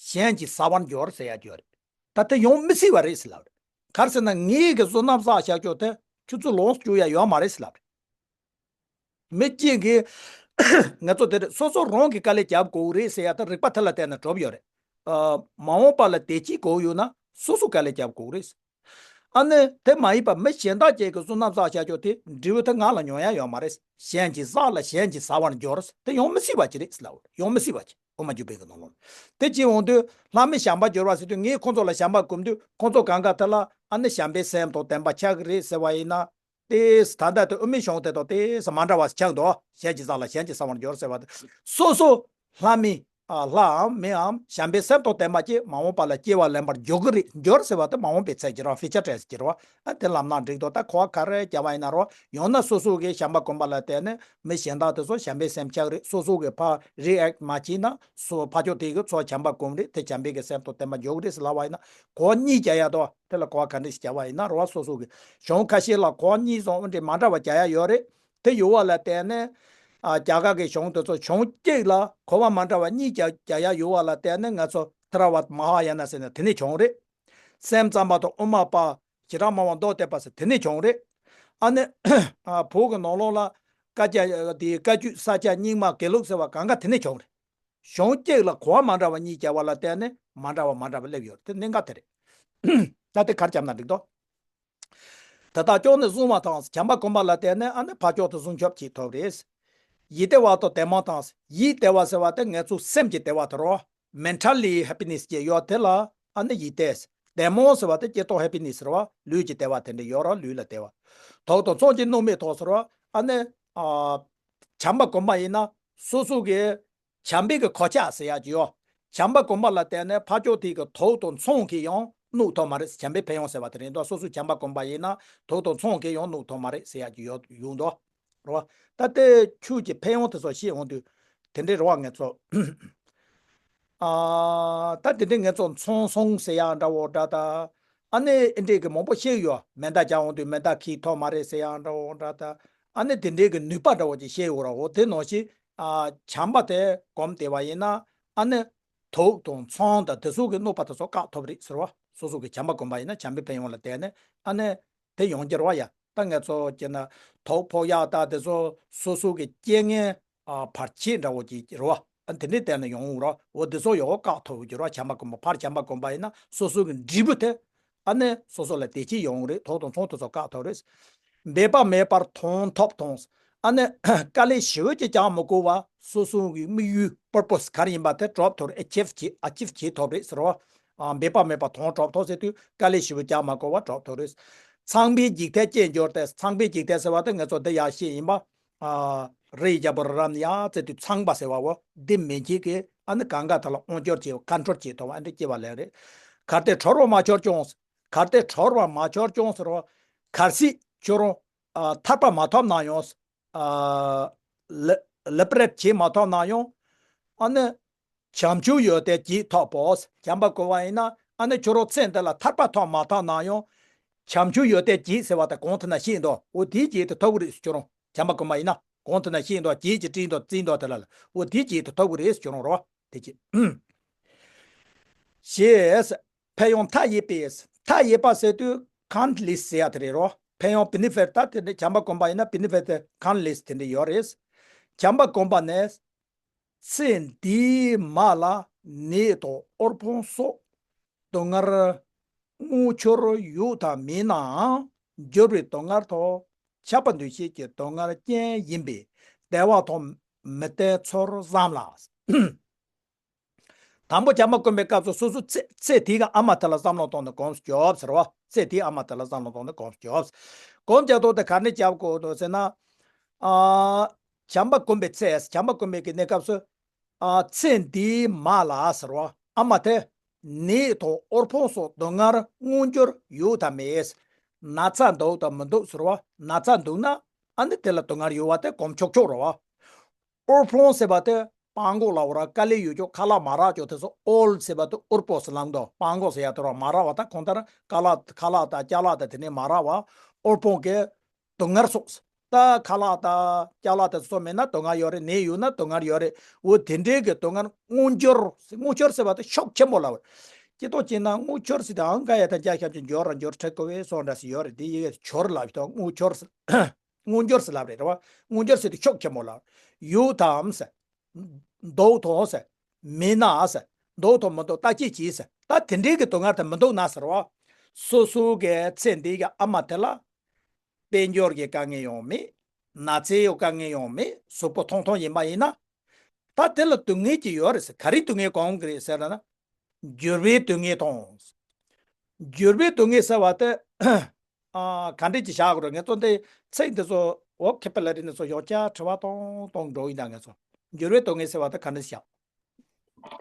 གཞན་གྱིས་བསགས་པར་འགྱུར་ཟེར་ཡ་ཅིག་ཡོད་རེད། ད་དེ་ཡོང་མི་སྲིད་པ་རེད་ཟེར་ལབ་རེད། ག་རེ་ཟེར་ན་ངེད་ཀྱི་བསོད་ནམས་བསགས་བཞག་ཆོག་དེ་ཁྱོད་ཚོ་ལོངས་སུ་སྤྱོད་ཡ་ཡོད་མ་རེད་ཟེར་ལབ་རེད། མི་གཅིག་གིས་ང་ཚོ་དེ་རེད་སོ་སོ་རང་གི་དཀའ་ལས་རྒྱབ་དགོས་རེད་ཟེར་ཡ་ད་རིག་པ་དེ་ལ་བལྟས་ན་གྲུབ་ཡོད་རེད། ཨ། མ་འོངས་པ་ལ་བདེ་སྐྱིད་དགོས་ཡོད་ན་སོ་སོ་དཀའ་ལས་རྒྱབ་དགོས་རེད། ཨ་ནི་དེ་མ་ཡིན་པ་མི་གཞན་དག་ཅིག་གི་བསོད་ནམས་བསགས་བཞག་ཆོག་དེ་འབྲས་བུ་དེ་ང་ལ་མྱོང་ཡ་ཡོད་མ་རེད། གཞན་གྱིས་བསགས་ལ་གཞན་གྱིས་ཟ་བར་འགྱུར། དེ་ཡོང་མི་སྲིད་པ་ཅིག་རེད་ཟེར་ལབ་ཡོང་མི་སྲིད་པ་ཅིག་དབུ་མ་འཇུག་པའི་གི་ནང་ལོགས་དེ་ཅི་འོང་དུས་ལྷ་མི་བྱམས་པ་འབྱོར་བ་ཟེར་དུས་ངས་ཁོང་ཚོ་ལ་བྱམས་པ་སྒོམ་དུས་ཁོང་ཚོ་གང་ག་དེ་ལ་ཨ་ནི་བྱམས་པའི་སེམས་དང་ལྡན་པ་ཆགས་ཀྱི་རེད་ཟེར་བ་ཡིན་ན། ཏེས་ད་ལྟ་དེ་དབུ་མའི་གཞུང་དེ་དང་ཏེས་མ་འདྲ་བ་ཆགས་འདུག་གཞན་གྱིས་བསགས་ལ་གཞན་གྱིས་བསགས་པར་འགྱུར་ཟེར་བ་དེ། སོ་སོ་ལྷ་མི། ཨ། ལྷའམ་མིའམ་བྱམས་པའི་སེམས་དང་ལྡན་པ་ཅིག་མ་འོངས་པ་ལ་སྐྱེ་བ་ལེན་པར་འགྱུར་གི་རེད། འགྱུར་ཟེར་བ་དེ་མ་འོངས་པའི་ཚེ་ཀྱི་རོ། ཕི་ཅར་ཊེན་སི་ཀྱི་རོ། ཨ་དེ་ལབ་ན་འགྲིག་འདུག་ད་གོ་བ་ག་རེ་རྒྱབ་པ་ཡིན་ན་རོ། ཡང་ན་སོ་སོ་གི་བྱམས་པ་སྒོམ་པ་ལ་བརྟེན་ནས་མི་གཞན་དག་དེ་ཚོ་བྱམས་པའི་སེམས་ཆགས་རེད། སོ་སོ་གི་ཕར་རི་ཨེག་མ་བྱས་ན་སོ་ཕར་ཕྱོགས་དེ་གི་ཚོ་བྱམས་པ་སྒོམ་རེད། དེ་བྱམས་པའི་གི་སེམས་དང་ལྡན་པ་འགྱུར་གི་རེད་ཟེར་ལབ་པ་ཡིན་ན་གོ་བ་གཉིས་རྒྱག་ཡ་དོ། དེ་ལ་གོ་བ་ག་འདྲ་ཞིག་རྒྱག་པ་ཡིན་ན་རོ། སོ་སོ་གི་གཞུང་ཁ་ཤས་ལ་གོ་བ་གཉིས་སོང་འོན་ཏེ་མ་འདྲ་བ་རྒྱག་ཡ་ཡོད་རེད། དེ་ཡོད་པ་ལ་བརྟེན་ནས་ཨ་རྒྱ་གར་གི་གཞུང་དེ་ཚོ་གཞུང་གཅིག་ལ་གོ་བ་མ་འདྲ་བ་གཉིས་རྒྱག་རྒྱག་ཡ་ཡོད་པ་ལ་བརྟེན་ནས་ང་ཚོ་ཐེ་ར་ཝཱད་མ་ཧཱ་ཡ་ན་ཟེར་ནས་དེ་ནས་བྱུང་རེད། སེམས་ཙམ་པ་དང་དབུ་མ་པ་བྱེ་བྲག་སྨྲ་བ་མདོ་སྡེ་པ་ཟེར་དེ་ནས་བྱུང་རེད། ཨ་ནི་ཨ་བོད་ཀྱི་ནང་ལོགས་ལ་བཀའ་རྒྱ་དེའི་བཀའ་བརྒྱུད་ས་སྐྱ་རྙིང་མ་དགེ་ལུགས་ཟེར་བ་གང་ག་དེ་ནས་བྱུང་རེད། གཞུང་གཅིག་ལ་གོ་བ་མ་འདྲ་བ་གཉིས་རྒྱག་པ་ལ་བརྟེན་ནས་མ་འདྲ་བ་མ་འདྲ་བ་སླེབས་ཡོད་རེད། དེ་གནད་འགག་དེ་རེད། ད་དེ་གར་བརྒྱབ་ན་འགྲིག་དོ། དེ་དག་སྐྱོང་ནས་བཟུང་བ་དང་བྱམས་པ་སྒོམ་པ་ལ་བརྟེན་ནས་ཨ་ནི་ཕར་ཕྱོགས་དུ་བཟུང་ཆོག་ཅིག་ཐོབ་རེད། ཡིད་བདེ་བ་དང་བདེ་མོ་དང་ཡིད་བདེ་བ་ཟེར་བ་དེ་ངེད་ཚོ་སེམས་ཀྱི་བདེ་བ་དེ་རོ། མེན་ཊལ་ལི་ཧེ་པི་ནེ་སི་ཅེས་ཡོད་དེ་ལ་ཨ་ནི་ཡིད་བདེ། བདེ་མོ་ཟེར་བ་དེ་སྐྱེ་སྟོབས་ཧེ་པི་ནེ་སི་རེད་བ། ལུས་ཀྱི་བདེ་བ་དེ་འདྲ་ཡོད་ར་ལུས་ལ་བདེ་བ། དོགས་དང་ཚོགས་ཀྱིས་གནོད་མེད་དོ་ཟེར་བ་ཨ་ནི། ཨ། བྱམས་པ་སྒོམ་པ་ཡིན་ན་སོ་སོ་གི་བྱམས་པའི་གི་གོ་ཆ་ཟེར་ཡག་ཅིག་ཡོད། བྱམས་པ་སྒོམ་པ་ལ་བརྟེན་ནས་ཕར་ཕྱོགས་དེ་གི་དོགས་དང་ཚོགས་ཀྱིས་ཡང་གནོད་ཐུབ་མ་རེད། བྱམས་པའི་ཕན་ཡོན་ཟེར་བ་དེ་རེད་འདུག་སོ་སོ་བྱམས་པ་སྒོམ་པ་ཡིན་ན་དོགས་དང་ཚོགས་ཀྱིས་ཡང་གནོད་ཐུབ་མ་རེད་ཟེར་ཡག་ཅིག་ཡོད་ཡོང་འདུག་རེད་བ། ད་ལྟའི་ཆོས་ཀྱི་ཕན་ཡོན་དེ་ཚོ་ཤེས་འོང་དུས་དེ་འདྲའི་རེད་བ་ངེད་ཚོ། ཨ། ད་དེ་འདྲའི་ངེད་ཚོ་ཚོང་ཟོང་ཟེར་ཡག་འདྲ་བོ་འདྲ་ད། ཨ་ནི་ཨེ་འདྲའི་གི་མང་པོ་ཤེས་ཡོད། མེ་མདའ་རྒྱག་འོང་དུས་མེ་མདའ་ཁྱེར་ཐུབ་མ་རེད་ཟེར་ཡག་འདྲ་བོ་འདྲ་ད། ཨ་ནི་དེ་འདྲའི་གི་ནུས་པ་འདྲ་བོ་ཅིག་ཤེས་ཡོད་ར་འོ་དེ་ནང་བཞིན། ཨ། བྱམས་པ་དེ་སྒོམ་བསྡད་པ་ཡིན་ན། ཨ་ནི། དོགས་དང་ཚོང་དང་དེ་ཚོ་གི་གནོད་པ་དེ་ཚོ་བཀག་ཐུབ་རེད་ཟེར་བ། སོ་སོ་གི་བྱམས་པ་སྒོམ་པ་ཡིན་ན་བྱམས་པའི་ཕན་ཡོན་ལ་བརྟེན་ནས་ཨ་ནི། དེ་ཡོང་རྒྱུ་རེད་བ་ཡ། ད་ངས་ཚོ་བྱས་ན་དོགས་ཕོག་ཡག་ད་དེ་ཚོ་སོ་སོ་གི་རྐྱེན་ངན་ཨ་བར་ཆད་འདྲ་བོ་ཅིག་རེད་བ། ཨ་དེ་འདྲའི་སྟེང་ནས་ཡོང་འོང་ར་འོ་དེ་ཚོ་ཡོག་བཀག་ཐུབ་རྒྱུ་རེད་བ། བྱམས་པ་སྒོམ་པ་ཕར་བྱམས་པ་སྒོམ་པ་ཡིན་ན་སོ་སོ་གི་འབྲས་བུ་དེ་ཨ་ནི་སོ་སོ་ལ་བདེ་སྐྱིད་ཡོང་རེད། དོགས་དང་ཚོང་དེ་ཚོ་བཀག་ཐུབ་རེད། འབད་པ་མེད་པར་དོན་ཐོབ་དང་། ཨ་ནི་དཀའ་ལས་ཞེ་པོ་ཅིག་ཀྱང་མི་དགོས་པ་ སོ་སོ་གི་དམིགས་ཡུལ་པར་པོ་སི་ག་རེ་ཡིན་པ་དེ་འགྲུབ་ཐུབ་རེད། ཨེ་ཅིབ་བྱེད་ཨེ་ཅིབ་བྱེད་ཐུབ་རེད་ཟེར་བ། ཨ་འབད་པ་མེད་པ་དོན་འགྲུབ་ཐུབ་ཟེར་དུས་དཀའ་ལས་ཞེ་པོ་རྒྱག་མ་དགོས་པ་འགྲུབ་ཐུབ་རེད། ཚངས་པའི་འཇིག་རྟེན་སྐྱེ་འགྱུར་ཏེ། ཚངས་པའི་འཇིག་རྟེན་ཟེར་བ་དེ་ངེད་ཚོ་འདི་ཡར་བཤད་ཡིན་པ། ཨ་རི་ཡི་རྒྱལ་པོ་རི་རབ་ནས་ཡར་བཙལ་དུས་ཚངས་པ་ཟེར་བའོ། འདི་མི་འཇིག་གི་ཨ་ནི་གང་ག་དེ་ལ་དབང་སྒྱུར་བྱེད་ཀོན་ཊོལ་བྱེད་ཐུབ་པ་ཨ་འདྲ་སྐྱེ་བ་ལེན་རེད། གལ་ཏེ་གྲོལ་བར་མ་གྱུར་ཀྱང་། གལ་ཏེ་གྲོལ་བར་མ་གྱུར་ཀྱང་ཟེར་བ། གལ་སྲིད་ཁྱོད་རང་ཨ་ཐར་པ་མ་ཐོབ་ན་ཡང་། ཨ་ལི་ལི་པ་རེཊ་བྱེད་མ་ཐོབ་ན་ཡང་། ཨ་ནི་བྱམས་ཆུབ་ཡོན་ཏན་བགྱིས་ཐོབ་པོ། བྱམས་པ་བསྒོམ་པ་ཡིན་ན་ཨ་ནི་ཁྱོད་རང་ཚེ་འདི་ལ་ཐར་པ་ཐོབ་མ་ཐོབ་ན་ཡང་། བྱམས་ཆུབ་ཡོན་ཏན་བགྱིས་ཟེར་བ་དེ་གོང་དེ་ན་བཤད་འདུག་འོ་དེའི་རྗེས་དེ་ཐོབ་ཀྱི་རེད་ཁྱོད་རང་། བྱམས་པ་བསྒོམ་པ་ཡིན་ན་གོང་དེ་ན་བཤད་འདུག་རྗེས་ཀྱི་བྲིས་འདུག་བརྩིས་འདུག་དེ་ལ་ལ་འོ་དེའི་རྗེས་དེ་ཐོབ་ཀྱི་རེད་ཁྱོད་རང་རོ། དེ་ཅི། ཞེས། ཕན་ཡོན་མཐའ་ཡས་པའི། མཐའ་ཡས་པ་ཟེར་དུས་ཀའུན་ཊི་ལེ་སི་ཟེར་ཡ་དེ་རེད་རོ། ཕན་ཡོན་བེ་ནི་ཕིཊ་ད་དེ་འདྲ་བྱམས་པ་བསྒོམ་པ་ཡིན་ན་བེ་ནི་ཕིཊ་དེ་ཀའུན་ཊི་ལེ་སི་དེ་འདྲ་ཡོད་རེད། བྱམས་པ་བསྒོམ་པ་ནས། ཚེ་འདིའི་མ་ལ་ནད་དང་དབུལ་ཕོངས་སོགས་སྡུག་བསྔལ་དངུལ་ཆུར་ཡོད་དམ་མེད་ནའང་འགྱུར་བའི་སྡུག་བསྔལ་དང་ཁྱབ་པ་འདུ་ཤེས་ཀྱི་སྡུག་བསྔལ་ཅན་ཡིན་པས་བདེ་བ་དང་མི་ལྡན་ཚུལ་བསམ་ལ། དང་པོ་བྱམས་པ་བསྒོམ་པའི་སྐབས་སུ་སོ་སོ་ཚེ་ཚེ་འདིའི་གི་ཨ་མ་དེ་ལ་བསམ་བློ་བཏང་ནས་སྒོམ་རྒྱོབ་ཟེར་བ། ཚེ་འདིའི་ཨ་མ་དེ་ལ་བསམ་བློ་བཏང་ནས་སྒོམ་རྒྱོབ། སྒོམ་རྒྱག་དུས་དེ་ག་ནས་རྒྱབ་དགོས་འདུག་ཟེར་ན། ཨ་བྱམས་པ་བསྒོམ་པའི་ཚེ། བྱམས་པ་བསྒོམ་པའི་གི་གནས་སྐབས་སུ། ཨ་ཚེ་འདིའི་མ་ལ་ཟེར་བ་ཨ་མ་དེ། ནད་དང་དབུལ་ཕོངས་སོགས་སྡུག་བསྔལ་མངོན་གྱུར་ཡོད་དམ་མེད། ན་ཚ་འདུག་དང་མི་འདུག་ཟེར་བ། ན་ཚ་འདུག་ན་ཨ་ནི་དེ་ལ་སྡུག་བསྔལ་ཡོད་པ་དེ་སྒོམ་ཆོག་ཆོག་རེད་བ། དབུལ་ཕོངས་ཟེར་བ་དེ་སྤྲང་པོ་ལབ་ར་དཀའ་ལས་ཡོད་ཅོག་ཁ་ལག་མ་རག་ཅོག་དེ་ཚོ། དབུལ་ཟེར་བ་དེ་དབུལ་པོ་ཟེར་ལབ་འདུག་སྤྲང་པོ་ཟེར་ཡ་དེ་ར་མ་རག་པ་ད་གང་ལྟར་ཁ་ལག་ཁ་ལག་དང་ཅ་ལག་དང་དེ་ནས་མ་རག་པ། དབུལ་ཕོངས་ཀྱི་སྡུག་བསྔལ་སོགས། ད་ཁ་ལག་དང་ཅ་ལག་དེ་ཚོ་མེད་ན་སྡུག་བསྔལ་ཡོད་རེད། ནད་ཡོད་ན་སྡུག་བསྔལ་ཡོད་རེད། འོ་དེ་འདྲའི་གི་སྡུག་བསྔལ་མངོན་གྱུར། མངོན་གྱུར་ཟེར་བ་དེ་ཤུགས་ཆེན་པོ་ལབ་རེད། སྤྱི་ཐོག་ཅིག་ན་མངོན་གྱུར་ཟེར་དང་ཨང་ཀ་ཡ་དང་རྒྱ་ཁྱབ་ཀྱི་འགྱུར་ར་འགྱུར་ཁྲི་ཀོ་བའི་སོགས་འདྲ་ཞིག་ཡོད་རེད། དེ་ཡི་གི་གྱུར་ལབ་ཡོད་དང་མངོན་གྱུར་ཟེར། མངོན་གྱུར་ཟེར་ལབ་རེད་རེད་བ། མངོན་གྱུར་ཟེར་དུས་ཤུགས་ཆེན་པོ་ལ། ཡོད་དམ་ཟེར། འདུག་དང་ཟེར། མེད་ན་ཟེར། འདུག་དང་མི་འདུག་བརྟག་དཔྱད་གྱིས་ཟེར། ད་དེ་འདྲའི་གི་སྡུག་བསྔལ་དེ་མི་འདུག་ན་ཟེར་བ། སོ་སོ་གི་ཚེ་འདིའི་གི་ཨ་མ་དེ་ལ། དཔལ་འབྱོར་གྱི་དཀའ་ངལ་ཡང་མེད། ན་ཚའི་ཡང་དཀའ་ངལ་ཡང་མེད། གཟུགས་པོ་ཐང་ཐང་ཡིན་པ་ཡིན་ན། ད་དེ་ལ་སྡུག་བསྔལ་གྱི་ཡོད་རེད་ཟེར། ག་རེ་སྡུག་བསྔལ་གང་གི་རེད་ཟེར་ན། འགྱུར་བའི་སྡུག་བསྔལ་དང་། འགྱུར་བའི་སྡུག་བསྔལ་ཟེར་བ་དེ། ཨ་ག་འདྲས་ཀྱི་བཞག་དགོས་རེད། ངས་ཚོ་འདི་ཚིག་འདི་ཚོ་ཝོ་ཁེ་པ་ལ་རི་འདི་ཚོ་ཡང་བསྐྱར་དྲི་བ་གཏོང་གཏོང་འགྲོ་ཡིན་ད་ངས་ཚོ། འགྱུར་བའི་སྡུག་བསྔལ་ཟེར་བ་དེ་ག་འདྲས་བཞག་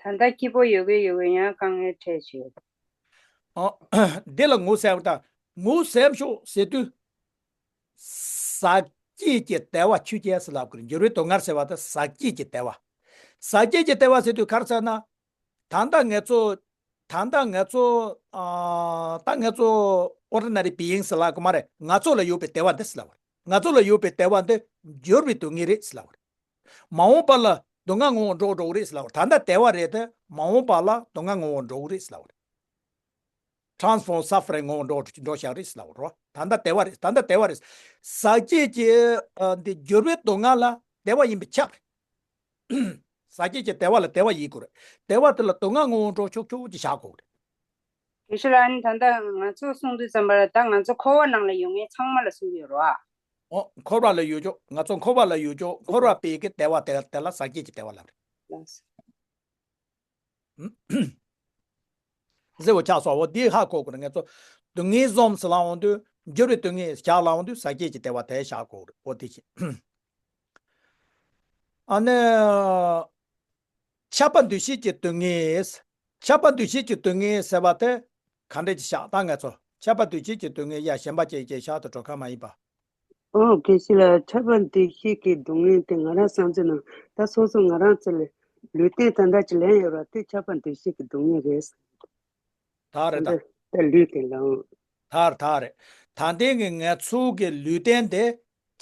ད་ལྟ་སྐྱིད་པོ་ཡོད་གི་ཡོད་གི་ཡང་དཀའ་ངལ་འཕྲད་བྱེད། ཨ་འདི་ལ་ངོ་ཟེར་བ་དང་ངོ་ཟེར་ཤོག་ཟེར་དུས། ཟག་བཅས་ཀྱི་བདེ་བ་ཆོས་ཅན་ཟེར་ལབ་དགོས་རེད། འགྱུར་བའི་སྡུག་བསྔལ་ཟེར་བ་དེ་ཟག་བཅས་ཀྱི་བདེ་བ། ཟག་བཅས་ཀྱི་བདེ་བ་ཟེར་དུས་ག་རེ་ཟེར་ན། ད་ལྟ་ངེད་ཚོ། ད་ལྟ་ངེད་ཚོ། ཨ་ད་ངེད་ཚོ་ཨོར་ཌི་ནེ་རི་བི་ཡིང་སི་ལབ་དགོས་མ་རེད། ང་ཚོ་ལ་ཡོད་པའི་བདེ་བ་འདི་ཟེར་ལབ་པ་རེད། ང་ཚོ་ལ་ཡོད་པའི་བདེ་བ་འདི་འགྱུར་བའི་སྡུག་བསྔལ་རེད་ཟེར་ལབ་པ་རེད། མ་འོངས་པ་ལ་སྡུག་བསྔལ་ངོ་བོ་འགྲོ་འགྲོ་གི་རེད་ཟེར་ལབ་པ་རེད། ད་ལྟ་བདེ་བ་རེད་དེ་མ་འོངས་པ་ལ་སྡུག་བསྔལ་ངོ་བོ་འགྲོ་གི་རེད་ཟེར་ལབ་པ་རེད། ཊ་རན་སི་ཕོརམ་སཱ་ཕ་རིང་ངོ་བོ་འགྲོ་འགྲོ་བཞག་རེད་ཟེར་ལབ་པ་རེད། ད་ལྟ་བདེ་བ་རེད། ད་ལྟ་བདེ་བ་རེད། ཟག་བཅས་ཀྱི་ཨ་འདི་འགྱུར་བའི་སྡུག་བསྔལ་ལ་བདེ་བ་ཡིན་པས་ཁྱབ། ཟག་བཅས་ཀྱི་བདེ་བ་ལ་བདེ་བ་ཡིན་དགོས་རེད། བདེ་བ་དེ་ལ་སྡུག་བསྔལ་ངོ་བོ་འགྲོ་ཆོག་ཆོག་ཅིག་བཞག་དགོས་རེད། དགེ་བཤེས་ལགས། ཨ་ནི་ད་ལྟ་ང་ཚོ་གསུང་དུས་ཙམ་པར་ད་ང་ཚོ་འཁོར་བ་ནང་ལ་ཡོད་མཁན་ཚང་མ་ལ་གསུང་གི་ཡོད་རེད་བ། འོ་འཁོར་བ་ལ་ཡོད་ཆོག་ང་ཚོ་འཁོར་བ་ལ་ཡོད་ཆོག་འཁོར་བ་པའི་གི་བདེ་བ་དེ་དེ་ལ་ཟག་བཅས་ཀྱི་བདེ་བ་ལབ་རེད། ལགས་སོ། ཟེར་བ་ཆགས་སོང་། འོ་འདི་ཧ་གོ་དགོས་རེད། ང་ཚོ་སྡུག་བསྔལ་གསུམ་ཟེར་ལབ་འོང་དུས་འགྱུར་བའི་སྡུག་བསྔལ་བཞག་ལབ་འོང་དུས་ཟག་བཅས་ཀྱི་བདེ་བ་དེ་བཞག་དགོས་རེད། འོ་དེ་བཞིན། ཨ་ནི། ཁྱབ་པ་འདུ་བྱེད་ཀྱི་སྡུག་བསྔལ། ཁྱབ་པ་འདུ་བྱེད་ཀྱི་སྡུག་བསྔལ་ཟེར་བ་དེ་ག་འདྲ་ཅིག་བཞག་ད་ང་ཚོ་ཁྱབ་པ་འདུ་བྱེད་ཀྱི་སྡུག་བསྔལ་ཡ་ཞེན་པ་ཅན་གྱི་བཞག་ཏུ་འགྲོ་ཁ་མ་ཡིན་པ། ཨོ་དགེ་བཤེས་ལགས། ཁྱབ་པ་འདུ་བྱེད་ཀྱི་སྡུག་བསྔལ་དེ་ང་རང་བསམ་ཚུལ་ནང་ད་སོ་སོ་ང་རང་ཚོ་ལ་ལུས་རྟེན་ད་ལྟ་ཅིག་ལེན་ཡོད་ར་དེ་ཁྱབ་པ་འདུ་བྱེད་ཀྱི་སྡུག་བསྔལ་རེད། ད་རེད་ད། ད་ལུས་རྟེན་ལའང་། ད་རེད་ད་རེད། ད་ལྟའི་གི་ང་ཚོ་གི་ལུས་རྟེན་དེ་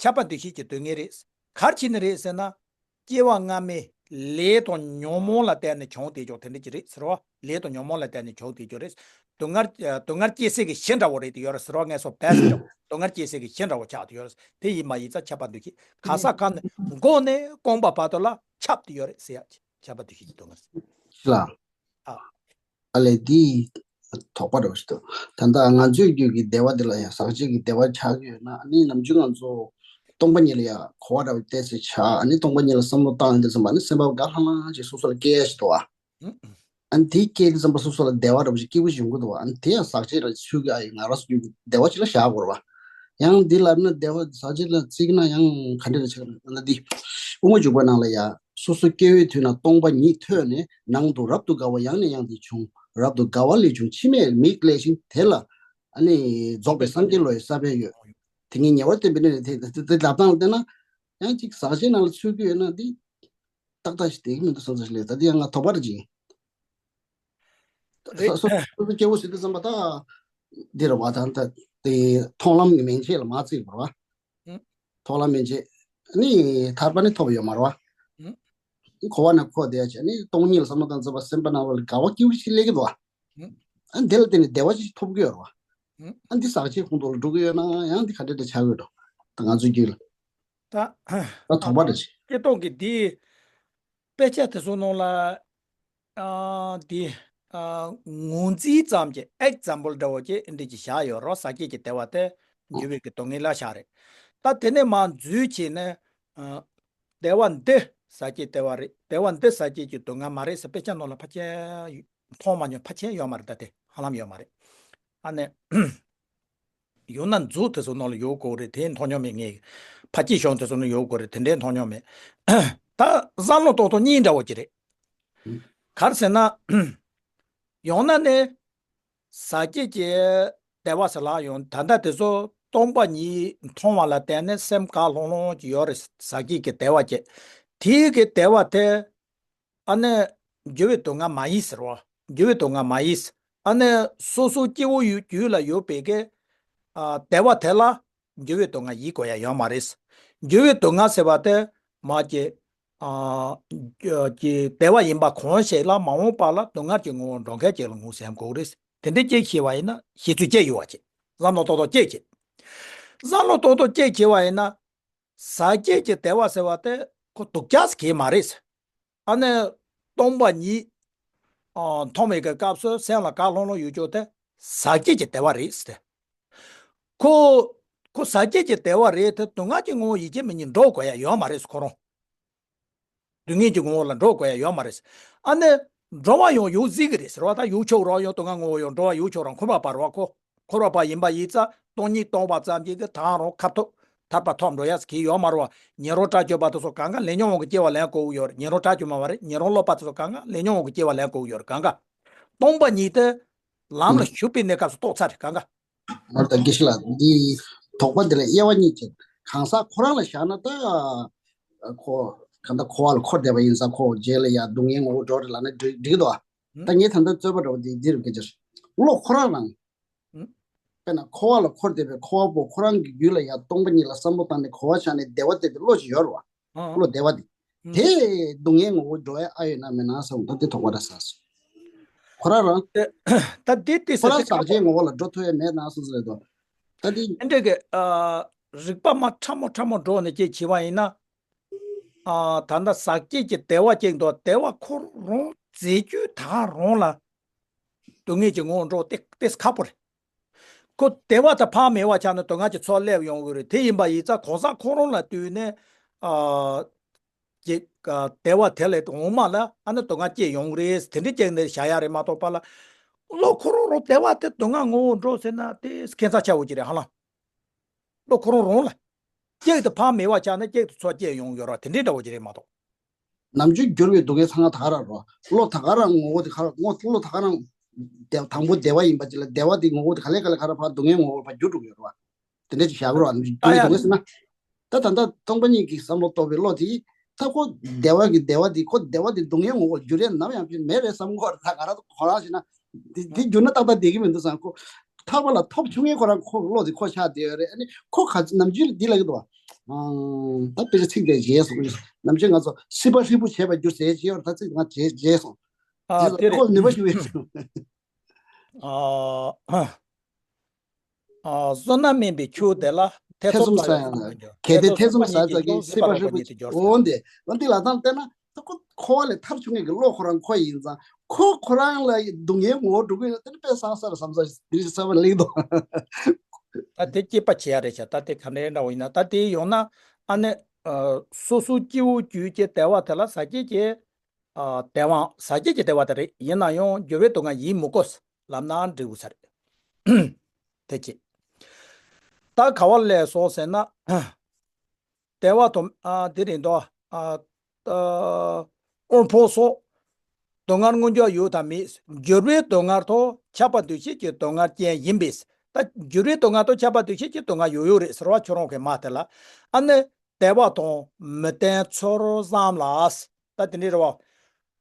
ཁྱབ་པ་འདུ་བྱེད་ཀྱི་སྡུག་བསྔལ་རེད། ག་རེ་བྱས་ནས་རེད་ཟེར་ན། སྐྱེ་བ་སྔ་མའི་ལས་དང་ཉོན་མོངས་ལ་བརྟེན་ནས་བྱུང་བསྡད་ཀྱོག་དེ་འདྲ་ཅིག་རེད་ཟེར་བ། ལས་དང་ཉོན་མོངས་ལ་བརྟེན་ནས་བྱུང་བསྡད་ཀྱོག་རེད། སྡུག་བསྔལ་སྡུག་བསྔལ་སྐྱེ་སའི་གི་གཞི་འདྲ་བོ་རེད་དེ་ཡོད་རེད་ཟེར་བ། ངས་སོ་བས་ཟེར་ཀྱོག་སྡུག་བསྔལ་སྐྱེ་སའི་གི་གཞི་འདྲ་བོ་ཆགས་བསྡད་ཡོད་རེད། དེ་ཡིན་མ་ཡིན་ཙང་ཁྱབ་པ་འདུ་བྱེད་ག་ས་ག་ནས་མགོ་ནས་རྐང་པ་བར་དུ་ལ་ཁྱབ་བསྡད་ཡོད་རེད་ཟེར་ཡ། ཁྱབ་པ་འདུ་བྱེད་ཀྱི་སྡུག་བསྔལ་ཟེར། ལ། ཨ། ཨ་ལས་འདི་དོགས་པ་འདྲ་བོ་ཞིག་འདུག་ད་ལྟ་ང་ཚོའི་རྒྱུད་ཀྱི་བདེ་བ་འདི་ལ་ཡང་ཟག་བཅས་ཀྱི་བདེ་བ་ཆགས་ཀྱི་ཡོད་ན་ཨ་ནི་ནམ་རྒྱུན་ང་ཚོ་ སྟོང་པ་ཉིད་ལ་ཡ་གོ་བ་འདྲ་བོ་ཏོག་ཙམ་ཆགས། ཨ་ནི་སྟོང་པ་ཉིད་ལ་བསམ་བློ་བཏང་ཡོང་དུས་ཙམ་པ་ནི་སེམས་པ་དགའ་ལྷང་ལྷང་ཅིག་སོ་སོ་ལ་སྐྱེ་ཡ་ཞིག་འདུག་བ། ཨ་ནི་དེ་སྐྱེས་དུས་ཙམ་པ་སོ་སོ་ལ་བདེ་བ་འདྲ་བོ་ཞིག་སྐྱིད་པོ་ཞིག་ཡོང་གི་འདུག་བ། ཨ་ནི་དེ་ཡང་ཟག་བཅས་ལ་ཚུད་ཀྱི་ཨ་ཡི་ང་རང་ཚོ་རྒྱུད་ཀྱི་བདེ་བ་ཅིག་ལ་བཞག་དགོས་རེད་བ། ཡང་འདི་ལབ་ན་བདེ་བ་ཟག་བཅས་ལ་བརྩིས་ན་ཡང་ག་འདྲ་རེད་ཆགས་ན་འདི། དབུ་མ་འཇུག་པ་ནང་ལ་ཡ་སོ་སོ་སྐྱེ་བོའི་དུས་ན་སྟོང་པ་ཉིད་ཐོས་ནས། ནང་དུ་རབ་ཏུ་དགའ་བ་ཡང་ནས་ཡང་དུ་འབྱུང་། རབ་ཏུ་དགའ་བ་ལས་བྱུང་འཆི་མེད་མིག་བསླད་ཅིང་། དེ་ལ་ཨ་ནི་རྫོགས་པའི་སངས་རྒྱས་བློ་ཡི་ས་བོན་ཡོད། དེ་ཉིད་ཉེ་བར་བསྟན་པའི་གནས་ནི་དེ་དེ་དེ་ལབ་སྟངས་ལ་བལྟས་ན། ཡང་ཅིག་ཟག་བཅས་ནང་ལ་ཚུད་ཀྱི་ཡོད་ན་འདི་ཏག་ཏག་ཞིག་བསྡད་ཀྱི་མི་འདུག་བསམ་ས་ཞིག་སླེབས། ད་འདི་ཡང་ང་དོགས་པ་རེ་ཅིག་ཡིན། རེད། སོ་སོ་སོ་སོ་སྐྱེ་བོ་ཟེར་དུས་ཙམ་པ་ད་འདི་རེད་བ། ད་ད་དེ་མཐོང་ལམ་གྱི་མན་ཆད་ལ་མ་བརྩིས་པ་རེད་བ། ཨང་། མཐོང་ལམ་མན་ཆད་ནི་ཐར་པ་ནི་ཐོབ་ཡོད་མ་རེད་བ། ཨང་། འཁོར་བ་ན་འཁོར་བསྡད་ཡ་བྱས་ནི་སྟོང་ཉིད་ལ་བསམ་བློ་བཏང་ཙམ་པ་སེམས་པ་ནང་ལ་དགའ་བ་སྐྱིད་པོ་ཞིག་སླེབས་ཀྱི་འདུག་བ། ཨང་། ཨ་འདི་ལ་བརྟེན་ནས་བདེ་བ་ཞིག་ཐོབ་ཀྱི་ཡོད་རེད་བ། ཨང་། ཨ་འདི་ཟག་བཅས་ཁོངས་གཏོགས་ལ་འགྲོ་གི་ཡོད་ན་ཡང་འདི་ག་འདྲ་འདྲ་ཆགས་ཀྱི་ཡོད་འགྲོ། ད་ང་ཚོའི་རྒྱུད་ལ། ད་ད་དོགས་པ་རེ་ཞིག་སྐྱེ་སྟོང་གི་འདི་དཔེ་ཆ་དེ་ཚོ་ནང་ལ། ཨ་འདི་ཨ་ངོས་འཛིན་ཙམ་གྱི་example འདྲ་བོ་ཅིག་འདི་ཅིག་བཞག་ཡོད་རོ། ཟག་བཅས་ཀྱི་བདེ་བ་དེ་འགྱུར་བའི་གི་སྡུག་བསྔལ་ལ་བཞག་རེད། ད་དེ་ནས་མར་འཛུལ་བྱས་ནས་ཨ་བདེ་བ་འདི་ཟག་བཅས་བདེ་བ་རེད། བདེ་བ་འདི་ཟག་བཅས་ཀྱི་སྡུག་བསྔལ་མ་རེད་ཟེར་དཔེ་ཆ་ནང་ལ་ཕལ་ཆེར་མཐོང་མ་མྱོང་། ཕལ་ཆེར་ཡོད་མ་རེད། ད་དེ་ཧ་ལམ་ཡོད་མ་རེད། ཨ་ནི། ཡོད་ན་མཛོད་དེ་ཚོ་ནང་ལ་ཡོད་དགོས་རེད། དེ་མཐོང་མྱོང་མེད། ངས་ཕ་སྐྱིད་གཞུང་དེ་ཚོ་ནང་ཡོད་དགོས་རེད། དེ་འདྲའི་མཐོང་མྱོང་མེད། ད་བསམ་བློ་ཏོག་ཏོག་གཉིས་འདྲ་བོ་ཅིག་རེད། ག་རེ་ཟེར་ན། ཡང་ན་ནི་ཟག་བཅས་ཀྱི་བདེ་བ་ཟེར་ལབ་ཡོང་། ད་ལྟ་དེ་ཚོ་སྟོང་པ་ཉིད་མཐོང་བ་ལ་བརྟེན་ནས་སེམས་དགའ་ལྷང་ལྷང་ཅིག་ཡོད་རེད། ཟག་བཅས་ཀྱི་བདེ་བ་ཅིག་དེའི་གི་བདེ་བ་དེ། ཨ་ནི་འགྱུར་བའི་སྡུག་བསྔལ་མ་ཡིན་ཟེར་བ། འགྱུར་བའི་སྡུག་བསྔལ་མ་ཡིན། ཨ་ནི་སོ་སོ་སྐྱེ་བོ་ཡུལ་རྒྱུད་ལ་ཡོད་པའི་གི་ཨ་བདེ་བ་དེ་ལ་འགྱུར་བའི་སྡུག་བསྔལ་ཡིན་དགོས་ཡ་ཡོད་མ་རེད། འགྱུར་བའི་སྡུག་བསྔལ་ཟེར་བ་དེ་མ་གི་ཨ་གི་བདེ་བ་ཡིན་པ་གང་ཞིག་ལ་མ་འོངས་པ་ལ་སྡུག་བསྔལ་གྱི་ངོ་བོ་འགྲོ་མཁན་ཅིག་ལ་ངོས་ཟིན་དགོས་རེད། དེ་འདྲ་ཅིག་ཤེས་པ་ཡིན་ན་ཤེས་ཚུལ་ཅིག་ཡོད་པ་ཅིག་བསམ་བློ་ཏོག་ཏོག་ཅིག་བྱེད། བསམ་བློ་ཏོག་ཏོག་ཅིག་བྱེད་པ་ཡིན་ན། ཟག་བཅས་ཀྱི་བདེ་བ་ཟེར་བ་དེ་ཁོ་སྡུག་ཅག་ཟེར་གྱི་མ་རེད། ཨ་ནི་སྟོང་པ་ཉིད་ཨ་མཐོང་བའི་གི་སྐབས་སུ་སེམས་ལ་དགའ་ལྷང་ལྷང་ཡོད་ཅོག་དེ་ཟག་བཅས་ཀྱི་བདེ་བ་རེད་ཟེར་ཏེ། ཁོ་ཁོ་ཟག་བཅས་ཀྱི་བདེ་བ་རེད་དེ། སྡུག་བསྔལ་གྱི་ངོ་བོ་ཡིད་ཀྱི་མི་ཉིད་འགྲོ་དགོས་ཡ་ཡོད་མ་རེད་ཁོ་རང་། སྡུག་བསྔལ་གྱི་ངོ་བོ་ལ་འགྲོ་དགོས་ཡ་ཡོད་མ་རེད། ཨ་ནི་འགྲོ་བ་ཡང་ཡོད་སྲིད་ཀྱི་རེད་ཟེར་བ། ད་ཡོད་ཆོག་རོགས་ཡང་སྡུག་བསྔལ་ངོ་བོ་ཡང་འགྲོ་བ་ཡོད་ཆོག་རང་འཁོར་བ་པ་རེད་བ་ཁོ། འཁོར་བ་པ་ཡིན་པ་ཡིན་ཙང་སྟོང་ཉིད་རྟོགས་པ་ཙམ་གྱིས་ཀྱི་ད་རུང་ཁ་ཐུག་ཐར་པ་ཐོབ་འགྲོ་ཡ་ཟེར་གྱི་ཡོད་མ་རེད་བ། ཉན་རང་དྲག་སྤྱོད་པ་དེ་ཚོ་གང་ག་ལས་ཉོན་དབང་གི་སྐྱེ་བ་ལེན་དགོས་ཀྱི་ཡོད་རེད། ཉན་རང་དྲག་སྤྱོད་མ་བ་རེད། ཉན་རང་ལོག་པ་དེ་ཚོ་གང་ག་ལས་ཉོན་དབང་གི་སྐྱེ་བ་ལེན་དགོས་ཀྱི་ཡོད་རེད། གང་ག་སྟོང་པ་ཉིད་དེ་ལམ་ལ་ཞུགས་པའི་གནས་སྐབས་སུ་རྟོགས་ཚར་རེད། གང་ག་མ་དང་དགེ་བཤེས་ལགས། འདི་དོགས་པ་འདི་ལ་དབྱེ་བ་གཉིས་ཀྱི་གང་ཟག་ཁོ་རང་ལ་བཞག་ན་ད། ཁོ་གང་ལྟར་འཁོར་བ་ལ་འཁོར་བསྡད་པ་ཡིན་ཙང་ཁོ་རྗེས་ལ་ཡ་སྡུག་བསྔལ་ངོ་བོ་འགྲོ་རེད་ལབ་ན་འགྲིག་འགྲིག་གི་འདུག་ཨ། ད་ངས་ད་ལྟ་རྩོད་པ་འདྲ་བོ་འདི་འདི་རུ་སྐད་ཆ་བློ་ཁོ་རང་རང་། དཔེར་ན་འཁོར་བ་ལ་འཁོར་བསྡད་པའི་འཁོར་བ་པོ་ཁོ་རང་གི་རྒྱུད་ལ་ཡ་སྟོང་པ་ཉིད་ལ་བསམ་བློ་བཏང་ནས་གོ་བ་ཆགས་ནས་བདེ་བ་བསྡད་པའི་བློ་ཞིག་ཡོད་རེད་བ། ཨང་། བློ་བདེ་བ་འདི། ཨང་། དེ་སྡུག་བསྔལ་ངོ་བོ་འགྲོ་ཡ་ཨ་ཡོད་ན་མེད་ན་ཟེར་བ་ད་དེ་དོགས་པ་རེད་ཟེར་སོང་། ཁོ་རང་རང་། ད་དེ་དེ་ཁོ་རང་ཟག་བཅས་ངོ་བོ་ལ་འགྲོ་ཐུབ་ཡ་མེད་ན་སོང་ཟེར་རེད་དོ། ད་དེ། ཨེ་འདྲ་གི་ཨ་རིག་པ་མ་ཕྲ་མོ་ཕྲ་མོ་འགྲོ་ནས་ཅིག་བྱེད་པ་ཡིན་ན། ཨ་ད་ལྟ་ཟག་བཅས་ཀྱི་བདེ་བ་ཅིག་འདུག་བདེ་བ་ཁོ་རང་རྫས་རྒྱུད་ད་རང་ལ་སྡུག་བསྔལ་གྱི་ངོ་བོ་འགྲོ་དེ་དེ་ཁག་པོ་རེད། ཁོ་བདེ་བ་དང་ཕར་མེད་པ་ཆགས་ན་སྡུག་བསྔལ་གྱི་ཚོགས་སླེབས་ཡོང་གི་རེད། དེ་ཡིན་པ་ཡིན་ཙང་གང་ཟག་ཁོ་རང་ལ་ལྟོས་ནས་ཨ་ཅིག་ཨ་བདེ་བ་དེ་ལས་འོག་མ་ལ་ཨ་ནི་སྡུག་བསྔལ་སྐྱེ་ཡོང་གི་རེད། དེ་འདྲ་ཅིག་ནས་བཞག་ཡ་རེད་མ་གཏོགས་པ་ལ། བློ་ཁོ་རང་རང་བདེ་བ་དེ་སྡུག་བསྔལ་ངོ་བོ་འགྲོ་ཟེར་ན་དེ་ཁྱད་མཚར་ཆེ་བོ་ཅིག་རེད་ཧ་ལམ། བློ་ཁོ་རང་རང་ལ། གཅིག་ཏུ་ཕར་མེད་པ་ཆགས་ན་གཅིག་ཏུ་ཚོགས་སྐྱེ་ཡོང་ཡོད་ར་དེ་འདྲའི་འདྲ་བོ་ཅིག་རེད་མ་གཏོགས། ནམ་རྒྱུན་འགྱུར་བའི་སྡུག་བསྔལ་ཚང་མ་ད་ག་རང་རོ། བློ་ད་ག་རང་ངོ་བོ་དེ་ག་རང་ངོ་བློ་ད་ག་རང་། དེ་དང་པོ་བདེ་བ་ཡིན་པ་ཅིག་ལ་བདེ་བ་དེ་ངོ་བོ་དེ་ག་ལེ་ག་ལེ་ག་ར་ཕར་སྡུག་བསྔལ་ངོ་བོར་ཕར་འགྱུར་འགྲོ་གི་ཡོད་རེད་བ། དེ་འདྲ་ཅིག་བཞག་རོགས་ཨ་ནི་ཨ་ཡ། སྡུག་བསྔལ་ཟེར་ན། ད་ད་ལྟ་སྟོང་པ་ཉིད་ཀྱི་བསམ་བློ་རྟོགས་པའི་བློ་དེ། ད་ཁོ་བདེ་བ་གི་བདེ་བ་དེ་ཁོ་བདེ་བ་དེ་སྡུག་བསྔལ་ངོ་བོར་འགྱུར་ཡས་ནམ་ཡང་ཕན་མེད་རེད་བསམ་གོ་རེད། ད་ག་ར་ཁོ་རང་བྱས་ན། དེ་དེ་འགྱུར་ན་ཏག་ཏག་བསྡད་ཀྱི་མི་འདུག་བསམ་ཁོ། ཐར་པ་ལ་ཐོབ་བྱུང་ངས་ཁོ་རང་ཁོ་བློ་དེ་ཁོ་ཆགས་བསྡད་ཡོད་རེད། ཨ་ནི་ཁོ་ག་ནམ་རྒྱུན་འདི་ལ་གི་འདུག་བ། ཨང་། ད་དཔེ་ཆ་ཚིག་དེ་བརྗེད་སོང་། ནམ་རྒྱུན་ང་ཚོ་སྲིད་པ་ཧྲིལ་པོ་བྱས་པར་འགྱུར་ཟེར་བྱས་ཡོད་རེད། ད་ཚིག་ང་བརྗེད་བརྗེད་སོང་། ཨ་དེ་དེ་རེད། ཁོ་ནུས་པ་ཞིག་ཡོད་སོང་། ཨ་ཨ། བསོད་ནམས་དམན་པའི་ཁྱེའུ་དེ་ལ་ཐེ་ཐེ་ཚོམ་ཚོམ་ཟ་ཟ་ཡང་ཡང་ན། གལ་ཏེ་ཐེ་ཚོམ་ཟ་ཟ་གི་སྲིད་པ་ཧྲིལ་པོ་འོང་དེ། འོ་འདི་ལ་དང་བལྟས་ན་ད་ཁོ་འཁོར་བ་ལས་ཐར་བྱུང་མཁན་གྱི་བློ་ཁོ་རང་ཁོ་ཡིན་ཙང་ཁོ་ཁོ་རང་ལ་སྡུག་བསྔལ་ངོ་བོ་འགྲོ་གི་ཡོད་ན་དེ་ནི་དཔེ་བཟང་ས་རེད་བསམ་ས་འདི་རེད་བསམ་པ་ལེགས་འདུག་ད་དེ་སྐྱེད་པ་བྱེད་ཡ་རེད་ཤག་ད་དེ་ག་འདྲའི་འདྲ་བོ་ཡིན་ན་ད་དེ་ཡོང་ན་ ཨ་ནི་ཨ་སོ་སོའི་སྐྱེ་བོའི་རྒྱུད་ཀྱི་དལ་བ་དེ་ལ་ཟག་བཅས་ཀྱི་ཨ་དལ་བའམ་ཟག་བཅས་ཀྱི་དལ་བ་དེ་རེད། ཡིན་ན་ཡང་འགྱུར་བའི་སྡུག་བསྔལ་ཡིན་མི་དགོས་ལབ་ན་འགྲིག་གི་ས་རེད། དེ་གཅིག་ད་ག་བ་ལས་སོང་ཟེར་ན། དལ་བ་དང་ཨ་དེ་རེད་དོ། ཨ་ཨ་དབུལ་ཕོངས་སོགས་སྡུག་བསྔལ་མངོན་གྱུར་ཡོད་དམ་མེད། འགྱུར་བའི་སྡུག་བསྔལ་དང་ཁྱབ་པ་འདུ་ཤེས་ཀྱི་སྡུག་བསྔལ་ཅན་ཡིན་པས། ད་འགྱུར་བའི་སྡུག་བསྔལ་དང་ཁྱབ་པ་འདུ་ཤེས་ཀྱི་སྡུག་བསྔལ་ཡོད་ཡོད་རེད་ཟེར་བ་ཁྱོད་རང་གི་མ་དེ་ལ། ཨ་ནི་དལ་བ་དང་མི་བརྟན་ཚུལ་བསམ་ལ། ད་དེ་འདྲའི་རེད་བ།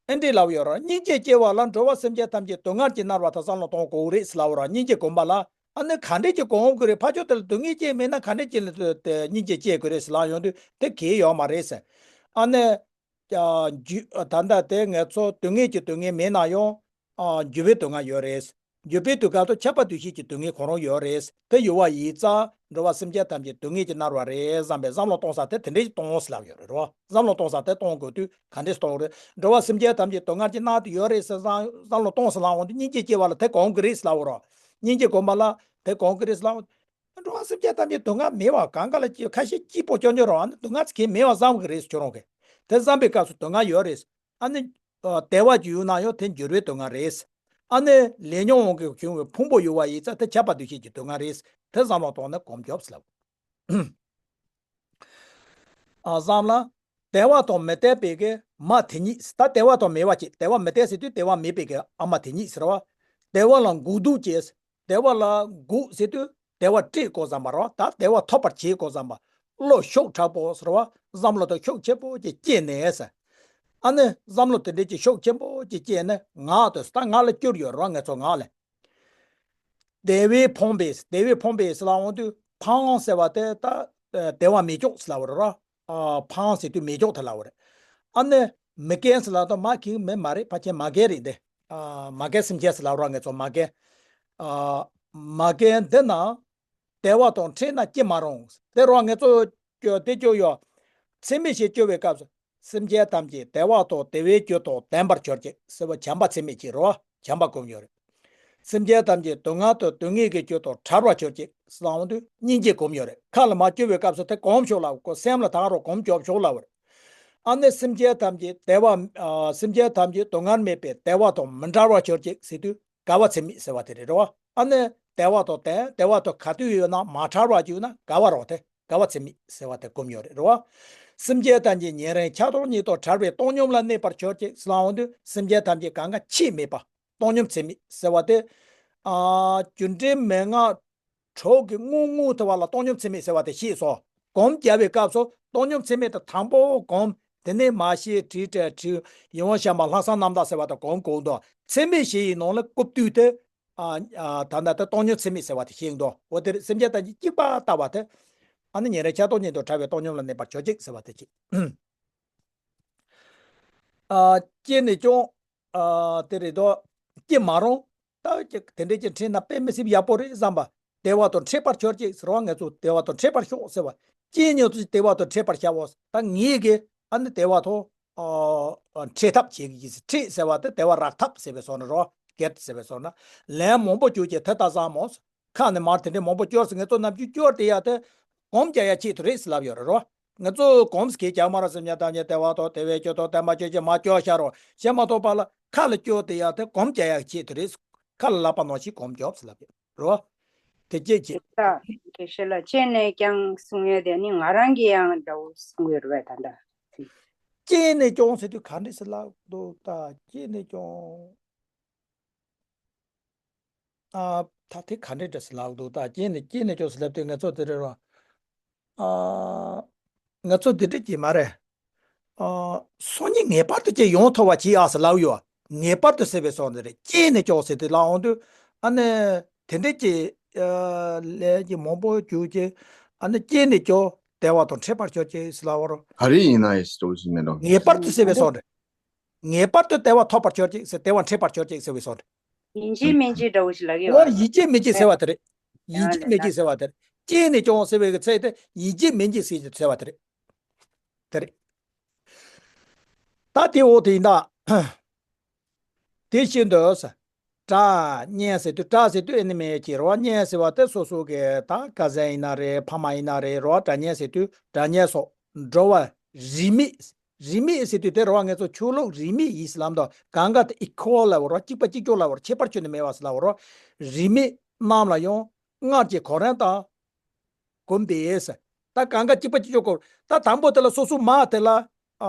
ཨེ་འདྲའི་ལབ་ཡོད་ར། སྙིང་རྗེ་སྐྱེ་བ་ལ་འགྲོ་བ་སེམས་ཅན་ཐམས་ཅད་སྡུག་བསྔལ་གྱིས་མནར་བ་དག་བསམ་བློ་གཏོང་དགོས་རེད་ཟེར་ལབ་ཡོད་ར། སྙིང་རྗེ་སྒོམ་པ་ལ་ཨ་ནི་ག་འདྲས་ཀྱི་སྒོམ་དགོས་རེད། ཕར་ཕྱོགས་དེ་ལ་སྡུག་བསྔལ་སྐྱེ་མེད་ན་ག་འདྲས་ཀྱི་ལ་དེ་སྙིང་རྗེ་སྐྱེ་དགོས་རེད་ཟེར་ལབ་ཡོང་དུས་དེ་གལ་ཡོད་མ་རེད་ཟེར། ཨ་ནི་ཨ་རྒྱུ་ད་ལྟ་དེ་ང་ཚོ་སྡུག་བསྔལ་གྱི་སྡུག་བསྔལ་མེད་ན་ཡང་ཨ་འགྱུར་བའི་སྡུག་བསྔལ་ཡོད་རེད། འགྱུར་བའི་དུས་སྐབས་སུ་ཁྱབ་པ་འདུ་ཤེས་ཀྱི་སྡུག་བསྔལ་ཁོ་རང་ཡོད་རེད། དེ་ཡོད་པ་ཡིན་ཙང་འགྲོ་བ་སེམས་ཅན་ཐམས་ཅད་སྡུག་བསྔལ་གྱིས་མནར་བ་རེད་བསམ་པའི་བསམ་བློ་གཏོང་ས་དེ་དེ་འདྲས་ཀྱི་གཏོང་ཟེར་ལབ་ཡོད་རེད་རོ། བསམ་བློ་གཏོང་ས་དེ་གཏོང་དགོས་དུས་ག་འདྲས་གཏོང་རེད། འགྲོ་བ་སེམས་ཅན་ཐམས་ཅད་སྡུག་བསྔལ་གྱིས་མནར་དུ་ཡོད་རེད་ཟེར་བསམ་བསམ་བློ་གཏོང་ཟེར་ལབ་འོང་དུས་སྙིང་རྗེ་སྐྱེ་བ་ལ་དེ་གོམས་ཀྱི་རེད་ཟེར་ལབ་འོང་རོ། སྙིང་རྗེ་སྒོམ་པ་ལ་དེ་གོམས་ཀྱི་རེད་ཟེར་ལབ་འོང་། འགྲོ་བ་སེམས་ཅན་ཐམས་ཅད་སྡུག་བསྔལ་མེད་པ་གང་ག་ལ་སྐྱེ་ཁ་ཤས་སྐྱིད་པོ་སྐྱོ་སྐྱོ་རོ། ཨ་ནི་སྡུག་བསྔལ་ཅིག་མེད་པ་བསམ་གྱི་རེད་ཟེར་ཁྱོད་རང་གིས། དེ་བསམ་པའི་སྐབས་སུ་སྡུག་བསྔལ་ཡོད་རེད། ཨ་ནི་ཨ་བདེ་བ་ཅིག་ཡོད་ན་ཡང་དེ་འགྱུར་བའི་སྡུག་བསྔལ་རེད། ཨ་ནི་ལས་ཉོན་དབང་གིས་བྱུང་བའི་ཕུང་པོ་ཡོད་པ་ཡིན་ཙང་དེ་ཁྱབ་པ་འདུ་ཤེས་ཀྱི་སྡུག་བསྔལ་རེད། དེ་བསམ་བློ་གཏོང་ནས་གོམས་རྒྱོབ་ཟེར་ལབ། ཨ་བསམ་ལ། དལ་བ་དང་མི་བརྟན་པའི་གི་མ་དེ་ཉིད། ད་དལ་བ་དང་མེད་པ་ཅིག་དལ་བ་མི་བརྟན་ཟེར་དུས་དལ་བ་མེད་པའི་གི་ཨ་མ་དེ་ཉིད་ཟེར་བ། དལ་བ་ལ་འགོག་ལྡོག་བྱེད། དལ་བ་ལ་འགོག་ཟེར་དུས་དལ་བ་སྤྲད་དགོས་བསམ་པ་རེད་བ། ད་དལ་བ་ཐོབ་པར་བྱེད་དགོས་བསམ་པ། བློ་ཤུགས་དྲག་པོ་ཟེར་བ། བསམ་བློ་དེ་ཤུགས་ཆེན་པོ་ཅིག་སྐྱེས་ནས་ཟེར། ཨ་ནི་བསམ་བློ་དེ་འདྲས་ཀྱི་ཤུགས་ཆེན་པོ་ཅིག་སྐྱེས་ནས་ངག་དེ་ད་ངག་ལ་སྐྱུར་ཡོད་རེད་བ། ང་ཚོ་ངག་ལ། བདེ་བས་ཕོངས་པས། བདེ་བས་ཕོངས་པས་ཟེར་ལབ་འོང་དུས་ཕངས་ཟེར་བ་དེ་ད་བདེ་བ་མེད་ཀྱོག་ཟེར་ལབ་པ་རེད་བ། ཨ་ཕངས་ཟེར་དུས་མེད་ཀྱོག་དེ་ལབ་པ་རེད། ཨ་ནི་མི་རྒན་ཟེར་ལབ་དུས་མ་རྒན་མི་མ་རེད། ཕལ་ཆེར་མ་རྒན་རེད་དེ། ཨ་མ་རྒན་སེམས་ཅན་ཟེར་ལབ་ར། ང་ཚོ་མ་རྒན། ཨ་མ་རྒན་འདི་ན་བདེ་བ་དང་འཕྲད་ན་སྐྱེ་མ་རུང་། དེ་རུ་ང་ཚོ་སྐྱོ་དེ་སྐྱོ་ཡོད། ཚད་མེད་ཞེས་སྐྱོ་བའི་སྐབས་སུ། སེམས་ཅན་ཐམས་ཅད་བདེ་བ་དང་བདེ་བའི་རྒྱུ་དང་ལྡན་པར་གྱུར་ཅིག་ཟེར་བ་བྱམས་པ་ཚད་མེད་ཅིག་རོ། བྱམས་པ་སྒོམ་ཡོད་རེད། སེམས་ཅན་ཐམས་ཅད་སྡུག་བསྔལ་དང་སྡུག་བསྔལ་གྱི་རྒྱུ་དང་བྲལ་བར་གྱུར་ཅིག་ཟེར་འོང་དུས་སྙིང་རྗེ་སྒོམ་ཡོད་རེད། ཁ་ལ་མ་སྐྱོ་བའི་སྐབས་སུ་དེ་སྒོམ་ཤོག་ལབ་གོ། སེམས་ལ་ད་རུང་སྒོམ་རྒྱོབ་ཤོག་ལབ་པ་རེད། ཨ་ནི་སེམས་ཅན་ཐམས་ཅད་བདེ་བ། ཨ་སེམས་ཅན་ཐམས་ཅད་སྡུག་བསྔལ་མེད་པའི་བདེ་བ་དང་མི་འབྲལ་བར་གྱུར་ཅིག་ཟེར་དུས་དགའ་བ་ཚད་མེད་ཟེར་བ་དེ་རེད་རོ། ཨ་ནི་བདེ་བ་དང་ལྡན། བདེ་བ་དང་ག་དུས་ཡོད་ན་མ་བྲལ་བར་གྱུར་ན་དགའ་བ་རོ། དེ་དགའ་བ་ཚད་མེད་ཟེར་བ་དེ་སྒོམ་ཡོད་རེད་རོ། སེམས་ཅན་ཐམས་ཅད་ཉེ་རིང་ཆགས་སྡང་གཉིས་དང་བྲལ་བའི་བཏང་སྙོམས་ལ་གནས་པར་གྱུར་ཅིག་ཟེར་ལབ་འོང་དུས་སེམས་ཅན་ཐམས་ཅད་གང་ག་ཆད་མེད་པ། བཏང་སྙོམས་ཚད་མེད་ཟེར་བ་དེ། ཨ་རྒྱུ་འབྲས་མན་ངག་གྲོགས་ཀྱི་དངོས་དངོས་དེ་བ་ལ་བཏང་སྙོམས་ཚད་མེད་ཟེར་བ་དེ་ཤེས་སོ། སྒོམ་རྒྱབ་པའི་སྐབས་སུ་བཏང་སྙོམས་ཚད་མེད་དེ་དང་པོ་སྒོམ། དེ་ནས་མ་ཤེས་དྲིས་དྲན་དྲིས་ཡིད་དབང་བཤད་མ་ལྷག་བསམ་རྣམ་དག་ཟེར་བ་དེ་སྒོམ་དགོས་འདུག་ཚད་མེད་བཞི་ཡི་ནང་ལ་རྐུབ་སྟོད་དེ། ཨ་ཨ་ད་ལྟ་དེ་བཏང་སྙོམས་ཚད་མེད་ཟེར་བ་དེ་ཤེས་འདུག་འོ་དེ་རེད། སེམས་ཅན་ཐམས་ཅད་གཅིག་པ་ལྟ་བ་དེ། ཨ་ནི་ཉེ་རིང་ཆགས་སྡང་གཉིས་དང་བྲལ་བའི་བཏང་སྙོམས་ལ་གནས་པར་གྱུར་ཅིག་ཟེར་བ་དེ་གཅིག་ཨ་སྐྱེས་ནས་ཀྱང་། ཨ་དེ་རེད་དོ། སྐྱེ་མ་རུང་། ད་ཀྱི་དེ་འདྲས་ཀྱི་འཕྲད་ན་དཔེ་མི་སྲིད་ཡག་པོ་རེད་བསམ་པ། བདེ་བ་དང་འཕྲད་པར་གྱུར་ཅིག་ཟེར་བ། ང་ཚོ་བདེ་བ་དང་འཕྲད་པར་ཤོག་ཟེར་བ། སྐྱེས་ནས་ཚུལ་བདེ་བ་དང་འཕྲད་པར་བྱའོ། ད་ངེད་ཀྱིས་ཨ་ནི་བདེ་བ་དང་། ཨ་འཕྲད་ཐབས་བྱེད་ཀྱི་ཡིན། འཕྲད་ཟེར་བ་དེ་བདེ་བ་རག་ཐབས་ཟེར་བའི་བཟོ་འདྲ་རོ། གེད་ཟེར་བའི་བཟོ་འདྲ། ལན་མང་པོ་བརྒྱུད་ཀྱི་དེ་ལྟ་བཟང་མོ། ཁ་ནས་མར་དེ་འདྲའི་མང་པོ་སྐྱོར་ཟེར། ང་ཚོ་ནམ་རྒྱུན་སྐྱོར་དེ་ཡ་དེ། སྒོམ་རྒྱག་ཡ་ཆེད་དུ་རེད་ཟེར་ལབ་ཡོད་རེད་རོ། ང་ཚོ་སྒོམ་ཟེར་རྒྱག་མ་ར། སེམས་ཉིད་ཐམས་ཅད་བདེ་བ་དང་བདེ་བའི་རྒྱུ་དང་ལྡན་པར་གྱུར་ཅིག་མ་སྐྱོར་བཞག་རོགས། བྱས་མ་ཐོག་པ་ལ་ཁ་ལ་སྐྱོར་དེ་ཡ་དེ་སྒོམ་རྒྱག་ཡ་ཆེད་དུ་རེད། ཁ་ལ་ལབ་པ་ནང་བཞིན་སྒོམ་རྒྱོབ་ཟེར་ལབ་ཡོད་རོ། དེ་སྐད་ཅེས། ད་དགེ་བཤེས་ལགས་སྐྱེས་ནས་ཀྱང་གསུང་ཡོད་དེ་ནི་ང་རང་གི་ཡང་འདྲ་བོ་གསུང་ཡོད་རེད་བས་ད་ལྟ། སྐྱེས་ནས་ཀྱང་ཟེར་དུས་ག་འདྲས་ཟེར་ལབ་འདུག་ད་སྐྱེས་ནས་ཀྱང་། ཨ་ད་དེ་ག་འདྲས་འདྲ་ཟེར་ལབ་འདུག་ད་སྐྱེས་ནས་སྐྱེས་ནས་ཀྱང་ཟེར་ལབ་དུས་ང་ཚོ་དེ་རེད་རོ། ཨ་ང་ཚོ་འདི་འདྲ་གྱིས་མ་རེད། ཨ་སང་ཉིན་ངེས་པར་དུ་ཅིག་ཡོང་ཐུབ་པ་བྱེད་ཨ་ཟེར་ལབ་ཡོད། ངེས་པར་དུ་ཟེར་བའི་སོགས་འདི་རེད། སྐྱེས་ནས་ཀྱང་ཟེར་དུས་ལབ་འོང་དུས་ཨ་ནི་དེ་འདྲ་གྱི་ཨ་ལས་ཀྱི་མང་པོ་བརྒྱུད་ཀྱི་ཨ་ནི་སྐྱེས་ནས་ཀྱང་བདེ་བ་དང་འཕྲད་པར་གྱུར་ཅིག་ཟེར་ལབ་པ་རོ། ག་རེ་ཡིན་ན་ཡིན་ཟེར་འདྲ་བོ་ཞིག་མེད་འགྲོ། ངེས་པར་དུ་ཟེར་བའི་སོགས་འདི། ངེས་པར་དུ་བདེ་བ་ཐོབ་པར་གྱུར་ཅིག་ཟེར། བདེ་བ་འཕྲད་པར་གྱུར་ཅིག་ཟེར་བའི་སོགས་འདི། ཡིན་གཅིག་མིན་གཅིག་འདྲ་བོ་ཞིག་ལབ་ཀྱི་ཡོད་རེད། ཡིན་གཅིག་མིན་གཅིག་ཟེར་བ་དེ་རེད། ཡིན་གཅིག་མིན་གཅིག་ཟེར་བ་དེ་རེད། སྐྱེས་ནས་ཀྱང་ཟེར་བའི་གི་ཚད་དེ་ཡིན་གཅིག་མིན་གཅིག་ཟེར་གྱི་ཟེར་བ་དེ་རེད། དེ་རེད། ད་དེ་འོ་དེ་ཡིན་ད། དེ་བཞིན་དུ་ཟེར། དགྲ་གཉེན་ཟེར་དུས་དགྲ་ཟེར་དུས་ཨེ་ནི་མེད་ཀྱི་རོ། གཉེན་ཟེར་བ་དེ་སོ་སོ་གི་ད་ཁ་ཟས་ཡིན་ན་རེད། ཕ་མ་ཡིན་ན་རེད་རོ། དགྲ་གཉེན་ཟེར་དུས་དགྲ་གཉེན་སོགས། འགྲོ་བ་རིས་མེད། རིས་མེད་ཟེར་དུས་དེ་རེད་བ། ང་ཚོ་ཆོས་ལུགས་རིས་མེད་ཡིན་ཟེར་ལབ་དུས། གང་ག་དེ་ཨི་ཁོ་ལ་བོར་བ། གཅིག་པ་གཅིག་རྐྱང་ལ་བོར། ཁྱད་པར་ཁྱོན་ནས་མེད་པ་ཟེར་ལབ་བོར་བ། རིས་མེད་རྣམས་ལ་ཡང་། སྔར་གྱི་གོ་རིམ་ལྟར། གོམས་པས་ཟེར། ད་གང་ག་གཅིག་པ་གཅིག་རྐྱང་གོམས། ད་དང་པོ་དེ་ལ་སོ་སོ་མ་དེ་ལ། ཨ།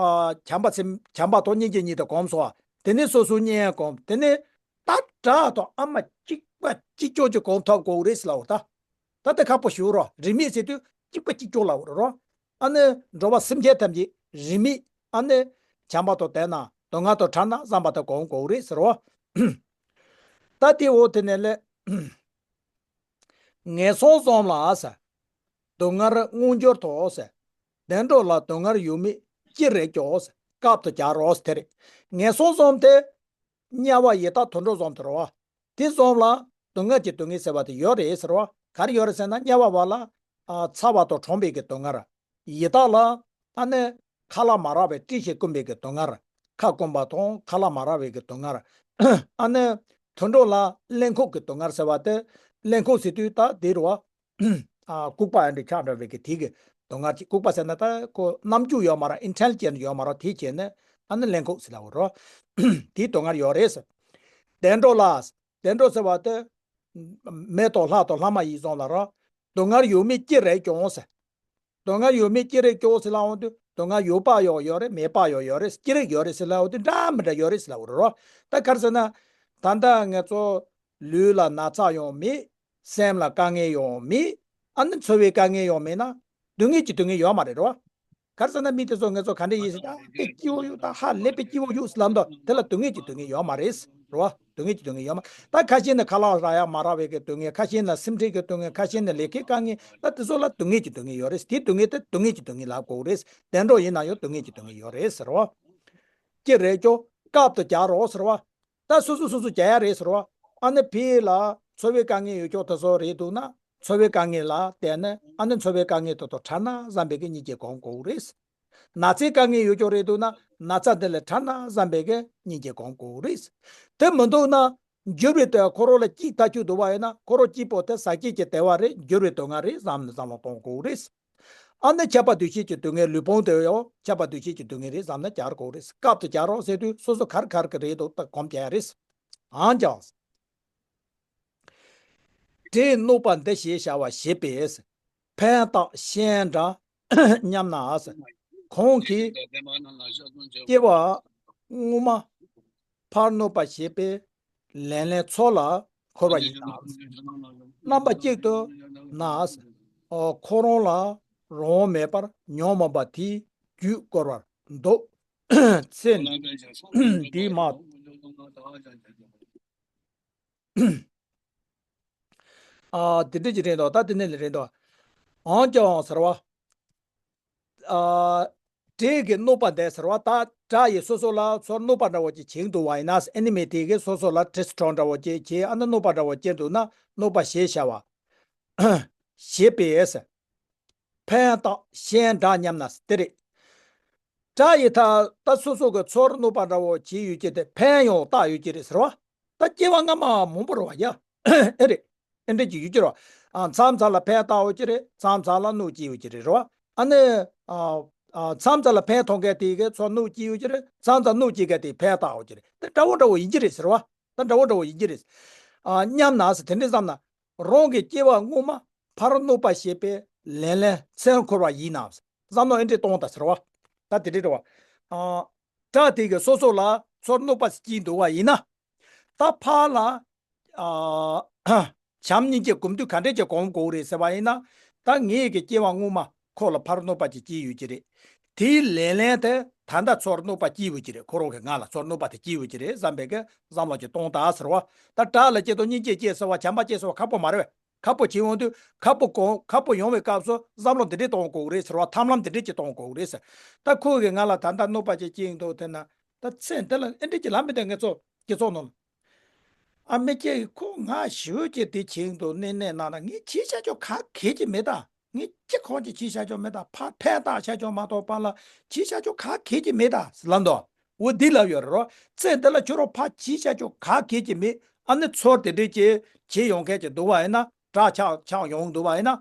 བྱམས་པ་སེམས། བྱམས་པ་དང་སྙིང་རྗེ་གཉིས་དེ་གོམས་སོང་བ། དེ་ནས་སོ་སོ་གཉེན་གོམས། དེ་ནས་ད་དགྲ་དང་ཨ་མ་གཅིག་པ་གཅིག་རྐྱང་གིས་གོམས་ཐུབ་དགོས་རེད་ཟེར་ལབ་བོར་བ། ད་ད་དེ་ཁག་པོ་ཞིག་རེད་བ། རིས་མེད་ཟེར་དུས་གཅིག་པ་གཅིག་རྐྱང་ལབ་བོར་བ། ཨ་ནི་འགྲོ་བ་སེམས་ཅན་ཐམས་ཅད་རིས་མེད། ཨ་ནི་བྱམས་པ་དང་ལྡན་ན། སྡུག་བསྔལ་དང་བྲལ་ན་བསམ་པ་དེ་གོམས་དགོས་རེད་ཟེར་བ། ད་དེ་འོ་དེ་ནས་ལས། ངན་སོང་གསུམ་ལ་ཟེར། སྡུག་བསྔལ་མངོན་གྱུར་ཐོབ་ཟེར། བདེ་འགྲོ་ལ་སྡུག་བསྔལ་ཡོད་མེད་ཅི་རིགས་ཀྱང་ཟེར། སྐབས་སུ་བྱ་རོག་ཟེར། དེ་རེད། ངན་སོང་གསུམ་དེ། དམྱལ་བ་ཡི་དྭགས་དུད་འགྲོ་གསུམ་དེ་རེད་བ། དེ་གསུམ་ལ་སྡུག་བསྔལ་གྱི་སྡུག་བསྔལ་ཟེར་བ་དེ་ཡོད་རེད་ཟེར་བ། ག་རེ་ཡོད་རེད་ཟེར་ན། དམྱལ་བ་བ་ལ། ཨ། ཚ་བ་དང་ཁྲོ་བའི་གི་སྡུག་བསྔལ། ཡི་དྭགས་ལ། ཨ་ནི་ཁ་ལག་མ་རག་པའི་སྐྲག་ཤིང་སྐོམ་པའི་གི་སྡུག་བསྔལ། ཁ་སྐོམ་པ་དང་ཁ་ལག་མ་རག་པའི་གི་སྡུག་བསྔལ། ཨ་ནི་དུད་འགྲོ་ལ་གླེན་ལྐུགས་ཀྱི་སྡུག་བསྔལ་ཟེར་བ་དེ། གླེན་ལྐུགས་ཟེར་དུས་ད་དེ་རེད་བ། ཨ། ལྐུགས་པ་ཨ་འདྲ་ཆགས་འདྲ་བའི་གི་དེ་གི་སྡུག་བསྔལ་གྱི། ལྐུགས་པ་ཟེར་ན་ད་ཁོ་རྣམ་འགྱུར་ཡོད་མ་རེད། ཨིན་ཊེ་ལི་ཇེན་ཊི་ཡོད་མ་རེད། དེ་བྱས་ནས་ཨ་ནི་གླེན་ལྐུགས་ཟེར་ལབ་བོར་བ། དེའི་སྡུག་བསྔལ་ཡོད་རེད་ཟེར། བདེ་འགྲོ་ལ། བདེ་འགྲོ་ཟེར་བ་དེ། མི་དང་ལྷ་དང་ལྷ་མ་ཡིན་གསུམ་ལ་རེད། སྡུག་བསྔལ་ཡོད་མེད་ཅི་རིགས་ཀྱང་ཟེར། སྡུག་བསྔལ་ཡོད་མེད་ཅི་རིགས་ཀྱང་ཟེར་ལབ་ཡོང་དུས། སྡུག་བསྔལ་ཡོད་པ་ཡང་ཡོད་རེད། མེད་པ་ཡང་ཡོད་རེད། ཅི་རིགས་ཡོད་རེད་ཟེར་ལབ་ཡོང་དུས། འདྲ་མི་འདྲ་ཡོད་རེད་ཟེར་ལབ་བོར་བ། ད་ག་རེ་ཟེར་ན། ད་ལྟ་ང་ཚོ་ལུས་ལ་ན་ཚ་ཡང་མེད། སེམས་ལ་དཀའ་ངལ་ཡང་མེད། ཨ་ནི་འཚོ་བའི་དཀའ་ངལ་ཡང་མེད་ན། སྡུག་བསྔལ་གྱི་སྡུག་བསྔལ་ཡོད་མ་རེད་བ། ག་རེ་ཟེར་ན། མི་དེ་ཚོ་ང་ཚོ་ག་འདྲ་ཡིན་ཟེར། ད་དཔེ་སྐྱིད་པོ་ཡོད། ད་ཧ་ལས་པའི་སྐྱིད་པོ་ཡོད་ཟེར་ལབ་དུས། དེ་ལ་སྡུག་བསྔལ་གྱི་སྡུག་བསྔལ་ཡོད་མ་རེད་རེད་བ། སྡུག་བསྔལ་གྱི་སྡུག་བསྔལ་ཡོད་མ། ད་ཁ་ཤས་ནི་ཁ་ལག་རག་ཡ་མ་རག་པའི་གི་སྡུག་བསྔལ། ཁ་ཤས་ནི་སེམས་ཁྲལ་གྱི་སྡུག་བསྔལ། ཁ་ཤས་ནི་ལས་ཀའི་དཀའ་ངལ། ད་དེ་ཚོ་ལ་སྡུག་བསྔལ་གྱི་སྡུག་བསྔལ་ཡོད་རེད། དེའི་སྡུག་བསྔལ་དེ་སྡུག་བསྔལ་གྱི་སྡུག་བསྔལ་ལབ་དགོས་རེད། བདེ་འགྲོ་ཡིན་ན་ཡང་སྡུག་བསྔལ་གྱི་སྡུག་བསྔལ་ཡོད་རེད་ཟེར་བ། ཅི་རིགས་ཀྱང་སྐབས་སུ་བྱ་རོག་ཟེར་བ། ད་སོ་སོ་སོ་སོ་བྱ་ཡ་རེད་ཟེར་བ། ཨ་ནི་ཕ་གི་ལ་འཚོ་བའི་དཀའ་ངལ་ཡོད་ཀྱང་དེ་ཚོ་རེད་འདུག་ན། འཚོ་བའི་དཀའ་ངལ་ལ་བརྟེན་ནས། ཨ་ནི་འཚོ་བའི་དཀའ་ངལ་དེ་དང་བྲལ་ན་བསམ་པའི་གི་སྙིང་རྗེ་སྒོམ་དགོས་རེད། ན་ཚའི་དཀའ་ངལ་ཡོད་ཀྱང་རེད་འདུག་ན། ན་ཚ་འདི་ལས་བྲལ་ན་བསམ་པའི་གི་སྙིང་རྗེ་སྒོམ་དགོས་རེད། དེ་མི་འདུག་ན། འགྱུར་བའི་དེ་ཁོ་རང་ལ་སྐྱིད་ལྟ་རྒྱུ་འདུག་པ་ཡིན་ན། ཁོ་རང་སྐྱིད་པོ་དེ་ཟག་བཅས་ཀྱི་བདེ་བ་རེད། འགྱུར་བའི་སྡུག་བསྔལ་རེད་བསམ་ནས་བསམ་བློ་གཏོང་དགོས་རེད། ཨ་ནི་ཁྱབ་པ་འདུ་བྱེད་ཀྱི་སྡུག་བསྔལ། ལུས་ཕུང་དེ་ཡང་ཁྱབ་པ་འདུ་བྱེད་ཀྱི་སྡུག་བསྔལ་རེད་བསམ་ནས་བྱ་དགོས་རེད། སྐབས་སུ་བྱ་རོག་ཟེར་དུས་སོ་སོ་ག་རེ་ག་རེ་གི་རེད་འདུག་ད་གོམས་བྱ་ཡ་རེད། འོན་ཀྱང་། དགྲས་གནོད་པ་འདི་ཞེས་བྱ་བ་བྱེད་པས། ཕན་བཏགས་གཞན་དགྲ་མཉམ་ན། གང་གིས་སྐྱེ་བ་སྔོན་མ་ཕར་གནོད་པ་བྱས་པའི་ལན་ལན་ཚོགས་ལ་འཁོར་བ་ཡིན་ན། རྣམ་པ་གཅིག་ཏུ་ན། ཁོ་རང་ལ་རང་དབང་མེད་པར་ཉོན་མོངས་པ་དེས་རྒྱུད་བསྐོར་བར་འདོད། ཚེ་འདིའི་མ། ཨ། དེ་འདྲ་ཅིག་རེད་འདུག་ད་དེ་ནས་ལས་རེད་འདུག་འོན་ཀྱང་ཟེར་བ། ཨ། དགྲས་ཀྱིས་གནོད་པ་འདི་ཟེར་བ། ད་དགྲ་ཡིས་སོ་སོ་ལ་ཚུར་གནོད་པ་འདྲ་བོ་ཅིག་བྱེད་འདུག་པ་ཡིན་ན། ཨེ་ནི་མི་དེ་གིས་སོ་སོ་ལ་ཌི་སི་ཊོརཊ་འདྲ་བོ་ཅིག་བྱེད། ཨ་ནི་གནོད་པ་འདྲ་བོ་བྱེད་འདུག་ན། གནོད་པ་ཞེས་བྱ་བ་བྱེད་པས། ཕན་བཏགས་གཞན་དགྲ་མཉམ་ན་དེ་རེད། དགྲ་ཡིས་ད་ད་སོ་སོ་གི་ཚུར་གནོད་པ་འདྲ་བོ་བྱེད་ཡོད་ཀྱི་དེ་ཕན་ཡང་བཏགས་ཡོད་ཀྱི་རེད་ཟེར་བ། ད་སྐྱེ་བ་སྔ་མ་མང་པོ་རེད་བ་ཡ། ཨེ་རེད། ཨེ་འདྲ་ཅིག་ཡོད་ཀྱི་རེད་བ། ཨ། མཚམས་མཚམས་ལ་ཕན་བཏགས་ཡོད་ཀྱི་རེད། མཚམས་མཚམས་ལ་གནོད་སྐྱེལ་ཡོད་ཀྱི་རེད་རེད་བ། ཨ་ནི། ཨ། ཨ། མཚམས་མཚམས་ལ་ཕན་ཐོགས་མཁན་དེ་གིས་ཚུར་གནོད་སྐྱེལ་ཡོད་ཀྱི་རེད། མཚམས་མཚམས་གནོད་སྐྱེལ་མཁན་དེས་ཕན་བཏགས་ཡོད་ཀྱི་རེད། དེ་འདྲ་བོ་འདྲ་བོ་ཡིན་གྱི་རེད་ཟེར་བ། ད་འདྲ་བོ་འདྲ་བོ་ཡིན་གྱི་རེད། ཨ། མཉམ་ན་ཟེར། དེ་འདྲ་བསམ་ན། རང་གི་སྐྱེ་བ་སྔོན་མ་ཕར་གནོད་པ་བྱས་པའི་ལན་ལན་ཚུར་འཁོར་བ་ཡིན་ནམ་བསམ་བློ་ཨེ་འདྲས་གཏོང་དང་ཟེར་བ། ད་དེ་འདྲས་རེད་བ། ཨ། དགྲ་དེ་གིས་སོ་སོ་ལ་ཚུར་གནོད་པ་སྐྱེལ་འདུག་པ་ཡིན་ན། ད་ཕར་ལ། ཨ། བྱམས་སྙིང་རྗེ་སྒོམ་དུས་ག་འདྲས་ཀྱི་སྒོམ་དགོས་རེད་ཟེར་བ་ཡིན་ན། ད་ངེད་ཀྱི་སྐྱེ་བ་སྔོན་མ་ཁོ་ལ་ཕར་གནོད་པ་ཅིག་སྐྱེལ་ཡོད་ཀྱི་རེད། དེའི་ལན་ལན་དེ་ད་ལྟ་ཚུར་གནོད་པ་སྐྱེལ་ཡོད་ཀྱི་རེད། ཁོ་རང་གིས་ང་ལ་ཚུར་གནོད་པ་དེ་སྐྱེལ་ཡོད་ཀྱི་རེད་བསམ་པའི་གི་བསམ་བློ་ཅིག་གཏོང་དང་ཟེར་བ། ད་དགྲ་ལ་སྐྱེ་དང་སྙིང་རྗེ་སྐྱེ་ཟེར་བ། བྱམས་པ་སྐྱེ་ཟེར་བ་ཁག་པོ་མ་རེད་བས། ཁག་པོ་བྱེད་འོང་དུས་ཁག་པོ་གོ་ཁག་པོ་ཡོང་བའི་སྐབས་སུ་བསམ་བློ་འདི་འདྲས་གཏོང་དགོས་རེད་ཟེར་བ། ཐབས་ལམ་འདི་འདྲས་ཅིག་གཏོང་དགོས་རེད་ཟེར། ད་ཁོ་གིས་ང་ལ་ད་ལྟ་གནོད་པ་ཅིག་སྐྱེལ་འདུག་དེ་ན། ད་ཚེ་འདི་ལ་ཨེ་འདྲས་ཀྱི་ལམ་མི་འདུག་ངེད་ཚོ་སྤྱི་ཚོགས་ནང་ལ། ཨ་མི་སྐྱེ་ཁོ་ང་ཞུ་གི་དེ་བྱེད་འདུག་ནས་ནས་ན་ན་ངས་བྱས་བཞག་རྒྱུ་ག་གེ་ཅིག་མེད་ད། ངས་ཅི་གང་ཅིག་བྱས་བཞག་རྒྱུ་མེད་ད། ཕར་ཕན་བཏགས་བཞག་རྒྱུ་མ་གཏོགས་ཕར་ལ་བྱས་བཞག་རྒྱུ་ག་གེ་ཅིག་མེད་ད་ལབ་འདུག་འོ་འདི་ལབ་ཡོད་རེད་རོ། ཚེ་འདི་ལ་ཁྱོད་རང་ཕར་བྱས་བཞག་རྒྱུ་ག་གེ་ཅིག་མེད། ཨ་ནི་ཚུར་དེ་འདྲས་ཀྱི་བྱེད་ཡོང་མཁན་ཅིག་འདུག་པ་ཡིན་ན། དགྲ་ཆགས་ཆགས་ཡོང་འདུག་པ་ཡིན་ན།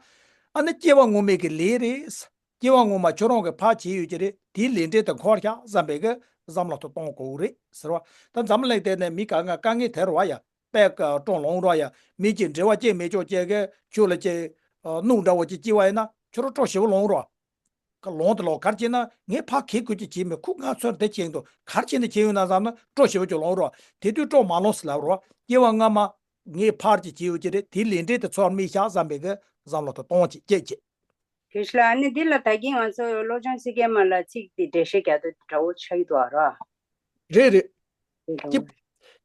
ཨ་ནི་སྐྱེ་བ་སྔོན་མའི་གི་ལས་རེད། སྐྱེ་བ་སྔོན་མ་ཁྱོད་རང་གིས་ཕར་བྱས་ཡོད་ཀྱི་རེད། དེའི་ལས་འབྲས་དེ་འཁོར་ཤག་བསམ་པའི་གི་བསམ་བློ་དེ་གཏོང་དགོས་རེད་ཟེར་བ། ད་འཛམ་བུ་གླིང་སྟེང་ནས་མི་ག་ང་དཀའ་ངལ་དེ་རུ་བ་ཡ། དཔེ་ཀ་ཀྲོང་ལོང་རོགས་ཡ། མི་གཅིག་འབྲེལ་བ་གཅིག་མེད་ཅོག་གཅིག་གི་ཁྱོད་ལ་གཅིག་ཨ་ནུ་འདྲ་བོ་གཅིག་སྐྱེ་བ་ཡིན་ན་ཁྱོད་རང་སྤྲོ་ཞེ་བོ་ལོང་རོགས། ཀ་ལོང་དུ་ལོག་གར་བྱས་ན་ངས་ཕ་གི་ཁུ་གཅིག་བྱས་མེད་ཁུ་ང་ཚོར་འདི་བྱེད་འདུག་གར་བྱས་ནས་བྱས་ཡོད་ན་བསམ་ན་སྤྲོ་ཞེ་བོ་ཅིག་ལོང་རོགས། དེ་དུས་སྤྲོ་མ་ལོང་ཟེར་ལབ་རོགས། སྐྱེ་བ་སྔ་མ་ངས་ཕར་གཅིག་བྱས་ཡོད་ཀྱི་རེད། དེའི་ལས་འབྲས་དེ་ཚོར་མི་ཤག་བསམ་པའི་གི་བསམ་བློ་དེ་གཏོང་གཅིག་སྐྱེ་གཅིག་དེ་ཤ་ཨ་ནི་འདི་ལ་ད་གིན་ང་ཚོ་བློ་སྦྱོང་ཚིག་བརྒྱད་མ་ལ་ཚིག་འདི་འགྲེལ་བཤད་རྒྱག་དུས་འདྲ་བོ་ཆགས་ཀྱི་འདུག་ཨ་ར། རེད་རེད། རེད་དོ། སྐྱིད་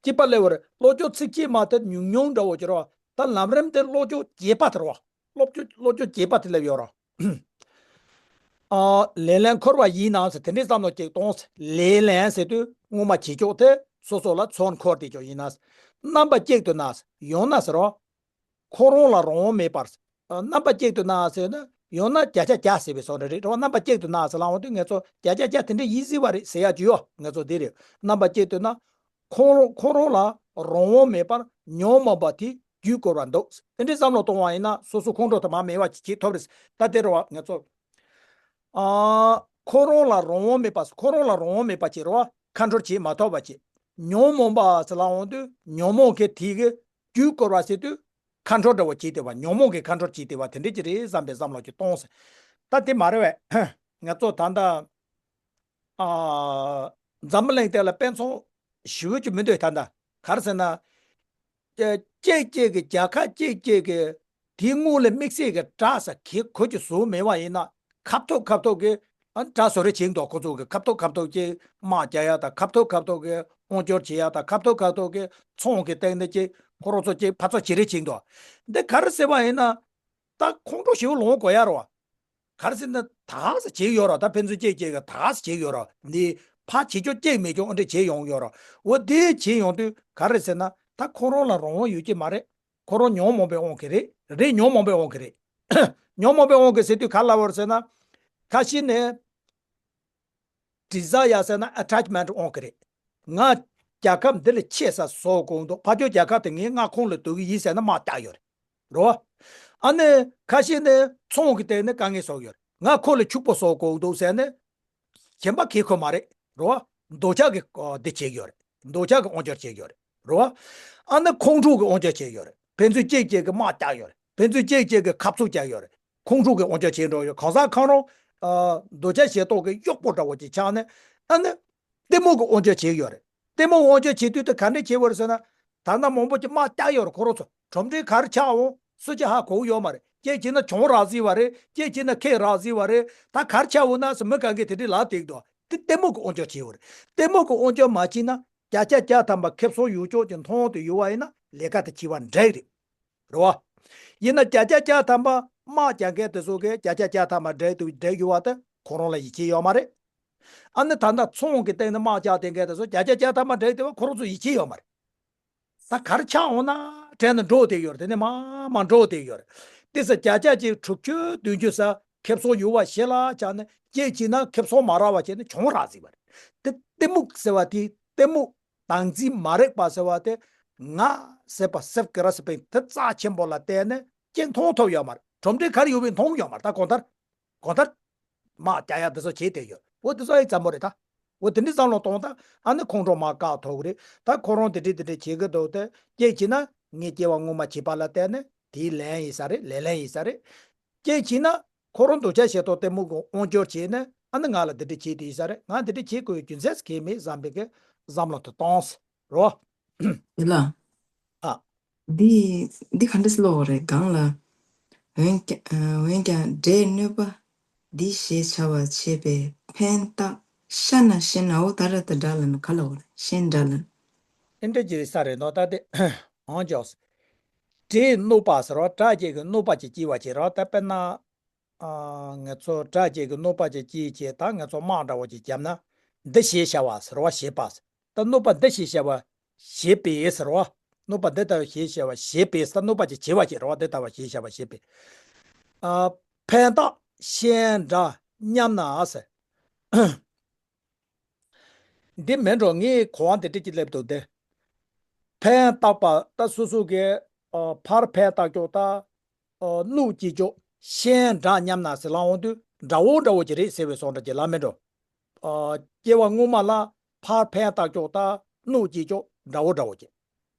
སྐྱིད་པ་ལེ་བར་བློ་སྦྱོང་ཚིག་གཅིག་མ་དེ་ཉུང་ཉུང་འདྲ་བོ་ཅིག་རོ། ད་ལམ་རིམ་དེ་བློ་སྦྱོང་རྒྱས་པ་དེ་རོ། བློ་སྦྱོང་བློ་སྦྱོང་རྒྱས་པ་དེ་ལབ་ཡོད་རོ། ཨ། ལེ་ལན་འཁོར་བ་ཡིན་ནམ་ཟེར་དེ་འདྲའི་བསམ་བློ་ཅིག་གཏོང་ཟེར། ལེ་ལན་ཟེར་དུས་སྔོན་མ་བྱེད་ཕྱོགས་དེ་སོ་སོ་ལ་ཚོར་འཁོར་བསྡད་ཀྱོག་ཡིན་ན། རྣམ་པ་གཅིག་ཏུ་ན་ཟེར་ཡང་ན་ཟེར་རོ། ཁོ་རང་ལ་རང་དབང་མེད་པར། རྣམ་པ་གཅིག་ཏུ་ན་ཟེར་ན་ཡང་ན་བརྒྱ་ཆ་བརྒྱ་ཟེར་བའི་བཟོ་འདྲ་རེད་རོ། རྣམ་པ་གཅིག་ཏུ་ན་ཟེར་ལབ་འོང་དུས་ང་ཚོ་བརྒྱ་ཆ་བརྒྱ་དེ་འདྲ་ཡིན་སྲིད་པ་རེད་ཟེར་ཡག་ཅིག་ཡོད། ང་ཚོ་འདི་རེད། རྣམ་པ་གཅིག་ཏུ་ན། ཁོ་རང་ཁོ་རང་ལ་རང་དབང་མེད་པར་ཉོན་མོངས་པ་དེ་རྒྱུད་བསྐོར་བར་འདུག་དེ་འདྲའི་བསམ་བློ་གཏོང་བ་ཡིན་ན་སོ་སོ་ཁོང་ཁྲོ་དེ་མར་མེད་པ་ཅིག་བྱེད་ཐུབ་རེད། ད་དེ་རེད་བ་ང་ཚོ། ཨ། ཁོ་རང་ལ་རང་དབང་མེད་པ་ཁོ་རང་ལ་རང་དབང་མེད་པ་བྱེད་རོགས། ཁ་འཕྲོར་བྱེད་མ་ཐུབ་པ་བྱེད། ཉོན་མོངས་པ་ཟེར་ལབ་འོང་དུས་ཉོན་མོངས་ཀྱི་དེ་གི་རྒྱུད་བསྐོར་བ་ཟེར་དུས་ཁ་འཕྲོར་འདྲ་བོ་བྱེད་བསྡད་པ། ཉོན་མོངས་ཀྱི་ཁ་འཕྲོར་བྱེད་བསྡད་པ་དེ་འདྲ་ཅིག་རེད་བསམ་པའི་བསམ་བློ་ཅིག་གཏོང་ཟེར། ད་དེ་མ་རེད་བས། ང་ཚོ་ད་ལྟ། ཨ། འཛམ་བུ་གླིང་དེ་ལ་དཔེ་མཚོན་ཞེ་པོ་ཅིག་མི་འདུག་ད་ལྟ་ག་རེ་ཟེར་ན། ཀྱེ་ཀྱེ་གི་རྒྱལ་ཁབ་ཀྱེ་ཀྱེ་གི་དེའི་སྔོན་ལ་དམིགས་བསལ་གྱི་དྲག་ས་གི་གོ་གི་བཟོ་མེད་པ་ཡིན་ན་ཁ་ཐུག་ཁ་ཐུག་གི་ཨ་དྲག་བཟོ་རེ་བྱེད་འདུག་ཁོ་ཚོ་གི་ཁ་ཐུག་ཁ་ཐུག་གི་དམག་རྒྱག་ཡ་དང་ཁ་ཐུག་ཁ་ཐུག་གི་དབང་སྒྱུར་བྱེད་ཡ་དང་ཁ་ཐུག་ཁ་ཐུག་གི་ཚོང་གི་སྟེང་ནས་ཀྱི་ཁོ་རང་ཚོ་ཀྱི་ཕར་ཚུར་བྱེད་རེ་བྱེད་འདུག་འདི་ག་རེ་ཟེར་བ་ཡིན་ན་ད་ཁོང་ཁྲོ་ཞེ་པོ་ལངས་དགོས་ཡ་རེད་བ། ག་རེ་ཟེར་ན་དག་ས་བྱེད་ཡོད་ར། ད་ཕན་ཚུན་གཅིག་གཅིག་གི་དག་ས་བྱེད་ཡོད་ར། འདི་ཕ་བྱེད་ཆོག་གཅིག་མེད་ཆོག་འདྲ་བྱེད་ཡོང་ཡོད་ར། འོ་དེ་བྱེད་ཡོང་དུས་ག་རེ་ཟེར་ན་ད་ཁོ་རང་ལ་རང་དབང་ཡོད་ཀྱི་མ་རེད། ཁོ་རང་ཉོན་མོངས་པའི་དབང་གིས་རེད། རེད་ཉོན་མོངས་པའི་དབང་གིས་རེད། ཉོན་མོངས་པའི་དབང་གིས་ཟེར་དུས་ག་ལ་བར་ཟེར་ན། ཁ་ཤས་ནས། ཌི་ཛ་ཡར་ཟེར་ན་ཨ་ཊེཆ་མེན་ཊི་དབང་གིས་རེད། ང་རྒྱལ་ཁབ་འདི་ལ་ཆེ་ས་བཟོ་དགོས་འདུག་ཕ་ཇོ་རྒྱལ་ཁབ་དེ་ངས་ང་ཁོང་ལ་འདོད་ཀྱི་ཡིན་ཟེར་ན་དམག་རྒྱག་ཡོད་རེད། རོ། ཨ་ནི་ཁ་ཤས་ནས་ཚོང་གི་སྟེང་ནས་དཀའ་ངལ་བཟོ་གི་ཡོད་རེད། ང་ཁོ་ལ་ཕྱུག་པོ་བཟོ་དགོས་འདུག་ཟེར་ནས། གཞན་པ་གིས་ཁོ་མ་རེད། རོ། འདོད་ཆགས་ཀྱི་འདི་བྱེད་ཀྱི་ཡོད་རེད། འདོད་ཆགས་ཀྱི་དབང་སྒྱུར་བྱེད་ཀྱི་ཡོད་རེད། རོ། ཨ་ནི་ཁོང་ཁྲོ་གི་དབང་སྒྱུར་བྱེད་ཀྱི་ཡོད་རེད། ཕན་ཚུན་གཅིག་གཅིག་གི་དམག་རྒྱག་ཡོད་རེད། ཕན་ཚུན་གཅིག་གཅིག་གི་ཁ་བཙུགས་རྒྱག་ཡོད་རེད། ཁོང་ཁྲོ་གི་དབང་སྒྱུར་བྱེད་འགྲོ་ཡོད། གང་ཟག་གང་རུང་། ཨ། འདོད་ཆགས་ཞེ་སྡང་གི་གཡོག་པོ་འདྲ་བོ་ཅིག་ཆགས་ནས། ཨ་ནི། གཏི་མུག་གི་དབང་སྒྱུར་བྱེད་ཀྱི་ཡོད་རེད། གཏི་མུག་གི་དབང་སྒྱུར་བྱེད་དུས་དེ་ག་འདྲས་བྱེད་དགོས་རེད་ཟེར་ན། ད་ལྟ་མང་པོ་ཅིག་དམག་རྒྱག་ཡོད་རེད་ཁོ་རང་ཚོ། གྲུབ་འབྲས་ག་རེ་ཆགས་འོང་སུ་གཅིག་ཧ་གོ་གི་ཡོད་མ་རེད། གཅིག་བྱས་ན་གྱོང་རག་སྲིད་པ་རེད། གཅིག་བྱས་ན་ཁེ་རག་སྲིད་པ་རེད། ད་ག་རེ་ཆགས་འོང་ན་ཟེར་མི་གང་གིས་དེ་འདྲས་ལབ་བསྡད་ཀྱི་འདུག་དེ་གཏི་མུག་གི་དབང་སྒྱུར་བྱེད་ཀྱི་ཡོད་རེད། གཏི་མུག་གི་དབང་སྒྱུར་མ་བྱས་ན་བརྒྱ་ཆ་བརྒྱ་ཐམ་པ་ཁེ་བཟང་ཡོད་ཆོག་ཅིག་མཐོང་དུ་ཡོད་པ་ཡིན་ན་ལས་ཀ་དེ་བྱེད་པ་འགྲིག་རེད། རེད་བ། ཡིན་ན་བརྒྱ་ཆ་བརྒྱ་ཐམ་པ་དམག་རྒྱག་མཁན་དེ་ཚོ་གིས་བརྒྱ་ཆ་བརྒྱ་ཐམ་པ་འགྲིག་འདུག་འགྲིག་ཡོད་པ་དེ་ཁོ་རང་ལ་ཡིད་ཆེས་ཡོད་མ་རེད། ཨ་ནི་ད་ལྟ་ཚོང་གི་སྟེང་ནས་དམག་རྒྱག་བསྡད་མཁན་དེ་ཚོ་བརྒྱ་ཆ་བརྒྱ་ཐམ་པ་འགྲིག་བསྡད་པ་ཁོ་རང་ཚོ་ཡིད་ཆེས་ཡོད་མ་རེད། ད་ག་རེ་ཆགས་འོང་ན་དྲན་ནས་འགྲོ་བསྡད་ཡོད་རེད། དེ་ནས་མར་མར་འགྲོ་བསྡད་ཡོད་རེད། དེ་ཚོ་བརྒྱ་ཆ་གཅིག་དྲུག་ཅུ་བདུན་ཅུ་ས་ཁེ་བཟང་ཡོད་པ་ཞེ་ལ་ཆགས་ནས་གཅིག་བྱས་ན་ཁེ་བཟང་མ་རག་པ་བྱས་ནས་གྱོང་རག་སྲིད་པ་རེད། དེ་གཏི་མུག་ཟེར་བ་དེ་གཏི་མུག་བདག་འཛིན་མ་རིག་པ་ཟེར་བ་དེ། ང་ཟེར་བ་སེལཕ་ཀེ་ར་ཟེར་བ་དེ་རྩ་ཆེན་པོ་ལ་བལྟས་ནས་ཅི་མཐོང་ཐུབ་ཡོད་མ་རེད། གྲུབ་འབྲས་ག་རེ་ཡོད་པའི་མཐོང་ཡོད་མ་རེད། ད་གང་ལྟར་གང་ལྟར་དམག་རྒྱག་ཡ་འདི་ཚོ་བྱེད་བསྡད་ཡོད། འོ་འདི་ཚོ་ཨེ་འཛོམས་པོ་རེད་ད། འོ་དེ་འདྲའི་བསམ་བློ་གཏོང་ད་ཨ་ནི་ཁོང་ཁྲོ་མར་བཀག་ཐུབ་ཀྱི་རེད། ད་ཁོ་རང་དེ་འདྲས་དེ་འདྲས་བྱེད་ཀྱི་འདུག་སྟེ་གཅིག་བྱས་ན་ངས་སྐྱེ་བ་སྔོན་མ་བྱས་པ་ལ་བལྟས་ནས་དེའི་ལན་ཡིན་ས་རེད། ལས་ལན་ཡིན་ས་རེད། གཅིག་བྱས་ན། ཁོ་རང་འདོད་ཆགས་ཞེ་སྡང་གཏི་མུག་གི་དབང་སྒྱུར་བྱས་ནས་ཨ་ནི་ང་ལ་འདི་འདྲ་བྱེད་དེ་ཡིན་ས་རེད། ང་འདི་འདྲ་བྱེད་དགོས་རྒྱུ་མཚན་གང་ཡང་མེད་བསམ་པའི་གི་བསམ་བློ་དེ་གཏོང་ཟེར་རོ། དེ་ལ། ཨ། འདི་འདི་ག་འདྲ་ཟེར་ལབ་པ་རེད་གང་ལ། འོན་ཀྱང་འོན་ཀྱང་སྒྲའི་གནོད་པ་འདི་ཞེས་བྱ་བ་བྱེད་པའི་ཕན་བཏགས་ཤ་ན་ཤེ་ན་འོ་ད་ར་ད་སྒྲ་ལ་ནི་ག་ལབ་པ་རེད་ཤེན་སྒྲ་ལ། ཨེ་འདྲ་ཅིག་རེད་ས་རེད་ནོ་ད་དེ། འོང་ཅོག་སྒྲའི་གནོད་པ་ཟེར་བ་སྒྲ་གཅིག་གི་གནོད་པ་ཅིག་སྐྱེ་བ་བྱེད་རོགས་ད་དཔེར་ན། ཨ། ང་ཚོ་སྒྲ་གཅིག་གི་གནོད་པ་ཅིག་སྐྱེས་བྱས་ད་ང་ཚོ་དམག་འདྲ་བོ་ཅིག་བརྒྱབ་ན། འདི་ཞེས་བྱ་བ་ཟེར་བ་ཞེས་པ། ད་གནོད་པ་འདི་ཞེས་བྱ་བ་ཞེས་པས་ཟེར་བ། གནོད་པ་འདི་ལྟ་བུ་ཞེས་བྱ་བ་ཞེས་པས་ད་གནོད་པ་ཅིག་བྱེད་པ་ཅིག་རེད་བ། འདི་ལྟ་བུ་ཞེས་བྱ་བ་ཞེས་པས། ཨ། ཕན་བཏགས་ཤེན་སྒྲ་མཉམ་ན་ཟེར། འདི་མིན་འགྲོ་ངས་གོ་བ་འདི་འདྲ་ཅིག་སླེབས་འདུག་སྟེ། ཕན་བཏགས་པ་ད་སོ་སོ་གི་ཨ་ཕར་ཕན་བཏགས་ཀྱོག་ད་ཨ་གནོད་སྐྱེལ་ཀྱོག་ཤེན་སྒྲ་མཉམ་ན་ཟེར་ལབ་འོང་དུས་ འདྲ་བོ་འདྲ་བོ་ཅིག་རེད་ཟེར་བའི་བཟོ་འདྲ་ཅིག་ལབ་མེད་འགྲོ། ཨ། སྐྱེ་བ་སྔོན་མ་ལ་ཕར་ཕན་བཏགས་ཀྱོག་དང་གནོད་སྐྱེལ་ཀྱོག་འདྲ་བོ་འདྲ་བོ་ཅིག་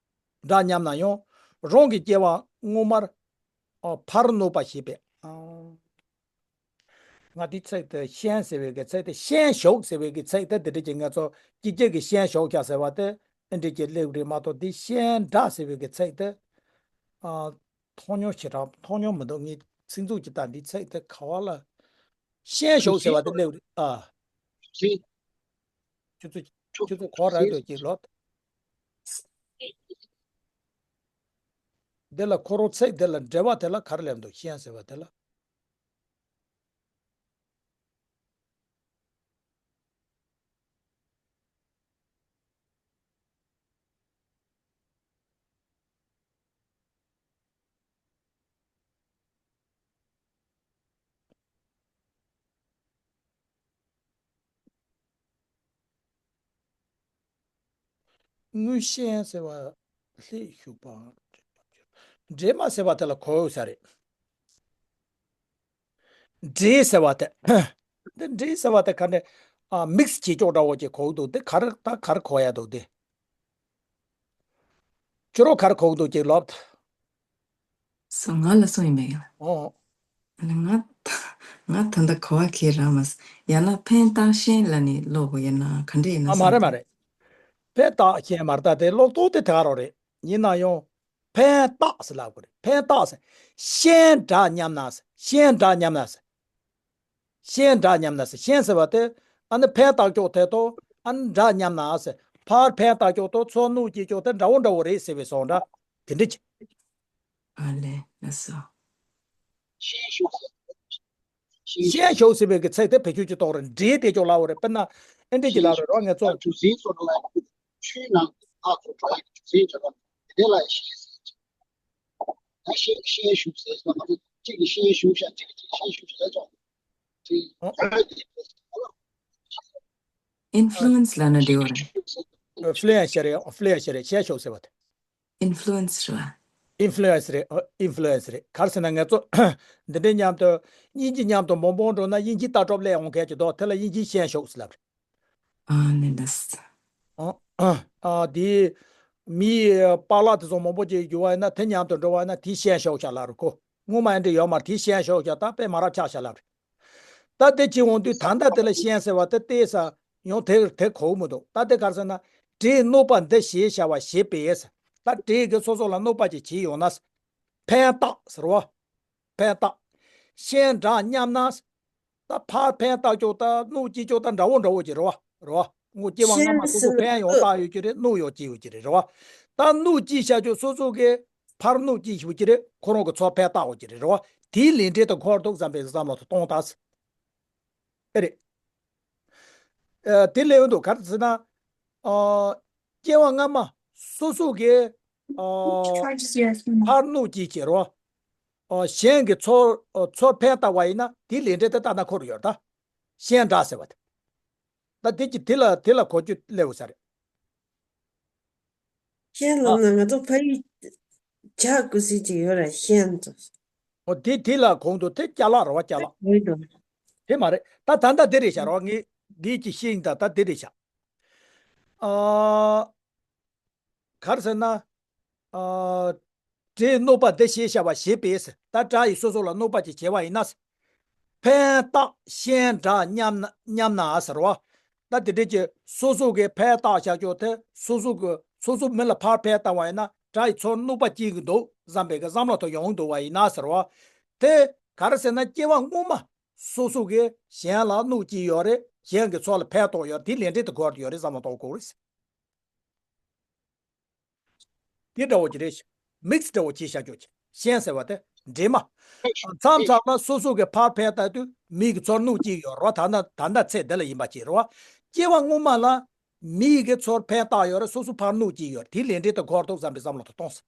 འདྲ་མཉམ་ན་ཡང་རང་གི་སྐྱེ་བ་སྔོན་མར། ཨ། ཕར་གནོད་པ་བྱེད་པའི། ཨ། ང་འདི་ཚིག་དེ་ཤན་ཟེར་བའི་གི་ཚིག་དེ་ཤན་ཞུགས་ཟེར་བའི་གི་ཚིག་དེ་དེ་འདྲ་ཅིག་ང་ཚོ་སྐྱིད་སྐྱིད་ཀྱི་ཤན་ཞུགས་ཤག་ཟེར་བ་དེ་ཨེ་འདྲ་ཅིག་སླེབས་རེད་མ་གཏོགས། འདི་ཤན་འདྲ་ཟེར་བའི་གི་ཚིག་དེ། ཨ། མཐོང་མྱོང་ཞེ་དྲག་མཐོང་མྱོང་མི་འདུག་ངས་ཚིག་མཛོད་ཀྱི་ལྟ་འདི་ཚིག་དེ་ག་བ་ལ། ཤན་ཞུགས་ཟེར་བ་དེ་སླེབས་རེད། ཨ། ཁྱོད་ཚོ་ཁྱོད་ཚོ་གོ་རག་འདུག་ཅིག་ལོ། འདི་ལ་ཁོ་རང་ཚིག་འདི་ལ་འགྲེལ་བ་དེ་ལ་ག་རེ་སླེབས་འདུག་ཤན་ཟེར་བ་དེ་ལ། དངོས་ཤན་ཟེར་བ་ལྷད་ཞུགས་པའམ། འདྲེས་མ་ཟེར་བ་དེ་ལ་གོ་ཡོད་ས་རེད། འདྲེས་ཟེར་བ་དེ། འདི་འདྲེས་ཟེར་བ་དེ་ག་ནས། ཨ། མིག་སི་བྱེད་ཀྱོག་འདྲ་བོ་ཅིག་གོ་གི་འདུག་འདི་ག་རེ་ད་ག་རེ་གོ་ཡ་འདུག་འདི། ཁྱོད་རང་ག་རེ་གོ་གི་འདུག་ཅིག་ལབ། སོ། ང་ལ་སོང་ཡིན་པས་ཡིན། ཨོ། ང་ད་ང་ད་ལྟ་གོ་བ་ཁེལ་རག་མ་སོང་། ཡང་ན་ཕན་བཏགས་ཤན་ལབ་ནས་ཀློག་དགོས་ཡིན་ན་ག་འདྲ་ཡིན་ན། ཨ། མ་རེད་མ་རེད། ཕན་བཏགས་ཤན་མ་རེད། ད་དེ་ཀློག་སྟངས་དེ་དེ་ག་རང་རེད། ཡིན་ན་ཡང་ཕན་བཏགས་ཟེར་ལབ་དགོས་རེད། ཕན་བཏགས་ཟེར། ཤན་འདྲ་མཉམ་ན་ཟེར། ཤན་འདྲ་མཉམ་ན་ཟེར། ཤན་འདྲ་མཉམ་ན་ཟེར། ཤན་ཟེར་བ་དེ་ཨ་ནི་ཕན་བཏགས་ཀྱོག་དེ་དང་ཨ་ནི་འདྲ་མཉམ་ན་ཟེར། ཕར་ཕན་བཏགས་ཀྱོག་དང་ཚུར་གནོད་སྐྱེལ་ཀྱོག་དེ་འདྲ་བོ་འདྲ་བོ་རེད་ཟེར་བའི་བཟོ་འདྲ་དེ་འདྲ་ཅིག་ཨ་ལས། ལགས་སོ། ཤན་ཞུགས་ཟེར་བའི་གི་ཚིག་དེ་བེད་སྤྱོད་ཅིག་གཏོང་རེད། འདྲེས་དེ་ཅོག་ལ་འོ་རེད། དཔེར་ན་ཨེ་འདྲས་ཅིག་ལ་རེད་རོ། ངས་ཚོ། ཆུ་སྲིན་སོགས་ལ་ཆུའི་ནང་དུ་ཕར་ཚུར་འགྲོ་ཡག་གི་ཆུ་སྲིན་བྱེད་པ་དེ་ལ་ཤན་ཟེར། ད་ཤན་ཤན་ཞུགས་ཟེར་ན་ང་ཚོ་གཅིག་གིས་ཤན་ཞུགས་ཤག་གཅིག་གིས་ཤན་ཞུགས་ཤག་ལབ་ཀྱང་དེ་ཨིན་ཕུ་ལུ་ཨེན་སི་ལབ་ན་འགྲིག་པ་རེད། ཨིན་ཕུ་ལུ་ཨེན་སི་རེད། ཨིན་ཕུ་ལུ་ཨེན་སི་རེད། ཤན་ཞུགས་ཟེར་བ་དེ། ཨིན་ཕུ་ལུ་ཨེན་སི་རེད་པ། ཨིན་ཕུ་ལུ་ཨེན་སི་རེད། ཨ། ཨིན་ཕུ་ལུ་ཨེན་སི་རེད། ག་རེ་ཟེར་ན་ང་ཚོ་འདི་འདྲའི་མཉམ་དུ་དབྱིན་ཇི་མཉམ་དུ་མང་པོ་འགྲོ་ན་དབྱིན་ཇིའི་ལྟ་གྲུབ་སླེབས་འོང་མཁན་ཅིག་འདུག་དེ་ལ་དབྱིན་ཇིའི་ཤན་ཞུགས་ཟེར་ལབ་རེད། ཨ་ནི་ལགས། ཨ། ཨ། ཨ། དེ་མིའི་པཱ་ལགས་དེ་ཚོ་མང་པོ་ཅིག་འགྱུར་བ་ཡིན་ན་དེ་མཉམ་དུ་འགྲོ་བ་ཡིན་ན་དེ་ཤན་ཞུགས་ཤག་ལབ་རེད་ཁོ། སྔོན་མ་ཡང་འདྲ་ཡོད་མ་རེད། དེ་ཤན་ཞུགས་ཤག་ད་དཔེ་མ་རབས་ཆགས་ཤག་ལབ་རེད། ད་དེ་བྱེད་འོང་དུས་ད་ལྟ་དེ་ལ་ཤན་ཟེར་བ་དེ་ཏོག་ཙམ་ཡང་དེ་དེ་གོ་གི་མི་འདུག་ད་དེ་ག་རེ་ཟེར་ན། འདྲེས་གནོད་པ་འདི་བྱས་བྱ་བ་བྱེད་པས་ཟེར། ད་འདྲེ་གིས་སོ་སོ་ལ་གནོད་པ་ཅིག་བྱས་ཡོང་ན་ཟེར། ཕན་བཏགས་ཟེར་བ། ཕན་བཏགས། ཤན་འདྲ་མཉམ་ན་ཟེར། ད་ཕར་ཕན་བཏགས་ཀྱོག་དང་གནོད་སྐྱེལ་ཀྱོག་དང་འདྲ་བོ་འདྲ་བོ་ཅིག་རེད་པ། རེད་པ། སྔོན་སྐྱེ་བ་སྔ་མ་སོ་སོ་ཕན་ཡང་བཏགས་ཡོད་ཀྱི་རེད། གནོད་ཡང་སྐྱེལ་ཡོད་ཀྱི་རེད། རེད་པ། ད་གནོད་སྐྱེལ་བྱ་ཀྱོག་སོ་སོ་གིས་ཕར་གནོད་སྐྱེལ་ཡོད་ཀྱི་རེད། ཁོ་རང་གིས་ཚུར་ཕན་བཏགས་ཡོད་ཀྱི་རེད། རེད་པ། དེའི་ལས་འབྲས་དེ་འཁོར་འདུག་བསམ་པའི་བསམ་བློ་དེ་གཏོང་དང་ཟེར། ཨེ་རེད། ཨ། དེ་ལས་འོང་དུས་ག་རེ་ཟེར་ན། ཨ། སྐྱེ་བ་སྔ་མ་སོ་སོ་གིས། ཨ། ཕར་གནོད་སྐྱེལ་བྱས་རེད་པ། ཨ། གཞན་གྱིས་ཚུར། ཨ། ཚུར་ཕན་བཏགས་པ་ཡིན་ན་དེའི་ལས་འབྲས་དེ་ད་ལྟ་འཁོར་ཡོད་རེད་ད། ཤན་འདྲ་ཟེར་བ་དེ། ད་དེ་གི་དེ་ལ་དེ་ལ་གོ་རྒྱུ་སླེབས་ཡོད་ས་རེད། ཤན་ལབ་ན་ང་ཚོ་ཕ་ཡུལ་ཇག་དགོས་ཟེར་གྱི་ཡོད་ར། ཤན་དུ། འོ་དེ་དེ་ལ་གོང་དུ་དེ་ཅ་ལག་རེད་པ། ཅ་ལག་འོ་དོ། དེ་མ་རེད། ད་ད་ལྟ་དེ་རེད་ཤག་རེད་པ། ངས་ངས་ཅིག་ཤེས་ཡིན། ད་ད་དེ་རེད་ཤག་ཨ། ག་རེ་ཟེར་ན། ཨ། འདྲེས་གནོད་པ་འདི་བྱས་བྱ་བ་བྱེད་པས་ཟེར། ད་དགྲ་ཡིས་སོ་སོ་ལ་གནོད་པ་ཅིག་བྱས་པ་ཡིན་ན་ཟེར། ཕན་བཏགས་ཤན་འདྲ་མཉམ་ན་མཉམ་ན་ཟེར་བ། ད་དེ་འདྲའི་ཅིག་སོ་སོ་གིས་ཕན་བཏགས་བྱ་ཀྱོག་དེ་སོ་སོ་གི་སོ་སོ་མི་ལ་ཕར་ཕན་བཏགས་པ་ཡིན་ན་དགྲ་ཡིས་ཚུར་གནོད་པ་སྐྱེལ་གྱི་འདུག་བསམ་པའི་གི་བསམ་བློ་དེ་ཡོང་གི་འདུག་པ་ཡིན་ན་ཟེར་བ། དེ་ག་རེ་ཟེར་ན་སྐྱེ་བ་སྔོན་མ་སོ་སོ་གིས་གཞན་ལ་གནོད་སྐྱེལ་ཡོད་རེད། གཞན་གྱིས་ཚུར་ལ་ཕན་ཐོགས་ཡོད་རེད། དེའི་ལས་འབྲས་དེ་འཁོར་ཡོད་རེད་བསམ་བློ་གཏོང་དགོས་རེད། དེ་འདྲ་བོ་ཅིག་རེད། མིག་སི་འདྲ་བོ་བྱས་བཞག་རྒྱུ་ཅིག་ཤན་ཟེར་བ་དེ་འདྲེས་མ། མཚམས་མཚམས་ལ་སོ་སོ་གིས་ཕར་ཕན་བཏགས་དུས་མི་གིས་ཚུར་གནོད་སྐྱེལ་ཡོད་རེད་པ། ད་ལྟ་ད་ལྟ་ཚེ་འདི་ལ་ཡིན་པ་ཅིག་རེད་པ། སྐྱེ་བ་སྔོན་མ་ལ་མི་གིས་ཚུར་ཕན་བཏགས་ཡོད་རེད། སོ་སོ་ཕར་གནོད་སྐྱེལ་ཡོད་རེད། དེའི་ལས་འབྲས་དེ་འཁོར་འདུག་བསམ་པའི་བསམ་བློ་དེ་གཏོང་ཟེར།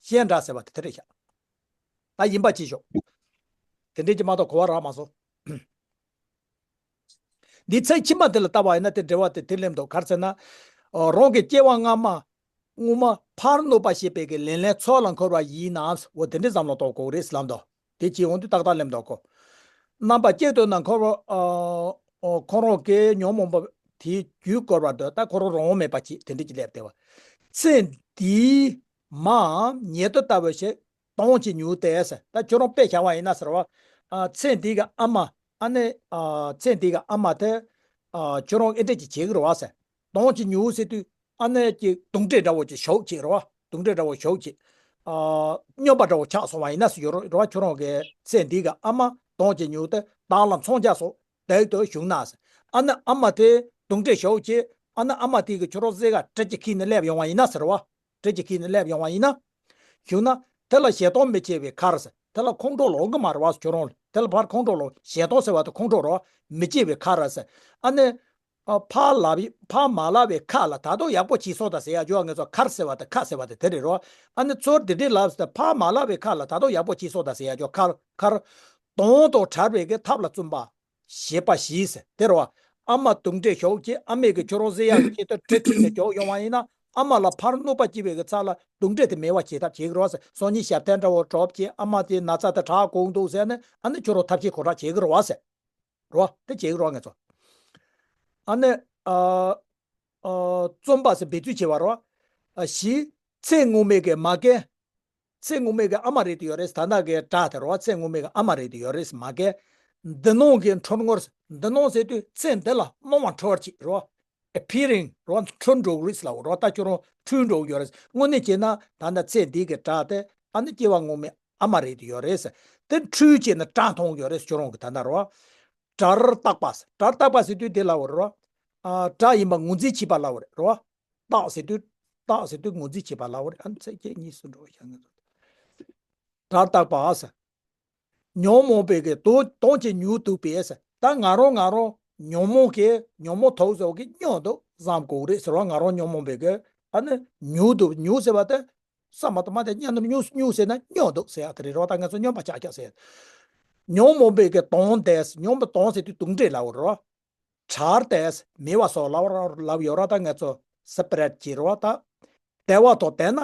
ཤན་འདྲ་ཟེར་བ་དེ་དེ་རེད་ཤག་ད་ཡིན་པ་ཅིག་ཞོག་དེ་འདྲས་ཀྱི་མ་གཏོགས་གོ་བ་རག་མ་སོང་། འདི་ཚིག་ཕྱི་མ་དེ་ལ་བལྟ་བ་ཡིན་ན་དེ་འགྲེལ་བ་དེ་དེ་སླེབས་འདུག་ག་རེ་ཟེར་ན། ཨོ། རང་གི་སྐྱེ་བ་སྔ་མ་སྔོན་མ་ཕར་གནོད་པ་བྱེད་པའི་གི་ལན་ལན་ཚུར་ལ་འཁོར་བ་ཡིན་ནམ། འོ་དེ་འདྲའི་བསམ་བློ་གཏོང་དགོས་རེད་ལབ་འདུག་དེ་བྱེད་འོང་དུས་ཏག་ཏག་སླེབས་འདུག་གོ། རྣམ་པ་གཅིག་ཏུ་ན་ཁོ་རང་ཨ་ཨོ་ཁོ་རང་གི་ཉོན་མོངས་པ་དེའི་རྒྱུད་བསྐོར་བར་འདོད། ད་ཁོ་རང་རང་དབང་མེད་པ་ཅིག་དེ་འདྲ་ཅིག་སླེབས་བསྡད་པ། ཚེ་འདིའི་མའམ་ཉེ་དུ་ལྟ་བུ་ཞིག་དོང་ཅིག་ཉུལ་ཏེ་ཟེར། ད་ཁྱོད་རང་དཔེ་བཞག་པ་ཡིན་ན་ཟེར་བ། ཨ་ཚེ་འདི་གི་ཨ་མ། ཨ་ནི་ཨ་ཚེ་འདི་གི་ཨ་མ་དེ་ཨ་ཁྱོད་རང་ཨེ་འདྲ་ཅིག་བྱེད་ཀྱི་རེད་བ་ཟེར། དོང་ཅིག་ཉུལ་ཟེར་དུས་ཨ་ནི་ཅིག་དུང་འདྲེ་འདྲ་བོ་ཅིག་ཞོག་ཅིག་རེད་བ། དུང་འདྲེ་འདྲ་བོ་ཞོག་ཅིག་ཨ་སྨྱོན་པ་འདྲ་བོ་ཆགས་སོང་བ་ཡིན་ན་ཟེར་ཡོད་རེད་བ། ཁྱོད་རང་གི་ཚེ་འདི་གི་ཨ་མ་དོང་ཅིག་ཉུལ་ཏེ་བདག་ལ་མཚོན་ཆ་སོགས་བདག་ཏུ་བྱུང་ན་ཟེར། ཨ་ནི་ཨ་མ་དེ་དུང་འདྲེ་ཞོག་ཅིག་ཨ་ནི་ཨ་མ་དེ་གི་ཁྱོད་རང་ཟེ་ག་གྲི་ཅིག་ཁྱེར་ནས་སླེབས་ཡོང་བ་ཡིན་ན་ཟེར་བ། གྲི་ཅིག་ཁྱེར་ནས་སླེབས་ཡོང་བ་ཡིན་ན། བྱུང་ན་དེ་ལ་ཞེ་སྡང་མི་སྐྱེ་བའི་ཁར་ཟེར། དེ་ལ་ཁོང་ཁྲོ་ལངས་གི་མ་རེད་བ་ཁྱོད་རང་ལ། དེ་ལ་ཕར་ཁོང་ཁྲོ་ལངས། ཞེ་སྡང་ཟེར་བ་དེ་ཁོང་ཁྲོ་རེད་བ། མི་སྐྱེ་བའི་ཁར་ཟེར། ཨ་ནི། ཨ་ཕར་ལབ་ཕར་མ་ལབ་པའི་ཁ་ལ་ད་དུང་ཡག་པོ་བྱས་སོང་ད་ཟེར་ཡ་ཅོ། ང་ཚོ་ཁར་ཟེར་བ་དེ་ཁ་ཟེར་བ་དེ་དེ་རེད་རོ། ཨ་ནི་ཚུར་དེ་འདྲས་ལབ་ཟེར་ཕར་མ་ལབ་པའི་ཁ་ལ་ད་དུང་ཡག་པོ་བྱས་སོང་ད་ཟེར་ཡ་ཅོ། ཁར་ཁར། དོང་དང་བྲལ་བའི་གི་ཐབས་ལ་བརྩོན་པ། ཞེས་པ་ཞིག་ཟེར་དེ་རེད་བ། ཨ་མ་དུང་འདྲེ་ཞོག་ཅིག་ཨ་མས་གི་ཁྱོད་རང་ཟེ་ཡག་གི་ཆེད་དུ་གྲི་ཁྱེར་ནས་ཞོག་ཡོང་བ་ཡིན་ན་ཨ་མ་ལ་ཕར་གནོད་པ་སྐྱེལ་བའི་གི་ཚབ་ལ་དུང་འདྲེ་དེ་མེད་པ་བྱེད་ཐབས་བྱེད་གི་རེད་བ་ཟེར། སང་ཉིན་ཞབས་བརྟན་འདྲ་བོ་གྲོགས་ཀྱིས་ཨ་མ་དེ་ན་ཚ་དེ་དྲག་གོ་འདུག་ཟེར་ནས་ཨ་ནི་ཁྱོད་རང་ཐབས་ཤེས་གོ་དྲག་བྱེད་གི་རེད་བ་ཟེར། རོ། དེ་བྱེད་ཀྱི་རོ་ང་ཚོ། ཨ་ནི། ཨ། ཨ། རྩོམ་པ་ཟེར་འབད་རྩོལ་བྱེད་པ་རོ། ཨ་ཞི། ཚེ་སྔོན་མའི་གི་མ་རྒན། ཚེ་སྔོན་མའི་གི་ཨ་མ་རེད་དུ་ཡོད་རེད། ད་ལྟ་གི་བྲག་དེ་རོ། ཚེ་སྔོན་མའི་གི་ཨ་མ་རེད་དུ་ཡོད་རེད་མ་རྒན། འདི་སྣང་གི་འཁྲུལ་ངོར། འདི་སྣང་ཟེར་དུས་ཚེ་འདི་ལ་སྣང་བ་འཁྲུལ་བར་བྱེད་རོ། appearing རོ། འཁྲུལ་འགྲོ་གི་རེད་ལབ་རོ། ད་ཁྱོད་རང་འཁྲུལ་འགྲོ་གི་ཡོད་རེད། དངོས་གནས་བྱས་ན་ད་ལྟ་ཚེ་འདི་གི་བྲག་དེ་ཨ་ནི་སྐྱེ་བ་སྔོན་མའི་ཨ་མ་རེད་དུ་ཡོད་རེད་ཟེར། དེ་འཁྲུལ་བྱས་ན་བྲག་མཐོང་གི་ཡོད་རེད་ཁྱོད་རང་གི་ད་ལྟ་རོ། བྲག་རྟག་པ་ཟེར། བྲག་རྟག་པ་ཟེར་དུས་དེ་ལབ་རོ། ཨ་བྲག་ཡིན་པ་ངོས་འཛིན་བྱེད་པ་ལབ་རེད་རོ། རྟག་ཟེར་དུས། རྟག་ཟེར་དུས་ངོས་འཛིན་བྱེད་པ་ལབ་རེད། ཨ་ནི་ཚེ་སྐྱེ་གཉིས་སུ་འགྲོ་བ་ཤ་ངེས་སོ། བྲག་རྟག་པ་ཟེར། ཉོན་མོངས་པའི་གི་དོ་དོང་ཅིག་ཉུལ་འདུག་པས་ཟེར། ད་ང་རང་ང་རང་ཉོན་མོངས་ཀྱི་ཉོན་མོངས་དུག་ཟེར་བ་གི་སྨྱོ་འདུག་བསམ་དགོས་རེད་ཟེར་བ། ང་རང་ཉོན་མོངས་པའི་གི་ཨ་ནི་ཉུལ་འདུག་ཉུལ་ཟེར་བ་དེ་ས་མ་ཏོ་མ་དེ་སྙན་དུ་ཉུལ་ཉུལ་ཟེར་ན་སྨྱོ་འདུག་ཟེར་ཡ་དེ་རེད་རོ། ད་ང་ཚོ་སྨྱོན་པ་ཆགས་ཆགས་ཟེར། ཉོན་མོངས་པའི་གི་དོང་དེ་ཉོན་མོངས་དོང་ཟེར་དུས་དུག་འདྲེ་ལབ་རོ། བྲག་དེ་མེད་པ་སོགས་ལབ་ལབ་ཡོད་ར། ད་ང་ཚོ་སི་པི་རེད་བྱེད་རོ། ད་བདེ་བ་དང་ལྡན་ན་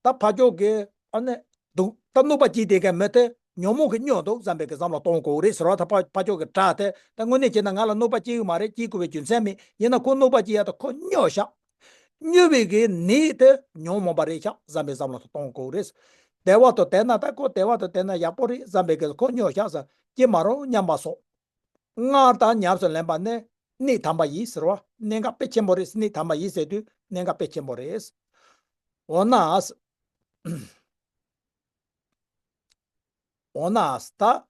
ད་ཕ་ཅོག་གི་ཨ་ནི་འདུག་ད་གནོད་པ་སྐྱེལ་བསྡད་མཁན་མི་དེ་ཉོན་མོངས་ཀྱི་སྨྱོ་འདུག་བསམ་པའི་གི་བསམ་བློ་གཏོང་དགོས་རེད་ཟེར་རོ། ད་ཕ་ཕ་ཅོག་གི་བྲག་དེ་ད་དངོས་གནས་བྱས་ན་ང་ལ་གནོད་པ་སྐྱེལ་གི་མ་རེད། སྐྱེལ་དགོས་པའི་རྒྱུ་མཚན་མེད། ཡིན་ན་ཁོ་གནོད་པ་སྐྱེལ་ཡ་ད་ཁོ་སྨྱོ་ཤག་སྨྱོ་བའི་གི་ནད་དེ་ཉོན་མོངས་པ་རེད་ཤག་བསམ་པའི་བསམ་བློ་གཏོང་དགོས་རེད། བདེ་བ་དང་ལྡན་ན་ད་ཁོ་བདེ་བ་དང་ལྡན་ན་ཡག་པོ་རེད་བསམ་པའི་གི་ཁོ་སྨྱོ་ཤག་ཟེར། སྐྱེ་མ་རུང་སྙམ་པ་སོགས། སྔར་དང་ཉམས་སུ་ལེན་པ་ནི་གནད་དམ་པ་ཡིན་ཟེར་བ། གནད་འགག་དཔེ་ཆེན་པོ་རེད། གནད་དམ་པ་ཡིན་ཟེར་དུས་གནད་འགག་དཔེ་ཆེན་པོ་རེད། འོ་ན། འོ་ན་ད།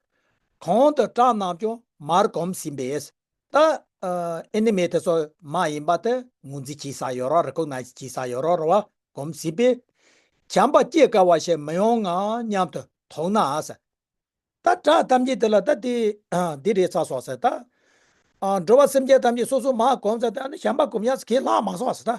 གོང་དུ་བྲག་རྣམས་ཀྱང་མར་གོམས་ཟིན་པས། ད། ཨེ་ནི་མེ་དེ་ཚོ་མ་ཡིན་པ་དེ་ངོས་འཛིན་བྱེད་ས་ཡོད་རོ། རེ་ཀོག་ནའི་ཛི་བྱེད་ས་ཡོད་རོ་རེད་བ། གོམས་ཟིན་པས། བྱམས་པ་སྐྱེ་དཀའ་བ་ཞིག་མི་ཡོང་ངམ་སྙམ་དུ་དོགས་ན་ཟེར། ད་བྲག་ཐམས་ཅད་དེ་ལ་ད་དེ་ཨ་འདི་རེད་ཚར་སོང་ཟེར་ད། ཨ་འགྲོ་བ་སེམས་ཅན་ཐམས་ཅད་སོ་སོ་མར་གོམས་ཟེར་ད་ཨ་ནི་བྱམས་པ་གོམས་ཡག་གི་ལྷག་མ་སོང་ཟེར་ད།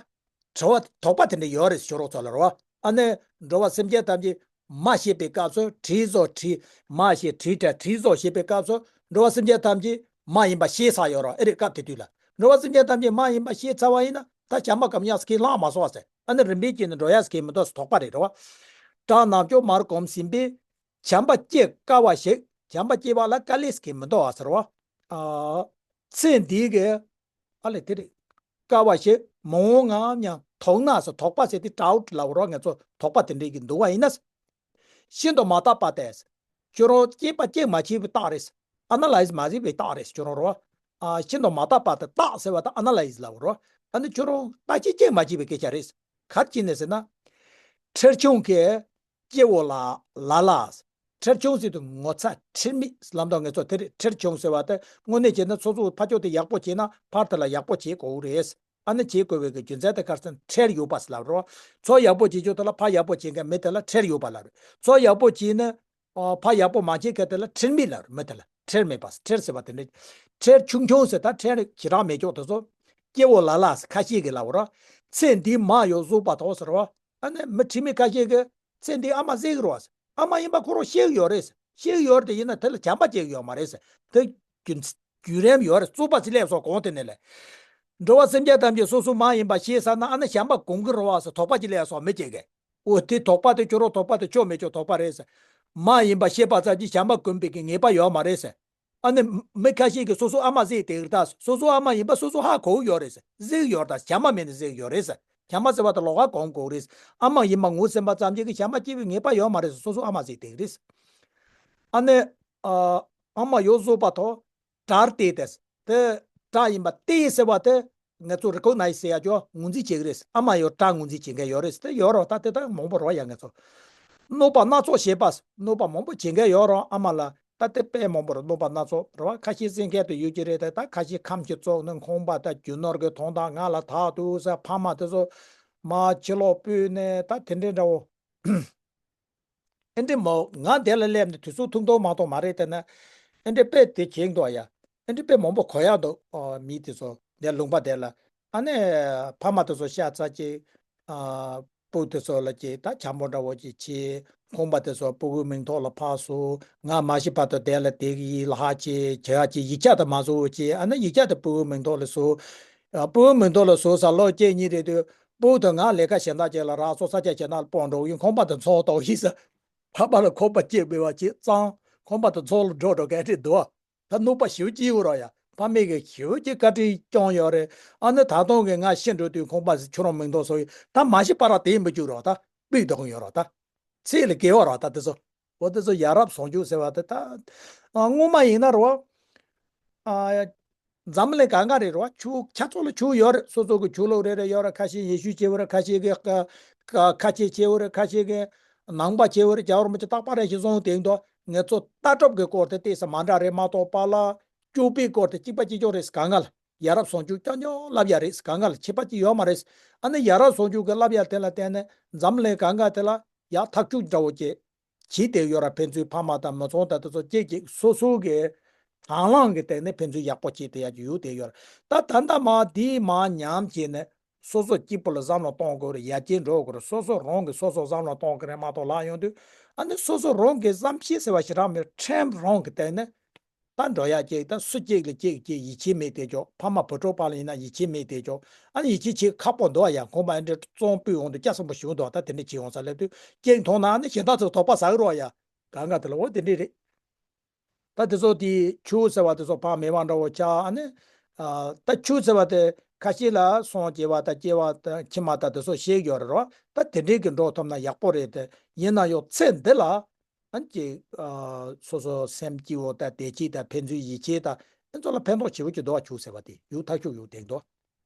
དྲི་བ་དོགས་པ་དེ་འདྲ་ཡོད་རེད་ཞུ་རོགས་ཚོ་ལ་རོ། ཨ་ནི་འགྲོ་བ་སེམས་ཅན་ཐམས་ཅད་མར་བཤད་པའི་སྐབས་སུ་དྲི་བཟོ་དྲི་མར་བཤད་དྲི་བྲལ་དྲི་བཟོ་བཤད་པའི་སྐབས་སུ་འགྲོ་བ་སེམས་ཅན་ཐམས་ཅད་མ་ཡིན་པ་ཤེས་ཚར་ཡོད་རོ། ཨེ་རེད་སྐབས་དེ་དུས་ལ་འགྲོ་བ་སེམས་ཅན་ཐམས་ཅད་མ་ཡིན་པ་ཤེས་ཚར་བ་ཡིན་ན་ད་བྱམས་པ་གོམས་ཡག་གི་ལྷག་མ་སོང་ཟེར། ཨ་ནི་རིམ་པས་བསྐྱེད་ནས་འགྲོ་ཡག་གི་མི་འདུག་ཟེར་དོགས་པ་རེད་རོ། བྲག་རྣམས་ཀྱང་མར་གོམས་ཟིན་པས། བྱམས་པ་སྐྱེ་དཀའ་བ་ཞིག་བྱམས་པ་སྐྱེ་བ་ལ་དཀའ་ལས་ཀྱི་མི་འདུག་ཨ་ཟེར་བ། ཨ། ཚེ་འདི་གི། ཨ་ལས་དེ་རེད། དཀའ་བ་ཞིག་མི་འོང་ངམ་སྙམ་དོགས་ན་ཟེར། དོགས་པ་ཟེར་དེ་ཌའུཊ་ལབ་རོགས། ང་ཚོ་དོགས་པ་དེ་འདྲས་ཀྱི་འདུག་བ་ཡིན་ན། ཤིན་ཏུ་མ་དག་པ་སྟེ། ཁྱོད་རང་དཔྱད་པ་དཔྱད་མ་བྱས་པའི་རྟགས་རེད། ཨ་ན་ལའི་ཛི་མ་བྱས་པའི་རྟགས་རེད་ཁྱོད་རང་རོ། ཨ་ཤིན་ཏུ་མ་དག་པ་དེ་རྟགས་ཟེར་བ་དང་ཨ་ན་ལའི་ཛི་ལབ་རོ། ཨ་ནི་ཁྱོད་རང་བརྟག་དཔྱད་དཔྱད་མ་བྱས་པའི་སྐད་ཆ་རེད། ག་རེ་བྱས་ནས་ཟེར་ན། ཁྲེལ་ཆུང་གིས། སྐྱེ་བོ་ལ་ལ་ལ། ཁྲེལ་ཆུང་ཟེར་དུས་ངོ་ཚ་ཁྲེལ་མེད་ལབ་མདོག་ངེས་ཚོ་དེ་རེད། ཁྲེལ་ཆུང་ཟེར་བ་དེ་དངོས་གནས་བྱས་ན་སོ་སོ་ཕར་ཕྱོགས་དེ་ཡག་པོ་བྱས་ན་ཕར་དེ་ལ་ཡག་པོ་བྱེད་དགོས་རེད། ཨ་ནི་བྱེད་དགོས་པའི་གི་རྒྱུ་མཚན་དེ་ག་རེ་ཟེར་ན་ཁྲེལ་ཡོད་པ་ཟེར་ལབ་རོ། ཚོ་ཡག་པོ་བྱེད་ཆོག་དེ་ལ་ཕར་ཡག་པོ་བྱེད་མཁན་མི་དེ་ལ་ཁྲེལ་ཡོད་པ་ལབ་རེད། ཚོ་ཡག་པོ་བྱས་ན་ཨ་ཕར་ཡག་པོ་མ་བྱེད་མཁན་དེ་ལ་ཁྲེལ་མེད་ལབ་རེད། མི་དེ་ལ་ཁྲེལ་མེད་པ་ཁྲེལ་ཟེར་བ་དེ་འདྲ། ཁྲེལ་ཆུང་ཆུང་ཟེར་ད་ཁྲེལ་ཞེ་དྲག་མེད་ཆོག་དེ་ཚོ། སྐྱེ་བོ་ལ་ལ་ཟེར་ཁ་ཤས་ཀྱིས་ལབ་རོ། ཚེ་འདི་མ་ཡོད་གཟུགས་པ་དོག་ཟེར་རོ། ཨ་ནི་མི་ཁྲེལ་མེད་ཁ་ཤས་ཀྱིས། ཚེ་འདི་ཨ་མ་ཟེར་གི་རེད་བ། ཨ་མ་ཡིན་པ་ཁོ་རང་ཤེས་ཀྱི་ཡོད་རེད། ཤེས་ཀྱི་ཡོད་རེད་དེ་ཡིན་ན་དེ་ལ་བྱམས་པ་སྐྱེ་གི་ཡོད་མ་རེད། དེ་རྒྱུ་རྒྱུ་རིམ་ཡོད་རེད། རྩོད་པ་ཅིག་སླེབས་སོང་གོང་དེ་ནས་ལས། འགྲོ་བ་སེམས་ཅན་ཐམས་ཅད་སོ་སོ་མ་ཡིན་པ་ཤེས་ཚར་ན་ཨ་ནི་བྱམས་པ་གོམས་གི་རེད་བ་ཟེར་དོགས་པ་ཅིག་སླེབས་སོང་མི་སྐྱེ་གི། འོ་དེ་དོགས་པ་དེ་ཁྱོད་རང་དོགས་པ་དེ་ཆོ་མེད་ཆོ་དོགས་པ་རེད་ཟེར། མ་ཡིན་པ་ཤེས་པ་ཙམ་གྱིས་བྱམས་པ་གོམས་པའི་གི་ངེས་པ་ཡོད་མ་རེད་ཟེར། ཨ་ནི་མི་ཁ་ཤས་ཀྱིས་སོ་སོ་ཨ་མ་གཟིགས་བསྡད་ཀྱི་རེད་ད། སོ་སོ་ཨ་མ་ཡིན་པ་སོ་སོ་ཧ་གོ་གི་ཡོད་རེད། གཟིགས་ཡོད་རེད་ད། བྱམས་པ་མེད་ན་གཟིགས་ཡོད་རེད། བྱམས་པ་ཟེར་བ་དང་ལོགས་ཀ་གོམས་དགོས་རེད། ཨ་མ་ཡིན་པ་ངོ་ཟིན་པ་ཙམ་གྱིས་ཀྱི་བྱམས་པ་སྐྱེ་བའི་ངེས་པ་ཡོད་མ་རེད། སོ་སོ་ཨ་མ་གཟིགས་བསྡད་ཀྱི་རེད། ཨ་ནི་ཨ་ཨ་མ་ཡོད་བཟོ་བ་དང་དགྲར་བལྟས་ཏེ། དེ་དགྲ་ཡིན་པ་དེ་ཟེར་བ་དེ་ང་ཚོ་རི་ཀོག་ནའི་ཟེར་ཡ་ཅོ་ངོས་འཛིན་བྱེད་ཀྱི་རེད། ཨ་མ་ཡོད་དགྲ་ངོས་འཛིན་བྱེད་མཁན་ཡོད་རེད། དེ་ཡོད་རོགས་ད། དེ་ད་མང་པོ་རོགས་ཡ། ང་ཚོ་གནོད་པ་སྣ་ཚོགས་བྱེད་པ། གནོད་པ་མང་པོ་བྱེད་མཁན་ཡོད་རོགས། ཨ་མ་ལ་ད་དེ་དཔེ་མང་པོ་རེད། གནོད་པ་སྣ་ཚོགས་རེད་བ། ཁ་ཤས་བཙན་སྐད་དུ་ཡོད་ཀྱི་རེད་དེ། ད་ཁ་ཤས་ཁམས་ཀྱི་བཙོག་ནི་ཁང་པ་ད་རྒྱུ་ནོར་གྱི་དོན་དག་ང་ལ་ཐག་ཏུ་ཟ། ཕ་མ་དེ་ཚོ་མ་ཕྱི་ལོགས་སྤོས་ནས་ད་དེ་འདྲའི་འདྲ་བོ། ཨེ་འདྲི་མོ་ང་དེ་ལ་སླེབས་ནས་དུས་ཚོད་ཐུང་ཐུང་མ་གཏོགས་མ་རེད། དེ་ན་ཨེ་འདྲི་དཔེ་དེ་བྱེད་འདུག་ཡ། ཨེ་འདྲི་དཔེ་མང་པོ་གོ་ཡག་འདུག་ཨ། མི་དེ་ཚོ་དེ་ལུང་པ་དེ་ལ། ཨ་ནི་ཕ་མ་དེ་ཚོ་ཤ་ཚ་ཅིག་ཨ། སྤུ་དེ་ཚོ་ལ་ཅིག་ད་འཆམ་པོ་འདྲ་བོ་ཅིག་བྱེད། ཁང་པ་དེ་ཚོ་སྤུ་གུའི་མིང་ཐོག་ལ་ཕར་བཟོ། ང་མ་ཤི་བར་དུ་དེ་ལ་དེ་གི་ཡིད་ལ་ཧ་ཅེ་བྱ་ཅེ་ཡིག་ཆ་དེ་མ་བཟོ་ཅེ། ཨ་ནི་ཡིག་ཆ་དེ་སྤུ་གུའི་མིང་ཐོག་ལ་བཟོ། ཨ། སྤུ་གུའི་མིང་ཐོག་ལ་བཟོ་ས་ལོ་གཅིག་གཉིས་རེད་དུས། སྤུ་དང་ང་ལས་ཀ་གཞན་དག་ཅིག་ལ་རག་སོང་། ས་ཆ་གཞན་དག་ལ་སྤོ་འགྲོ་ཡིན། ཁང་པ་དེ་ཚོང་གཏོང་ཡིན་ས། ཕ་མ་ལ་ཁང་པ་སྐྱེས་མེད་པ་ཅིག་གཙང་། ཁང་པ་དེ་ཚོང་ལ་འགྲོ་འགྲོ་ག་རེད་འདུག་ད་གནོད་པ་ཞེ་པོ་ཅིག་ཡོད་རོགས་ཡ། ཕ་མེས་ཀྱིས་ཞེ་པོ་ཅིག་བཀའ་དྲིན་སྐྱོང་ཡོད་རེད། ཨ་ནི་ད་དུང་གི་ང་ཤི་འགྲོ་དུས་ཁང་པ་ཁྱོད་རང་མིང་ཐོག་སོང་ཡིན། ད་མ་ཤི་བར་དེ་མི་འཇུག་རོགས་ད། སྤུས་གཏོང་ཡོད་རོགས་ད། ཚེ་ལས་བརྒལ་བ་རོགས་ད་དེ་ཚོ། འོ་དེ་ཚོ་ཡ་རབས་བཟང་སྤྱོད་ཟེར་བ་དེ་ད། ཨ། སྔོན་མ་ཡིན་ན་རོགས། ཨ། འཛམ་གླིང་གང་ག་རེད་རོགས། ཆོས་ཆ་ཚང་ལ་ཆོས་ཡོད་རེད། སོ་སོ་གི་ཆོས་ལུགས་རེ་རེ་ཡོད་རེད། ཁ་ཤས་ཡེ་ཤུ་ཆོས་རེད། ཁ་ཤས་གི་ཁ་ཁ་ཆེ་ཆོས་རེད། ཁ་ཤས་གི་ནང་པ་ཆོས་རེད། རྒྱལ་བ་རིན་པོ་ཆེ་རྟག་པར་རེ་ཞིག་གསུངས་དེ་འདུག་ང་ཚོ་ལྟ་གྲུབ་ཀྱི་སྐོར་དེ་ཏོག་ཙམ་མ་འདྲ་རེད་མ་གཏོགས་པ་ལ། སྤྱོད་པའི་སྐོར་དེ་གཅིག་པ་གཅིག་རྐྱང་རེད། གང་ག་ལ་ཡ་རབས་བཟང་སྤྱོད་རྐྱང་རྐྱང་ལབ་ཡ་རེད། གང་ག་ལ་ཁྱད་པར་ཅིག་ཡོད་མ་རེད། ཨ་ནི་ཡ་རབས་བཟང་སྤྱོད་ཀྱི་ལབ་ཡ་དེ་ལ་བརྟེན་ནས་འཛམ་གླིང་གང་ག་དེ་ལ་ཡག་ཐག་ཆོད་འདྲ་བོ་ཅིག་བྱེད་བསྡད་ཡོད་ར། ཕན་ཚུན་ཕ་མ་དང་མི་ཚང་དང་དེ་ཚོ་གཅིག་གཅིག་སོ་སོ་གི་དང་བླངས་ཀྱི་སྟེང་ནས་ཕན་ཚུན་ཡག་པོ་བྱེད་བསྡད་ཡ་ཅིག་ཡོད་བསྡད་ཡོད་ར། ད་ད་ལྟ་མ་དེའི་མ་ཉམས་བྱས་ནས། སོ་སོ་གཅིག་པུ་ལ་བསམ་བློ་གཏོང་དགོས་རེད། ཡར་རྒྱས་འགྲོ་དགོས་རེད། སོ་སོ་རང་གིས་སོ་སོ་བསམ་བློ་གཏོང་གི་རེད་མ་གཏོགས་ལབ་ཡོང་དུས། ཨ་ནི་སོ་སོ་རང་གི་བསམ་ཤེས་ཟེར་བ་ཞེ་དྲག་མེད། ཁྲིམས་རང་གི་སྟེང་ནས་ད་འགྲོ་ཡ་གཅིག་ད་སུ་གཅིག་ལ་གཅིག་གཅིག་ཡིད་ཆེས་མེད་བསྡད་ཅོག་ཕ་མ་བུ་ཕྲུག་བར་ལ་ཡིན་ན་ཡིད་ཆེས་མེད་བསྡད་ཅོག་ཨ་ནི་ཡིད་ཆེས་བྱེད་ཁག་པོ་འདུག་ཡ། ཁོང་པ་ཨ་འདྲ་བཙོང་སྤུས་འོང་དུས་སྐྱ་སང་པོ་ཞིག་འདུག་ད་དེ་འདྲ་བྱེད་ཡོང་ས་སླེབས་དུས་གཅིག་མཐོང་ན་ཨ་ནི་གཞན་དག་ཚོ་དོགས་པ་ཟ་གི་རོགས་ཡ། གང་ག་དེ་ལ་འོ་དེ་འདྲ་རེད། ད་དེ་ཚོ་དེ་ཆོས་ཟེར་བ་དེ་ཚོ་ཕར་མེད་པ་འདྲ་བོ་ཆགས། ཨ་ནི། ཨ། ད་ཆོས་ཟེར་བ་དེ་ཁ་ཤས་ལ་སངས་རྒྱས་པ་དང་སྐྱེ་བ་དང་ཕྱི་མ་དང་དེ་ཚོ་བཤད་ཡོད་རེད་རོ། ད་དེ་འདྲའི་གི་འགྲོ་ཐུབ་ན་ཡག་པོ་རེད་དེ། ཡིན་ན་ཡང་ཚེ་འདི་ལ། ཨ་ནི་ཅིག་ཨ། སོ་སོ་སེམས་སྐྱིད་པོ་དང་བདེ་སྐྱིད་དང་ཕན་ཚུན་ཡིད་ཆེས་དང་དེ་ཚོ་ལ་ཕན་ཐོགས་ཆེ་བོ་ཅིག་འདུག་བ། ཆོས་ཟེར་བ་དེ་ཡུག་ཐག་ཆོད་ཡུག་དེང་དོ།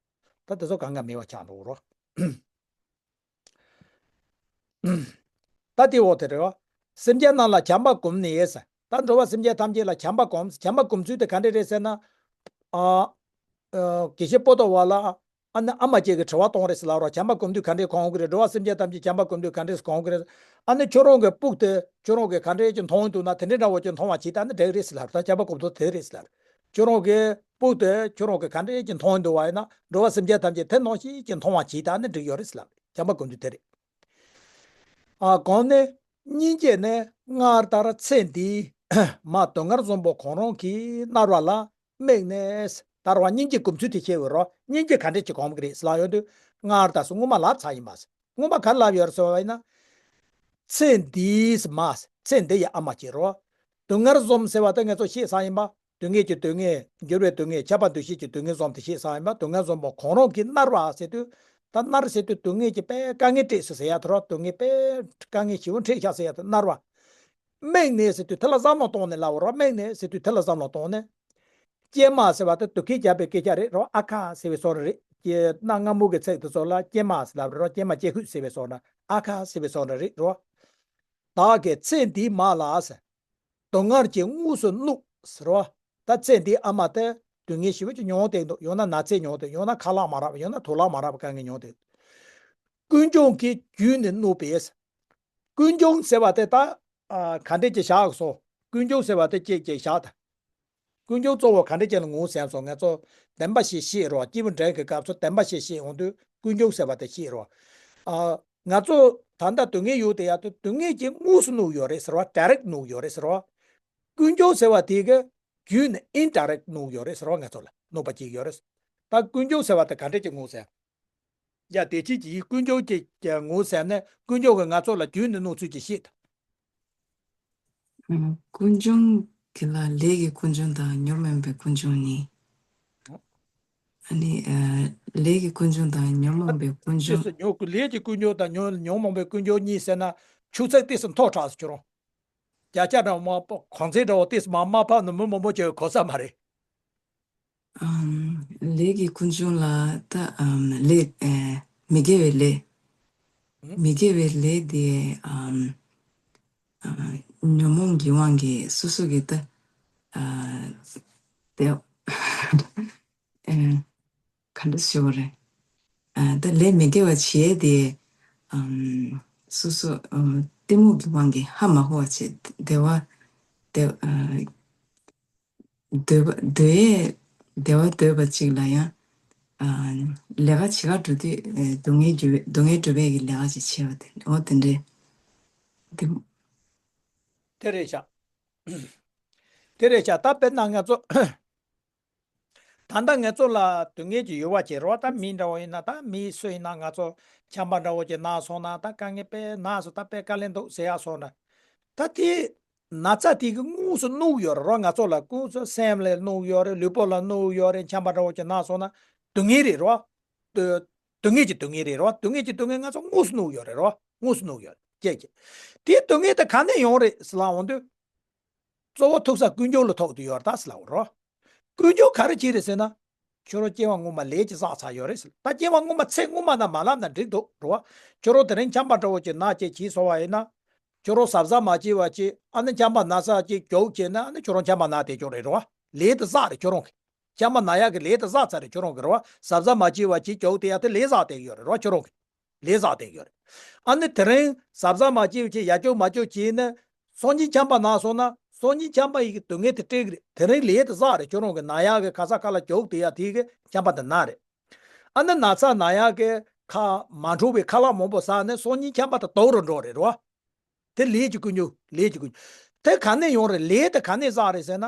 ད་དེ་ཚོ་གང་ག་མེད་པ་ཆགས་འགྲོ་གི་རོ། ད་དེ་འོ་དེ་རེད་བ། སེམས་ཅན་རྣམས་ལ་བྱམས་པ་བསྒོམས་ནས་ཟེར། ད་འགྲོ་བ་སེམས་ཅན་ཐམས་ཅད་ལ་བྱམས་པ་བསྒོམས། བྱམས་པ་བསྒོམ་ཚུལ་དེ་ག་འདྲས་རེད་ཟེར་ན། ཨ། ཨ། དགེ་བཤེས་པོ་ཏོ་བ་ལ། ཨ་ནི་ཨ་མ་ཅིག་གིས་དྲི་བ་གཏོང་རེད་ཟེར་ལབ་རོགས། བྱམས་པ་བསྒོམ་དུས་ག་འདྲས་གོམས་གི་རེད། འགྲོ་བ་སེམས་ཅན་ཐམས་ཅད་བྱམས་པ་བསྒོམ་དུས་ག་འདྲས་གོམས་གི་རེད། ཨ་ནི་ཁྱོད་རང་གི་སྤུག་དེ་ཁྱོད་རང་གིས་ག་འདྲས་ཀྱི་མཐོང་འདུག་ན་དེ་འདྲས་འདྲ་བོ་ཅིག་མཐོང་བ་བྱེད་ད་ནི་འགྲིག་རེད་ཟེར་ལབ་རོགས། ད་བྱམས་པ་བསྒོམ་ཚུལ་དེ་རེད་ཟེར་ལབ་རོགས། ཁྱོད་རང་གི་སྤུག་དེ་ཁྱོད་རང་གིས་ག་འདྲས་ཀྱི་མཐོང་འདུག་བ་ཡིན་ན་འགྲོ་བ་སེམས་ཅན་ཐམས་ཅད་དེ་ནང་བཞིན་གྱི་མཐོང་བ་བྱེད་ད་ནི་འགྲིག་ཡོད་རེད་ཟེར་ལབ་རེད། བྱམས་པ་བསྒོམ་ཚུལ་དེ་རེད། ཨ། གོང་ནས་སྙིང་རྗེ་ནི་སྔར་ལྟར་ཚེ་འདིའི་མ་སྡུག་བསྔལ་བཟང་པོ་གང་རུང་གིས་མནར་བ་ལ་དམིགས་ནས། ད་རུང་སྙིང་རྗེ་བསྒོམ་ཚུལ་དེ་བཤད་འོས་རོགས། སྙིང་རྗེ་ག་འདྲས་ཅིག་བསྒོམ་གི་རེད་ཟེར་ལབ་ཡོང་དུས། སྔར་ལྟར་སོ་སྔོན་མ་ལབ་ཚར་ཡིན་པ། སྔོན་མ་ག་རེ་ལབ་ཡོད་རེད་ཟེར་བ་ཡིན་ན། ཚེ་འདིའི་མ། ཚེ་འདི་ཡི་ཨ་མ་ཅིག་རོ། སྡུག་བསྔལ་གསུམ་ཟེར་བ་དེ་ངས་ཚོ་བཤད་ཚར་ཡིན་པ། སྡུག་བསྔལ་གྱི་སྡུག་བསྔལ། འགྱུར་བའི་སྡུག་བསྔལ། ཁྱབ་པ་འདུ་ཤེས་ཀྱི་སྡུག་བསྔལ་གསུམ་དེ་བཤད་ཚར་ཡིན་པ། སྡུག་བསྔལ་གསུམ་པོ་གང་རུང་གིས་མནར་བ་ཟེར་དུས། ད་མནར་ཟེར་དུས་སྡུག་བསྔལ་གྱི་དཔེ་དཀའ་ངལ་སྤྲད་ཟེར་ཟེར་ཡ་དེ་རོ། སྡུག་བསྔལ་དཔེ་དཀའ་ངལ་ཞེ་པོ་འཕྲད་ཤག་ཟེར་ཡ་དེ་མནར་བ། དམིགས་ནས་ཟེར་དུས་དེ་ལ་བསམ་བློ་གཏོང་ནས་ལབ་རོ། དམིགས་ནས་ཟེར་དུས་དེ་ལ་བསམ་བློ་གཏོང་ནས། ཀྱེ་མ་ཟེར་བ་དེ་དུ་སྐད་རྒྱབ་པའི་སྐད་ཆ་རེད་རོ། ཨ་ཁ་ཟེར་བའི་བཟོ་འདྲ་རེད། ཀྱེ་གནའ་སྔ་མོ་གི་ཚིག་དེ་ཚོ་ལ་ཀྱེ་མ་ཟེར་ལབ་རེད་རོ། ཀྱེ་མ་ཀྱེ་ཧུད་ཟེར་བའི་བཟོ་འདྲ། ཨ་ཁ་ཟེར་བའི་བཟོ་འདྲ་རེད་རོ། བདག་གིས་ཚེ་འདིའི་མ་ལ་ཟེར། སྡུག་བསྔལ་གྱིས་དངོས་སུ་བསྣུབས་ཟེར་རོ། ད་ཚེ་འདིའི་ཨ་མ་དེ་སྡུག་བསྔལ་ཞེ་པོ་ཅིག་མྱོང་བསྡད་འདུག་ཡང་ན་ན་ཚས་མྱོང་བསྡད། ཡང་ན་ཁ་ལག་མ་རག་པ། ཡང་ན་དུག་ལག་མ་རག་པའི་དཀའ་ངལ་མྱོང་བསྡད། ཀུན་འབྱུང་གིས་བརྒྱུས་ནས་བསྣུབས་པས། ཀུན་འབྱུང་ཟེར་བ་དེ་ད། ཨ། ག་འདྲས་ཀྱི་བཞག་སོ། ཀུན་འབྱུང་ཟེར་བ་དེ་ཅིག་ཅིག་བཞག་ད། ཀུན་འབྱུང་གཙོ་བོ་ག་འདྲས་ཅིག་ལ་ངོས་ཟིན་སོང་། ང་ཚོ་བདེན་པ་ཞིག་བཤད་རོགས། སྐྱིད་པོ་འདྲེན་གྱི་སྐབས་སུ་བདེན་པ་ཞིག་བཤད་འོང་དུས་ཀུན་འབྱུང་ཟེར་བ་དེ་བཤད་རོགས། ཨ། ང་ཚོ་ད་ལྟ་སྡུག་བསྔལ་ཡོད་དེ་ཡ་དེ་སྡུག་བསྔལ་གྱིས་དངོས་སུ་བསྣུབས་ཡོད་རེད་ཟེར་བ། ཌའི་རེག་བསྣུབས་ཡོད་རེད་ཟེར་བ། ཀུན་འབྱུང་ཟེར་བ་དེ་གིས་བརྒྱུད་ནས་ཨིན་ཌའི་རེག་བསྣུབས་ཡོད་རེད་ཟེར་བ། ང་ཚོ་ལ་བསྣུབས་པ་ཅིག་ཡོད་རེད། ད་ཀུན་འབྱུང་ཟེར་བ་དེ་ག་འདྲས་ཅིག་ངོས་ཟིན། ཡ། དེ་ཅིག་གིས་ཀུན་འབྱུང་གི་ངོས་ཟིན་ནས་ཀུན་འབྱུང་གིས་ང་ཚོ་ལ་བརྒྱུད་ནས་བསྣུབས་ཚུལ་ཅིག་བཤད་ད། ཀུན་འབྱུང་ དེ་ལ་ལས་ཀྱི་ཀུན་འབྱུང་དང་ཉོན་མོངས་པའི་ཀུན་འབྱུང་གཉིས། ཨ་ནི། ཨ། ལས་ཀྱི་ཀུན་འབྱུང་དང་ཉོན་མོངས་པའི་ཀུན་འབྱུང་། ལས་ཀྱི་ཀུན་འབྱུང་དང་ཉོན་ཉོན་མོངས་པའི་ཀུན་འབྱུང་གཉིས་ཟེར་ན་ཆུ་ཚད་ཏོག་ཙམ་མཐོ་དྲགས་སུ་གྱུར་རུང་། བརྒྱ་ཆ་འདྲ་བོ་མ་གོང་ཚད་འདྲ་བོ་ཏོག་ཙམ་མ་མ་ཕབ་ན་མི་མང་པོ་ཅིག་གོ་ས་མ་རེད། ཨམ། ལས་ཀྱི་ཀུན་འབྱུང་ལ་ད་ཨམ་ལས་ཨེ་མི་དགེ་བའི་ལས། ཨུ། མི་དགེ་བའི་ལས་དེ་ཨམ་ཨ་ཉོན་མོངས་ཀྱི་དབང་གིས་སོ་སོ་གི་ད་ཨ་དེ་ཨེ་ག་འདྲ་ཞུ་བ་རེད། ཨ་ད་ལས་མི་དགེ་བ་བྱེད་དེ་ཨམ་སོ་སོ་ཨམ་གཏི་མུག་གི་དབང་གིས་ཧ་མ་གོ་བ་བྱེད་བདེ་བ་བདེ་ཨ་འདོད་པ་འདོད་ཡས་བདེ་བ་འདོད་པ་ཅིག་ལ་ཡང་ཨ་ལས་ཀ་བྱེད་ག་འགྲོ་དུས་ཨ་སྡུག་བསྔལ་འགྲོ་བའི་སྡུག་བསྔལ་འགྲོ་བའི་གི་ལས་ཀ་ཅིག་བྱས་པ་དེ་འོ་དེ་འདྲའི་དེ། དེ་རེད་ཤག་དེ་རེད་ཤག་ད་དཔེར་ན་ང་ཚོ་ད་ལྟ་ང་ཚོ་ལ་སྡུག་བསྔལ་གྱི་ཡོད་པ་བྱེད་རོགས། ད་མི་འདྲ་བོ་ཡིན་ན་ད་མི་སུ་ཡིན་ན་ང་ཚོ་ཆམ་པ་འདྲ་བོ་ཅིག་ན་སོང་ན་ད་དཀའ་ངལ་དཔེ་ན་སོང་ད་དཔེ་དཀའ་ལས་འདུག་ཟེར་ཡ་སོང་ན། ད་དེ་ན་ཚ་དེ་གི་དངོས་སུ་གནོད་ཡོད་རེད་རོགས། ང་ཚོ་ལ་དངོས་སུ་སེམས་ལ་གནོད་ཡོད་རེད། ལུས་པོ་ལ་གནོད་ཡོད་རེད། ཆམ་པ་འདྲ་བོ་ཅིག་ན་སོང་ན་སྡུག་བསྔལ་རེད་རོགས། སྡུག་སྡུག་བསྔལ་གྱི་སྡུག་བསྔལ་རེད་རོགས། སྡུག་བསྔལ་གྱི་སྡུག་བསྔལ་ང་ཚོ་དངོས་སུ་གནོད་ཡོད་རེད་རོགས། དངོས་སུ་གནོད་ཡོད་རེད་ཀྱེ་ཀྱེ། དེའི་སྡུག་བསྔལ་དེ་ག་ནས་ཡོང་རེད་ཟེར་ལབ་འོང་དུས། གཙོ་བོ་ཐུག་ས་ཀུན་འབྱུང་ལ་ཐུག་བསྡད་ཡོད་རེད་ད་ཟེར་ལབ་འོང་རོགས། ཀུན་འབྱུང་ག་རེ་བྱེད་རེད་ཟེར་ན། ཁྱོད་རང་སྐྱེ་བ་སྔོན་མ་ལས་ཀྱིས་བསགས་ཚར་ཡོད་རེད་ཟེར། ད་སྐྱེ་བ་སྔོན་མ་ཚེ་སྔོན་མ་ནས་མ་ལབ་ན་འགྲིག་འདུག་རོ། ཁྱོད་རང་དེ་རིང་ཆམ་པ་འདྲ་བོ་ཅིག་ན་ཅིག་བྱས་སོང་བ་ཡིན་ན། ཁྱོད་རང་གཟབ་གཟབ་མ་བྱས་པ་ཅིག་ཨ་ནི་ཆམ་པ་ན་ས་ཅིག་རྒྱུགས་བྱས་ན་ཨ་ནི་ཁྱོད་རང་ཆམ་པ་ན་བསྡད་ཀྱི་རེད་རོ། ལས་དེ་བསགས་རེད་ཁྱོད་རང་གིས། ཆམ་པ་ན་ཡག་གི་ལས་དེ་བསགས་ཚར་རེད་ཁྱོད་རང་གིས་རོ། གཟབ་གཟབ་མ་བྱས་པ་ཅིག་རྒྱུགས་བསྡད་ཡག་དེ་ལས་བསགས་བསྡད་ཀྱི་ཡོད་རེད་རོ་ཁྱོད་རང་གིས། ལས་བསགས་བསྡད་ཀྱི་ཡོད་རེད། ཨ་ནི་དེ་རིང་གཟབ་གཟབ་མ་བྱས་པ་ཅིག་ཡར་རྒྱུགས་མར་རྒྱུགས་བྱས་ནས་སང་ཉིན་ཆམ་པ་ན་སོང་ན་སང་ཉིན་ཆམ་པ་ཡི་གི་སྡུག་བསྔལ་དེ་སྤྲད་གི་རེད། དེ་རིང་ལས་དེ་བསགས་རེད་ཁྱོད་རང་གིས། ན་ཡག་གི་ག་ས་ག་ལ་རྒྱུགས་བསྡད་ཡག་དེ་གི་ཆམ་པ་དེ་ན་རེད། ཨ་ནི་ན་ཚ་ན་ཡག་གི་ཁ་མ་འགྲོ་བའི་ཁ་ལག་མང་པོ་ཟ་ནས་སང་ཉིན་ཆམ་པ་དེ་དོག་རུ་འགྲོ་རེད་རོ། དེ་ལས་ཀྱི་ཀུན་འབྱུང་། ལས་ཀྱི་ཀུན་འབྱུང་། དེ་ག་ནས་ཡོང་རེད། ལས་དེ་ག་ནས་བསགས་རེད་ཟེར་ན།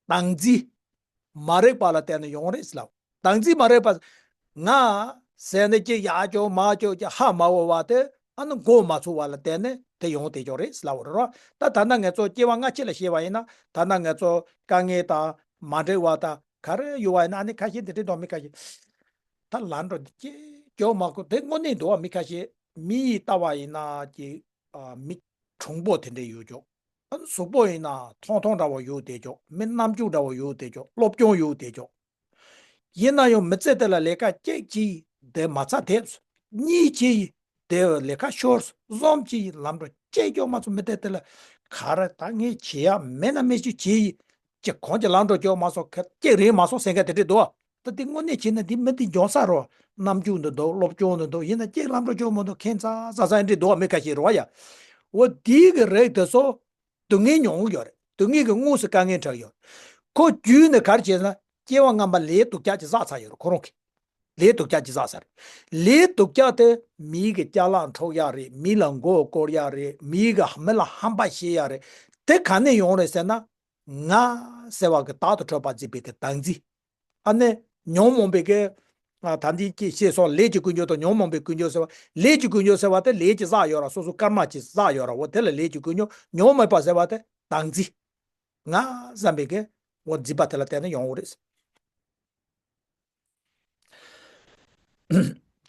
བདག་འཛིན། མ་རིག་པ་ལ་བརྟེན་ནས་ཡོང་རེད་ཟེར་ལབ། བདག་འཛིན་མ་རིག་པ། ང་ཟེར་ནས་ཅིག་ཡར་རྒྱུགས་མར་རྒྱུགས་ཀྱི་ཧ་མ་གོ་བ་དེ་ཨ་ནི་མགོ་མ་ཚོས་པ་ལ་བརྟེན་ནས་དེ་ཡོང་བསྡད་ཀྱི་ཡོད་རེད་ཟེར་ལབ་པ་རེད་རོ། ད་ད་ལྟ་ང་ཚོ་སྐྱེ་བ་སྔ་ཕྱི་ལ་བཤད་པ་ཡིན་ན་ད་ལྟ་ང་ཚོ་དཀའ་ངལ་དང་མ་འགྲིག་པ་དང་ག་རེ་ཡོད་པ་ཡིན་ན་ཨ་ནི་ཁ་ཤས་འདི་འདྲའི་མདོག་མི་ཁ་ཤས། ད་ལམ་འགྲོ་འདི་སྐྱེ་རྒྱུགས་མ་གོ་དེ་དངོས་གནས་འདུག་བ། མི་ཁ་ཤས་མི་ཡིས་ལྟ་བ་ཡིན་ན་ཀྱི་ཨ་མི་གྲུང་པོ་དེ་འདྲ་ཡོད་ཀྱོག་ཨ་ནི་གཟུགས་པོ་ཡིན་ན་ཐོང་ཐོང་འདྲ་བོ་ཡོད་བསྡད་ཀྱོག་མི་རྣམ་འགྱུར་འདྲ་བོ་ཡོད་བསྡད་ཀྱོག་སློབ་སྦྱོང་ཡོད་བསྡད་ཀྱོག་ཡིན་ན་ཡང་མི་ཚེ་དེ་ལ་ལས་ཀ་གཅིག་བྱས་དེ་མ་ཚད་དེབ་གཉིས་བྱས་དེ་ལས་ཀ་ཤོར་གསུམ་བྱས་ལམ་འགྲོ་སྐྱེ་རྒྱུགས་མ་ཚོ་མི་དེ་དེ་ལ་ག་རེ་ད་ངས་བྱེད་ཡག་མེད་ན་མེད་ཅིག་བྱས་ཀྱི་གོང་གི་ལམ་འགྲོ་སྐྱོ་མ་སོང་ཁ་སྐྱེ་རེད་མ་སོང་ཟེར་མཁན་དེ་འདྲས་འདུག་ད་དེ་དངོས་གནས་བྱས་ན་འདི་མི་འདི་འཇོན་ས་རོ། རྣམ་འགྱུར་འདི་འདུག་སློབ་སྦྱོང་འདི་འདུག་ཡིན་ན་སྐྱེ་ལམ་འགྲོ་སྐྱོ་མ་འདུག་ཁྱད་མཚར་ས་ས་འདྲས་འདུག་མི་ཁ་ཤས་རོ་ཡ། འོ་དེའི་གི་རིགས་དེ་ཚོ་སྡུག་བསྔལ་མྱོང་གི་ཡོད་རེད། སྡུག་བསྔལ་གི་དངོས་སུ་དཀའ་ངལ་འཕྲད་ཡོད། ཁོ་བརྒྱུད་ནས་ག་རེ་བྱས་ན་སྐྱེ་བ་སྔ་མ་ལས་སྡུག་ཅག་ཅིག་བསགས་ཚར་ཡོད་རེད་ཁོ་རང་གི། ལས་སྡུག་ཅག་ཅིག་བསགས་ཚར་རེད། ལས་སྡུག་ཅག་དེ་མིའི་གི་ཅ་ལག་འཕྲོག་ཡག་རེད། མི་ལ་མགོ་སྐོར་ཡག་རེད། མིའི་གི་མི་ལ་ཧམ་པ་བཤད་ཡག་རེད། དེ་ག་ནས་ཡོང་རེད་ཟེར་ན། ང་ཟེར་བ་གི་བདག་ཏུ་གྲུབ་པ་འཛིན་པའི་གི་བདག་འཛིན། ཨ་ནི་ཉོན་མོངས་པའི་གི། ཨ་ད་འདི་ཅི་ཞེས་སོགས་ལས་ཀྱི་ཀུན་འབྱུང་དང་ཉོན་མོངས་པའི་ཀུན་འབྱུང་ཟེར་བ། ལས་ཀྱི་ཀུན་འབྱུང་ཟེར་བ་དེ་ལས་ཀྱི་བསགས་ཡོད་ར་སོ་སོ་ཀརྨ་གྱིས་བསགས་ཡོད་ར་འོ་དེ་ལ་ལས་ཀྱི་ཀུན་འབྱུང་། ཉོན་མོངས་པ་ཟེར་བ་དེ་བདག་འཛིན། ང་བསམ་པའི་གི་འོ་འཛིན་པ་དེ་ལ་བརྟེན་ནས་ཡོང་བ་རེད།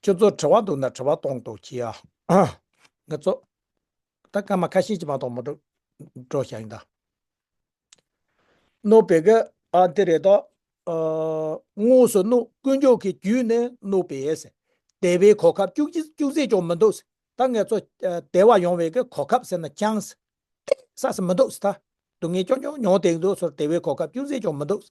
ཁྱོད་ཚོ་དྲི་བ་འདུག་ན་དྲི་བ་གཏོང་དང་བྱེད་ཨ། ང་ཚོ་ད་སྐར་མ་ཁ་ཤས་ཅིག་མ་གཏོགས་མ་འགྲོ་འགྲོ་བཞག་ཡིན་ད། གནོད་པའི་གི་ཨ་དེ་རེད་དོ། ཨ་དངོས་སུ་གནོད་ཀུན་འབྱུང་གི་བརྒྱུད་ནས་གནོད་པའི་ཟེར། བདེ་བའི་གོ་སྐབས་ཅུང་ཅི་ཅུང་ཟད་ཀྱང་མི་འདུག་ཟེར། ད་ང་ཚོ་ཨ་བདེ་བ་ཡོང་བའི་གི་གོ་སྐབས་ཟེར་ན་ཅང་ཟེར། ཏེ་ས་ཟེར་མི་འདུག་ཟེར་ད། སྡུག་བསྔལ་ཀྱང་ཀྱང་མྱོང་བསྡད་འདུག་ཟེར། བདེ་བའི་གོ་སྐབས་ཅུང་ཟད་ཀྱང་མི་འདུག་ཟེར།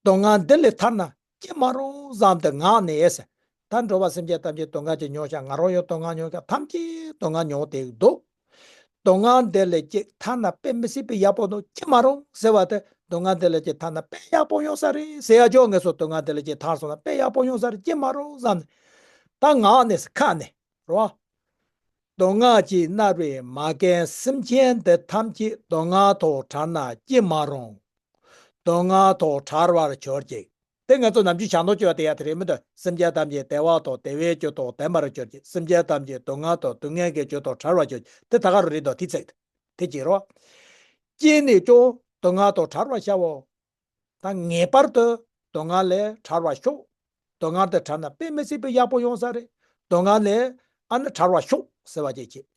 སྡུག་བསྔལ་འདི་ལས་ཐར་ན་ཅི་མ་རུང་བསམ་སྟེ་ངག་ནས་ཟེར། ད་འགྲོ་བ་སེམས་ཅན་ཐམས་ཅད་སྡུག་བསྔལ་ཅིག་མྱོང་ཤག་ང་རང་ཡང་སྡུག་བསྔལ་མྱོང་ཤག་ཐམས་ཅད་སྡུག་བསྔལ་མྱོང་བསྡད་འདུག་སྡུག་བསྔལ་འདི་ལས་ཅིག་ཐར་ན་དཔེ་མི་སྲིད་པའི་ཡག་པོ་འདུག་ཅི་མ་རུང་ཟེར་བ་དེ་སྡུག་བསྔལ་འདི་ལས་ཅིག་ཐར་ན་དཔེ་ཡག་པོ་ཡོང་ས་རེད་ཟེར་ཡ་ཅོག་ངེས་སོ། སྡུག་བསྔལ་འདི་ལས་ཅིག་ཐར་སོང་ན་དཔེ་ཡག་པོ་ཡོང་ས་རེད་ཅི་མ་རུང་བསམ་ནས། ད་ངག་ནས་ཁ་ནས་རོ། སྡུག་བསྔལ་གྱིས་མནར་བའི་མ་རྒན་སེམས་ཅན་འདི་ཐམས་ཅད་སྡུག་བསྔལ་དུ་བྲལ་ན་ཅི་མ་རུང་། སྡུག་བསྔལ་དུ་བྲལ་བར་གྱུར་ཅིག་དེ་ང་ཚོ་ནམ་རྒྱུན་ཞག་ནོར་བཅོས་པ་དེ་ཡ་དེ་རེད་མི་འདུག་སེམས་ཅན་ཐམས་ཅད་བདེ་བ་དང་བདེ་བའི་རྒྱུ་དང་ལྡན་པར་གྱུར་ཅིག་སེམས་ཅན་ཐམས་ཅད་སྡུག་བསྔལ་དང་སྡུག་བསྔལ་གྱི་རྒྱུ་དང་བྲལ་བར་གྱུར་ཅིག་དེ་ད་ག་རུ་རེད་དོ་དེ་ཚིག་དེ་གཅིག་རོ། སྐྱེས་ནས་ཀྱང་སྡུག་བསྔལ་དང་བྲལ་བར་བྱའོ། ད་ངེས་པར་དུ་སྡུག་བསྔལ་ལས་བྲལ་བར་ཤོག། སྡུག་བསྔལ་དེ་བྲལ་ན་དཔེ་མི་སྲིད་པའི་ཡག་པོ་ཡོང་ས་རེད། སྡུག་བསྔལ་ལས་ཨ་ནི་བྲལ་བར་ཤོག་ཟེར་བ་ཅིག་བྱེད།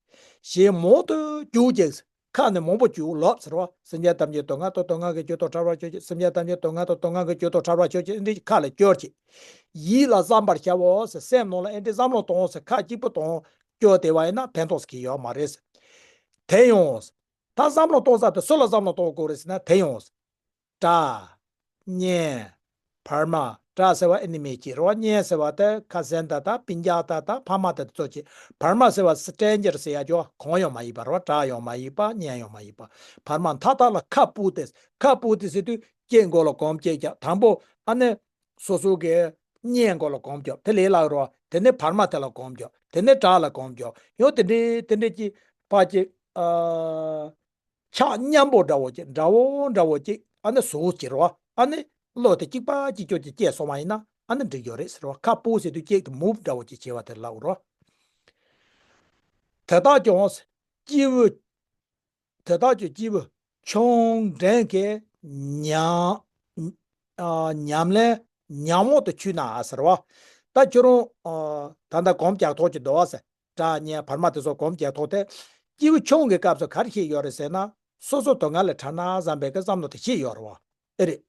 ཞེས་མང་དུ་རྒྱུག་ཅིང་ཁ་ནས་མང་པོ་རྒྱུག་ལབ་ཟེར་བ། སེམས་ཅན་ཐམས་ཅད་སྡུག་བསྔལ་དང་སྡུག་བསྔལ་གྱི་རྒྱུ་དང་བྲལ་བར་ཤོག་ཅིག། སེམས་ཅན་ཐམས་ཅད་སྡུག་བསྔལ་དང་སྡུག་བསྔལ་གྱི་རྒྱུ་དང་བྲལ་བར་ཤོག་ཅིག། འདི་ཁ་ལ་སྐྱོར་ཅིག། ཡིད་ལ་བསམ་པར་བྱའོ་ཟེར། སེམས་ནང་ལ་ཨེ་འདྲའི་བསམ་བློ་གཏོང་ཟེར། ཁ་གཅིག་པུ་གཏོང་སྐྱོར་བསྡད་པ་ཡིན་ན་ཕན་ཐོགས་ཀྱི་ཡོད་མ་རེད་ཟེར། དེ་ཡང་ད་བསམ་བློ་གཏོང་ས་དེ་སུ་ལ་བསམ་བློ་གཏོང་དགོས་རེད་ཟེར་ན། དེ་ཡང་དགྲ། གཉེན། བར་མ། དགྲ་ཟེར་བ་ཨེ་ནི་མི་ཅིག་རེད་བ། གཉེན་ཟེར་བ་དེ་ཁ་ཟན་ད་ད་སྤུན་ཀྱག་ད་ད་ཕ་མ་དེ་ཚོ་ཅིག། བར་མ་ཟེར་བ་སི་ཊེན་ཇར་ཟེར་ཡ་ཅོ། གང་ཡང་མ་ཡིན་པ་རེད་བ། དགྲ་ཡང་མ་ཡིན་པ། གཉེན་ཡང་མ་ཡིན་པ། བར་མ་མཐའ་དག་ལ་ཁ་སྤུ་སྟེ། ཁ་སྤུ་སྟེ་ཟེར་དུས་ལྕེ་མགོ་ལ་གོམ་བྱེད་རྒྱག། དང་པོ་ཨ་ནི་སོ་སོ་གི་གཉེན་མགོ་ལ་གོམ་རྒྱག། དེ་ལས་སླ་རེད་བ། དེ་ནས་བར་མ་དེ་ལ་གོམ་རྒྱག། དེ་ནས་དགྲ་ལ་གོམ་རྒྱག། ཡང་དེ་འདྲའི་དེ་འདྲའི་ཅིག་ཕར་ཅིག་ཨ། ཆགས་མཉམ་པོ་འདྲ་བོ་ཅིག། འདྲ་བོ་འདྲ་བོ་ཅིག་ཨ་ནི་བཟོ་ཅིག་རེད་བ། ཨ་ནི་བློ་དེ་གཅིག་པ་གཅིག་ཀྱོག་ཅིག་སྐྱེས་སོང་བ་ཡིན་ན་ཨ་ནི་འགྲིག་ཡོད་རེད་ཟེར་བ། ཁ་སྤུ་ཟེར་དུས་ཅིག་ཏུ་མུབ་འདྲ་བོ་ཅིག་བྱེད་པ་དེ་ལབ་རེད་བ། དེ་དག་ཀྱང་སྐྱེས་བུ། དེ་དག་ཀྱང་སྐྱེས་བུ་ཆུང་འབྲིང་གི་ཉམས། ཨ། ཉམས་ལེན་ཉམས་འོག་ཏུ་ཆུད་ན་ཟེར་བ། ད་ཁྱོད་རང་ཨ། ད་ལྟ་གོམ་རྒྱག་ཐོག་ཅིག་འདུག་བ་ཟེར། དགྲ་གཉེན་བར་མ་དེ་ཚོ་གོམ་རྒྱག་ཐོག་དེ། སྐྱེས་བུ་ཆུང་གི་སྐབས་སུ་ག་རེ་ཤེས་ཡོད་རེད་ཟེར་ན། སོ་སོ་སྡུག་བསྔལ་ལས་ཐར་ན་བསམ་པའི་གི་བསམ་བློ་དེ་ཤེས་ཡོད་རེད་བ། ཨེ་རེད།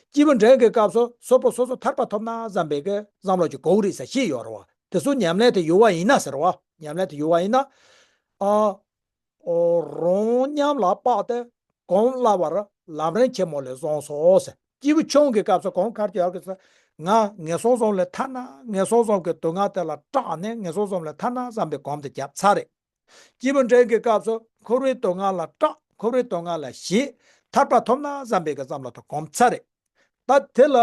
སྐྱེས་བུ་འབྲིང་གི་སྐབས་སུ་སོ་པོ་སོ་སོ་ཐར་པ་ཐོབ་ན་བསམ་པའི་གི་བསམ་བློ་ཅིག་དགོས་རེད་ཟེར་ཤེས་ཡོད་རེད་བ། དེ་ཚོ་ཉམས་ལེན་དེ་ཡོད་པ་ཡིན་ན་ཟེར་བ། ཉམས་ལེན་དེ་ཡོད་པ་ཡིན་ན། ཨ། ཨོ། རང་ཉམས་ལ་དཔག་སྟེ་གོམས་སླ་བར་ལམ་རིམ་ཆེན་མོ་ལས་བཟུང་སོ་ཟེར། སྐྱེས་བུ་ཆུང་གི་སྐབས་སུ་གོམས་ག་རེ་ཡོད་གི་ཟེར། ང་ངན་སོང་གསུམ་ལས་ཐར་ན། ངན་སོང་གསུམ་གྱི་སྡུག་བསྔལ་དེ་ལ་སྐྲག་ནས་ངན་སོང་གསུམ་ལས་ཐར་ན་བསམ་པའི་གོམས་དེ་བརྒྱབ་ཚར་རེད། སྐྱེས་བུ་འབྲིང་གི་སྐབས་སུ་འཁོར་བའི་སྡུག་བསྔལ་ལ་སྐྲག། འཁོར་བའི་སྡུག་བསྔལ་ལ་ཞེད། ཐར་པ་ཐོབ་ན་བསམ་པའི་གི་བསམ་བློ་དེ་གོམས་ཚར་རེད། ད་དེ་ལ་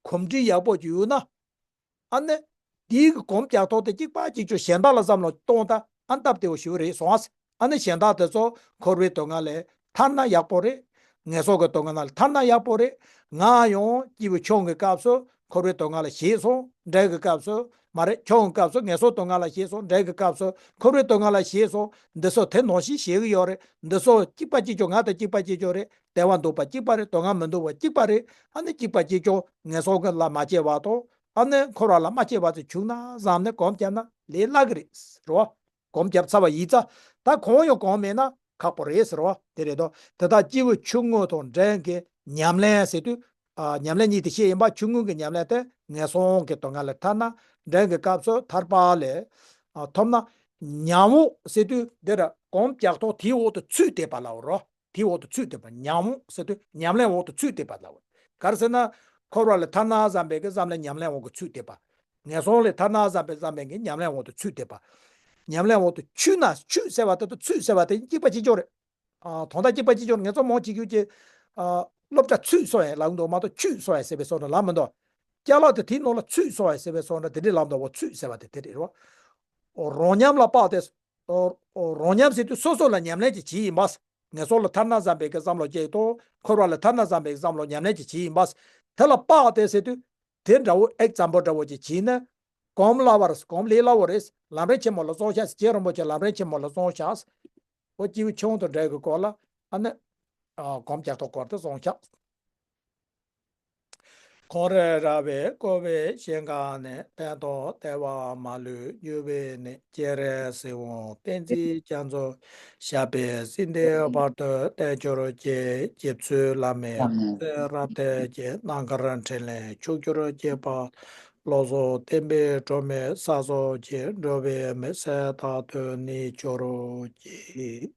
གོམས་འདྲིས་ཡག་པོ་ཅིག་ཡོད་ན། ཨ་ནི། དེའི་གི་གོམས་རྒྱག་ཐོག་དེ་གཅིག་པ་གཅིག་ཀྱང་གཞན་དག་ལ་བསམ་བློ་གཏོང་ད་ཨ་སྟབས་བདེ་བོ་ཞིག་རེད་སོང་ཨ། ཨ་ནི་གཞན་དག་དེ་ཚོ་འཁོར་བའི་སྡུག་བསྔལ་ལས་ཐར་ན་ཡག་པོ་རེད། ངན་སོང་གི་སྡུག་བསྔལ་ལས་ཐར་ན་ཡག་པོ་རེད། ང་ཡང་སྐྱེས་བུ་ཆུང་གི་སྐབས་སུ་འཁོར་བའི་སྡུག་བསྔལ་ལ་ཞེད་སོང་། འབྲིང་གི་སྐབས་སུ་མ་རེད། ཆུང་གི་སྐབས་སུ་ངན་སོང་སྡུག་བསྔལ་ལ་ཞེད་སོང་། འབྲིང་གི་སྐབས་སུ་འཁོར་བའི་སྡུག་བསྔལ་ལ་ཞེད་སོང་། འདི་ཚོ་དེ་ནང་བཞིན་ཞེད་གི་ཡོད་རེད། འདི་ཚོ་གཅིག་པ་གཅིག་ཀྱང་ང་དང་གཅིག་པ་གཅིག་ཀྱང་རེད། བདེ་བ་འདོད་པ་གཅིག་པ་རེད། སྡུག་བསྔལ་མི་འདོད་པ་གཅིག་པ་རེད། ཨ་ནི་གཅིག་པ་གཅིག་ཀྱང་ངན་སོང་གི་ལ་མ་སྐྱེ་བ་དང་། ཨ་ནི་འཁོར་བ་ལ་མ་སྐྱེ་བ་ཚོ་བྱུང་ན་བསམ་ནས་གོམས་བརྒྱབ་ན་ལས་སླ་གི་རེད་ཟེར་བ། གོམས་བརྒྱབ་ཚར་བ་ཡིན་ཙང་ད་གང་ཡང་གོམས་མེད་ན་ཁག་པོ་རེད་ཟེར་བ་དེ་རེད་དོ། དེ་དག་སྐྱེས་བུ་ཆུང་ངུ་དང་འབྲིང་གི་ཉམས་ལེན་ཟེར་དུས། ཨ། ཉམས་ལེན་གཉིས་དེ་བཤད་ཡིན་པ། ཆུང་ངུ་གི་ཉམས་ལེན་དེ་ངན་སོང་གི་སྡུག་བསྔལ་ལས་ཐར་ན། འབྲིང་གི་སྐབས་སུ་ཐར་པ་ལས་ཐོབ་ན། ཉམས་འོག་ཟེར་དུས་འདིར་གོམས་རྒྱག་ཐོག་དེའི་འོག་ཏུ་ཚུད་བསྡད་པ་ལབ་རོ། དེའི་འོག་ཏུ་ཚུད་བསྡད་པ། ཉམས་འོག་ཟེར་དུས་ཉམས་ལེན་འོག་ཏུ་ཚུད་བསྡད་པ་ལབ། ག་རེ་ཟེར་ན། འཁོར་བ་ལས་ཐར་ན་བསམ་པའི་གི་བསམ་ལས་ཉམས་ལེན་འོག་གི་ཚུད་བསྡད་པ། ངན་སོང་ལས་ཐར་ན་བསམ་པའི་བསམ་པའི་གི་ཉམས་ལེན་འོག་ཏུ་ཚུད་བསྡད་པ། ཉམས་ལེན་འོག་ཏུ་ཆུད་ན། ཆུད་ཟེར་བ་དེ་དང་ཚུད་ཟེར་བ་དེ་གཅིག་པ་གཅིག་རྐྱང་རེད། ཨ། དོན་དག་གཅིག་པ་གཅིག་རྐྱང་རེད། ངེད་ཚོ་མང་ཆེ་ཤོས་ཀྱིས། ཨ། སློབ་གྲྭ་ཚུད་སོང་ཡ་ལབ་འདུག་མ་གཏོགས་ཆུད་སོང་ཡ་ཟེར་བའི་བཟོ་འདྲ་ལབ་མི་འདུག་ཅ་ལག་དེ་དེའི་ནང་ལ་ཚུད་སོང་ཡ་ཟེར་བའི་བཟོ་འདྲ་དེ་འདྲས་ལབ་འདུག་བ། ཚུད་ཟེར་བ་དེ་དེ་རེད་རོ། རང་ཉམས་ལ་དཔག་སྟེ། ཨོ། ཨོ། རང་ཉམས་ཟེར་དུས་སོ་སོ་ལ་ཉམས་ལེན་ཅིག་བྱས་ཡིན་པ། ངན་སོང་ལ་ཐར་ན་བསམ་པའི་གི་བསམ་བློ་སྐྱེས་ཏོ། འཁོར་བ་ལ་ཐར་ན་བསམ་པའི་གི་བསམ་བློ་ཉམས་ལེན་ཅིག་བྱས་ཡིན་པ། དེ་ལ་དཔག་སྟེ་ཟེར་དུས། དེ་འདྲ་བོ་ཨེག་ཛམ་པལ་འདྲ་བོ་ཅིག་བྱས་ན། གོམས་སླ་བར། གོམས་ལས་སླ་བོ་རེད། ལམ་རིམ་ཆེན་མོ་ལ་བཟུང་བྱ། རྗེ་རིན་པོ་ཆེ་ལམ་རིམ་ཆེན་མོ་ལ་བཟུང་བྱ། ཨོ། སྐྱེས་བུ་ཆུང་དང་འབྲིང་གི་སྐོར་ལ། ཨ་ནི། ཨ། གོམས་རྒྱག་ཐོག་སྐོར་དེ་བཟུང་བྱ། འཁོར་བའི་ར་བས་བསྐོར་བའི་ཞིང་ཁམས་ནི། གཏན་དུ་བདེ་བ་མ་ལུས་འགྱུར་བའི་གནས། སྤྱན་རས་གཟིགས་དབང་བསྟན་འཛིན་རྒྱ་མཚོ། ཞབས་པད་སྲིད་མཐའི་བར་དུ་བརྟན་གྱུར་ཅིག། རྗེ་བཙུན་བླ་མའི་ཐུགས་སྲས་རབ་བརྟན་གྱི། རྣམ་དཀར་འཕྲིན་ལས་ཕྱུག་གྱུར་ཅིག་པ། བློ་བཟང་བསྟན་པའི་སྒྲོན་མེ་གསལ་སོང་ཅིག། འགྲོ་བའི་མི་སེར་དག་ཐོས་ནས་སྐྱོ་རུ་གྱིས།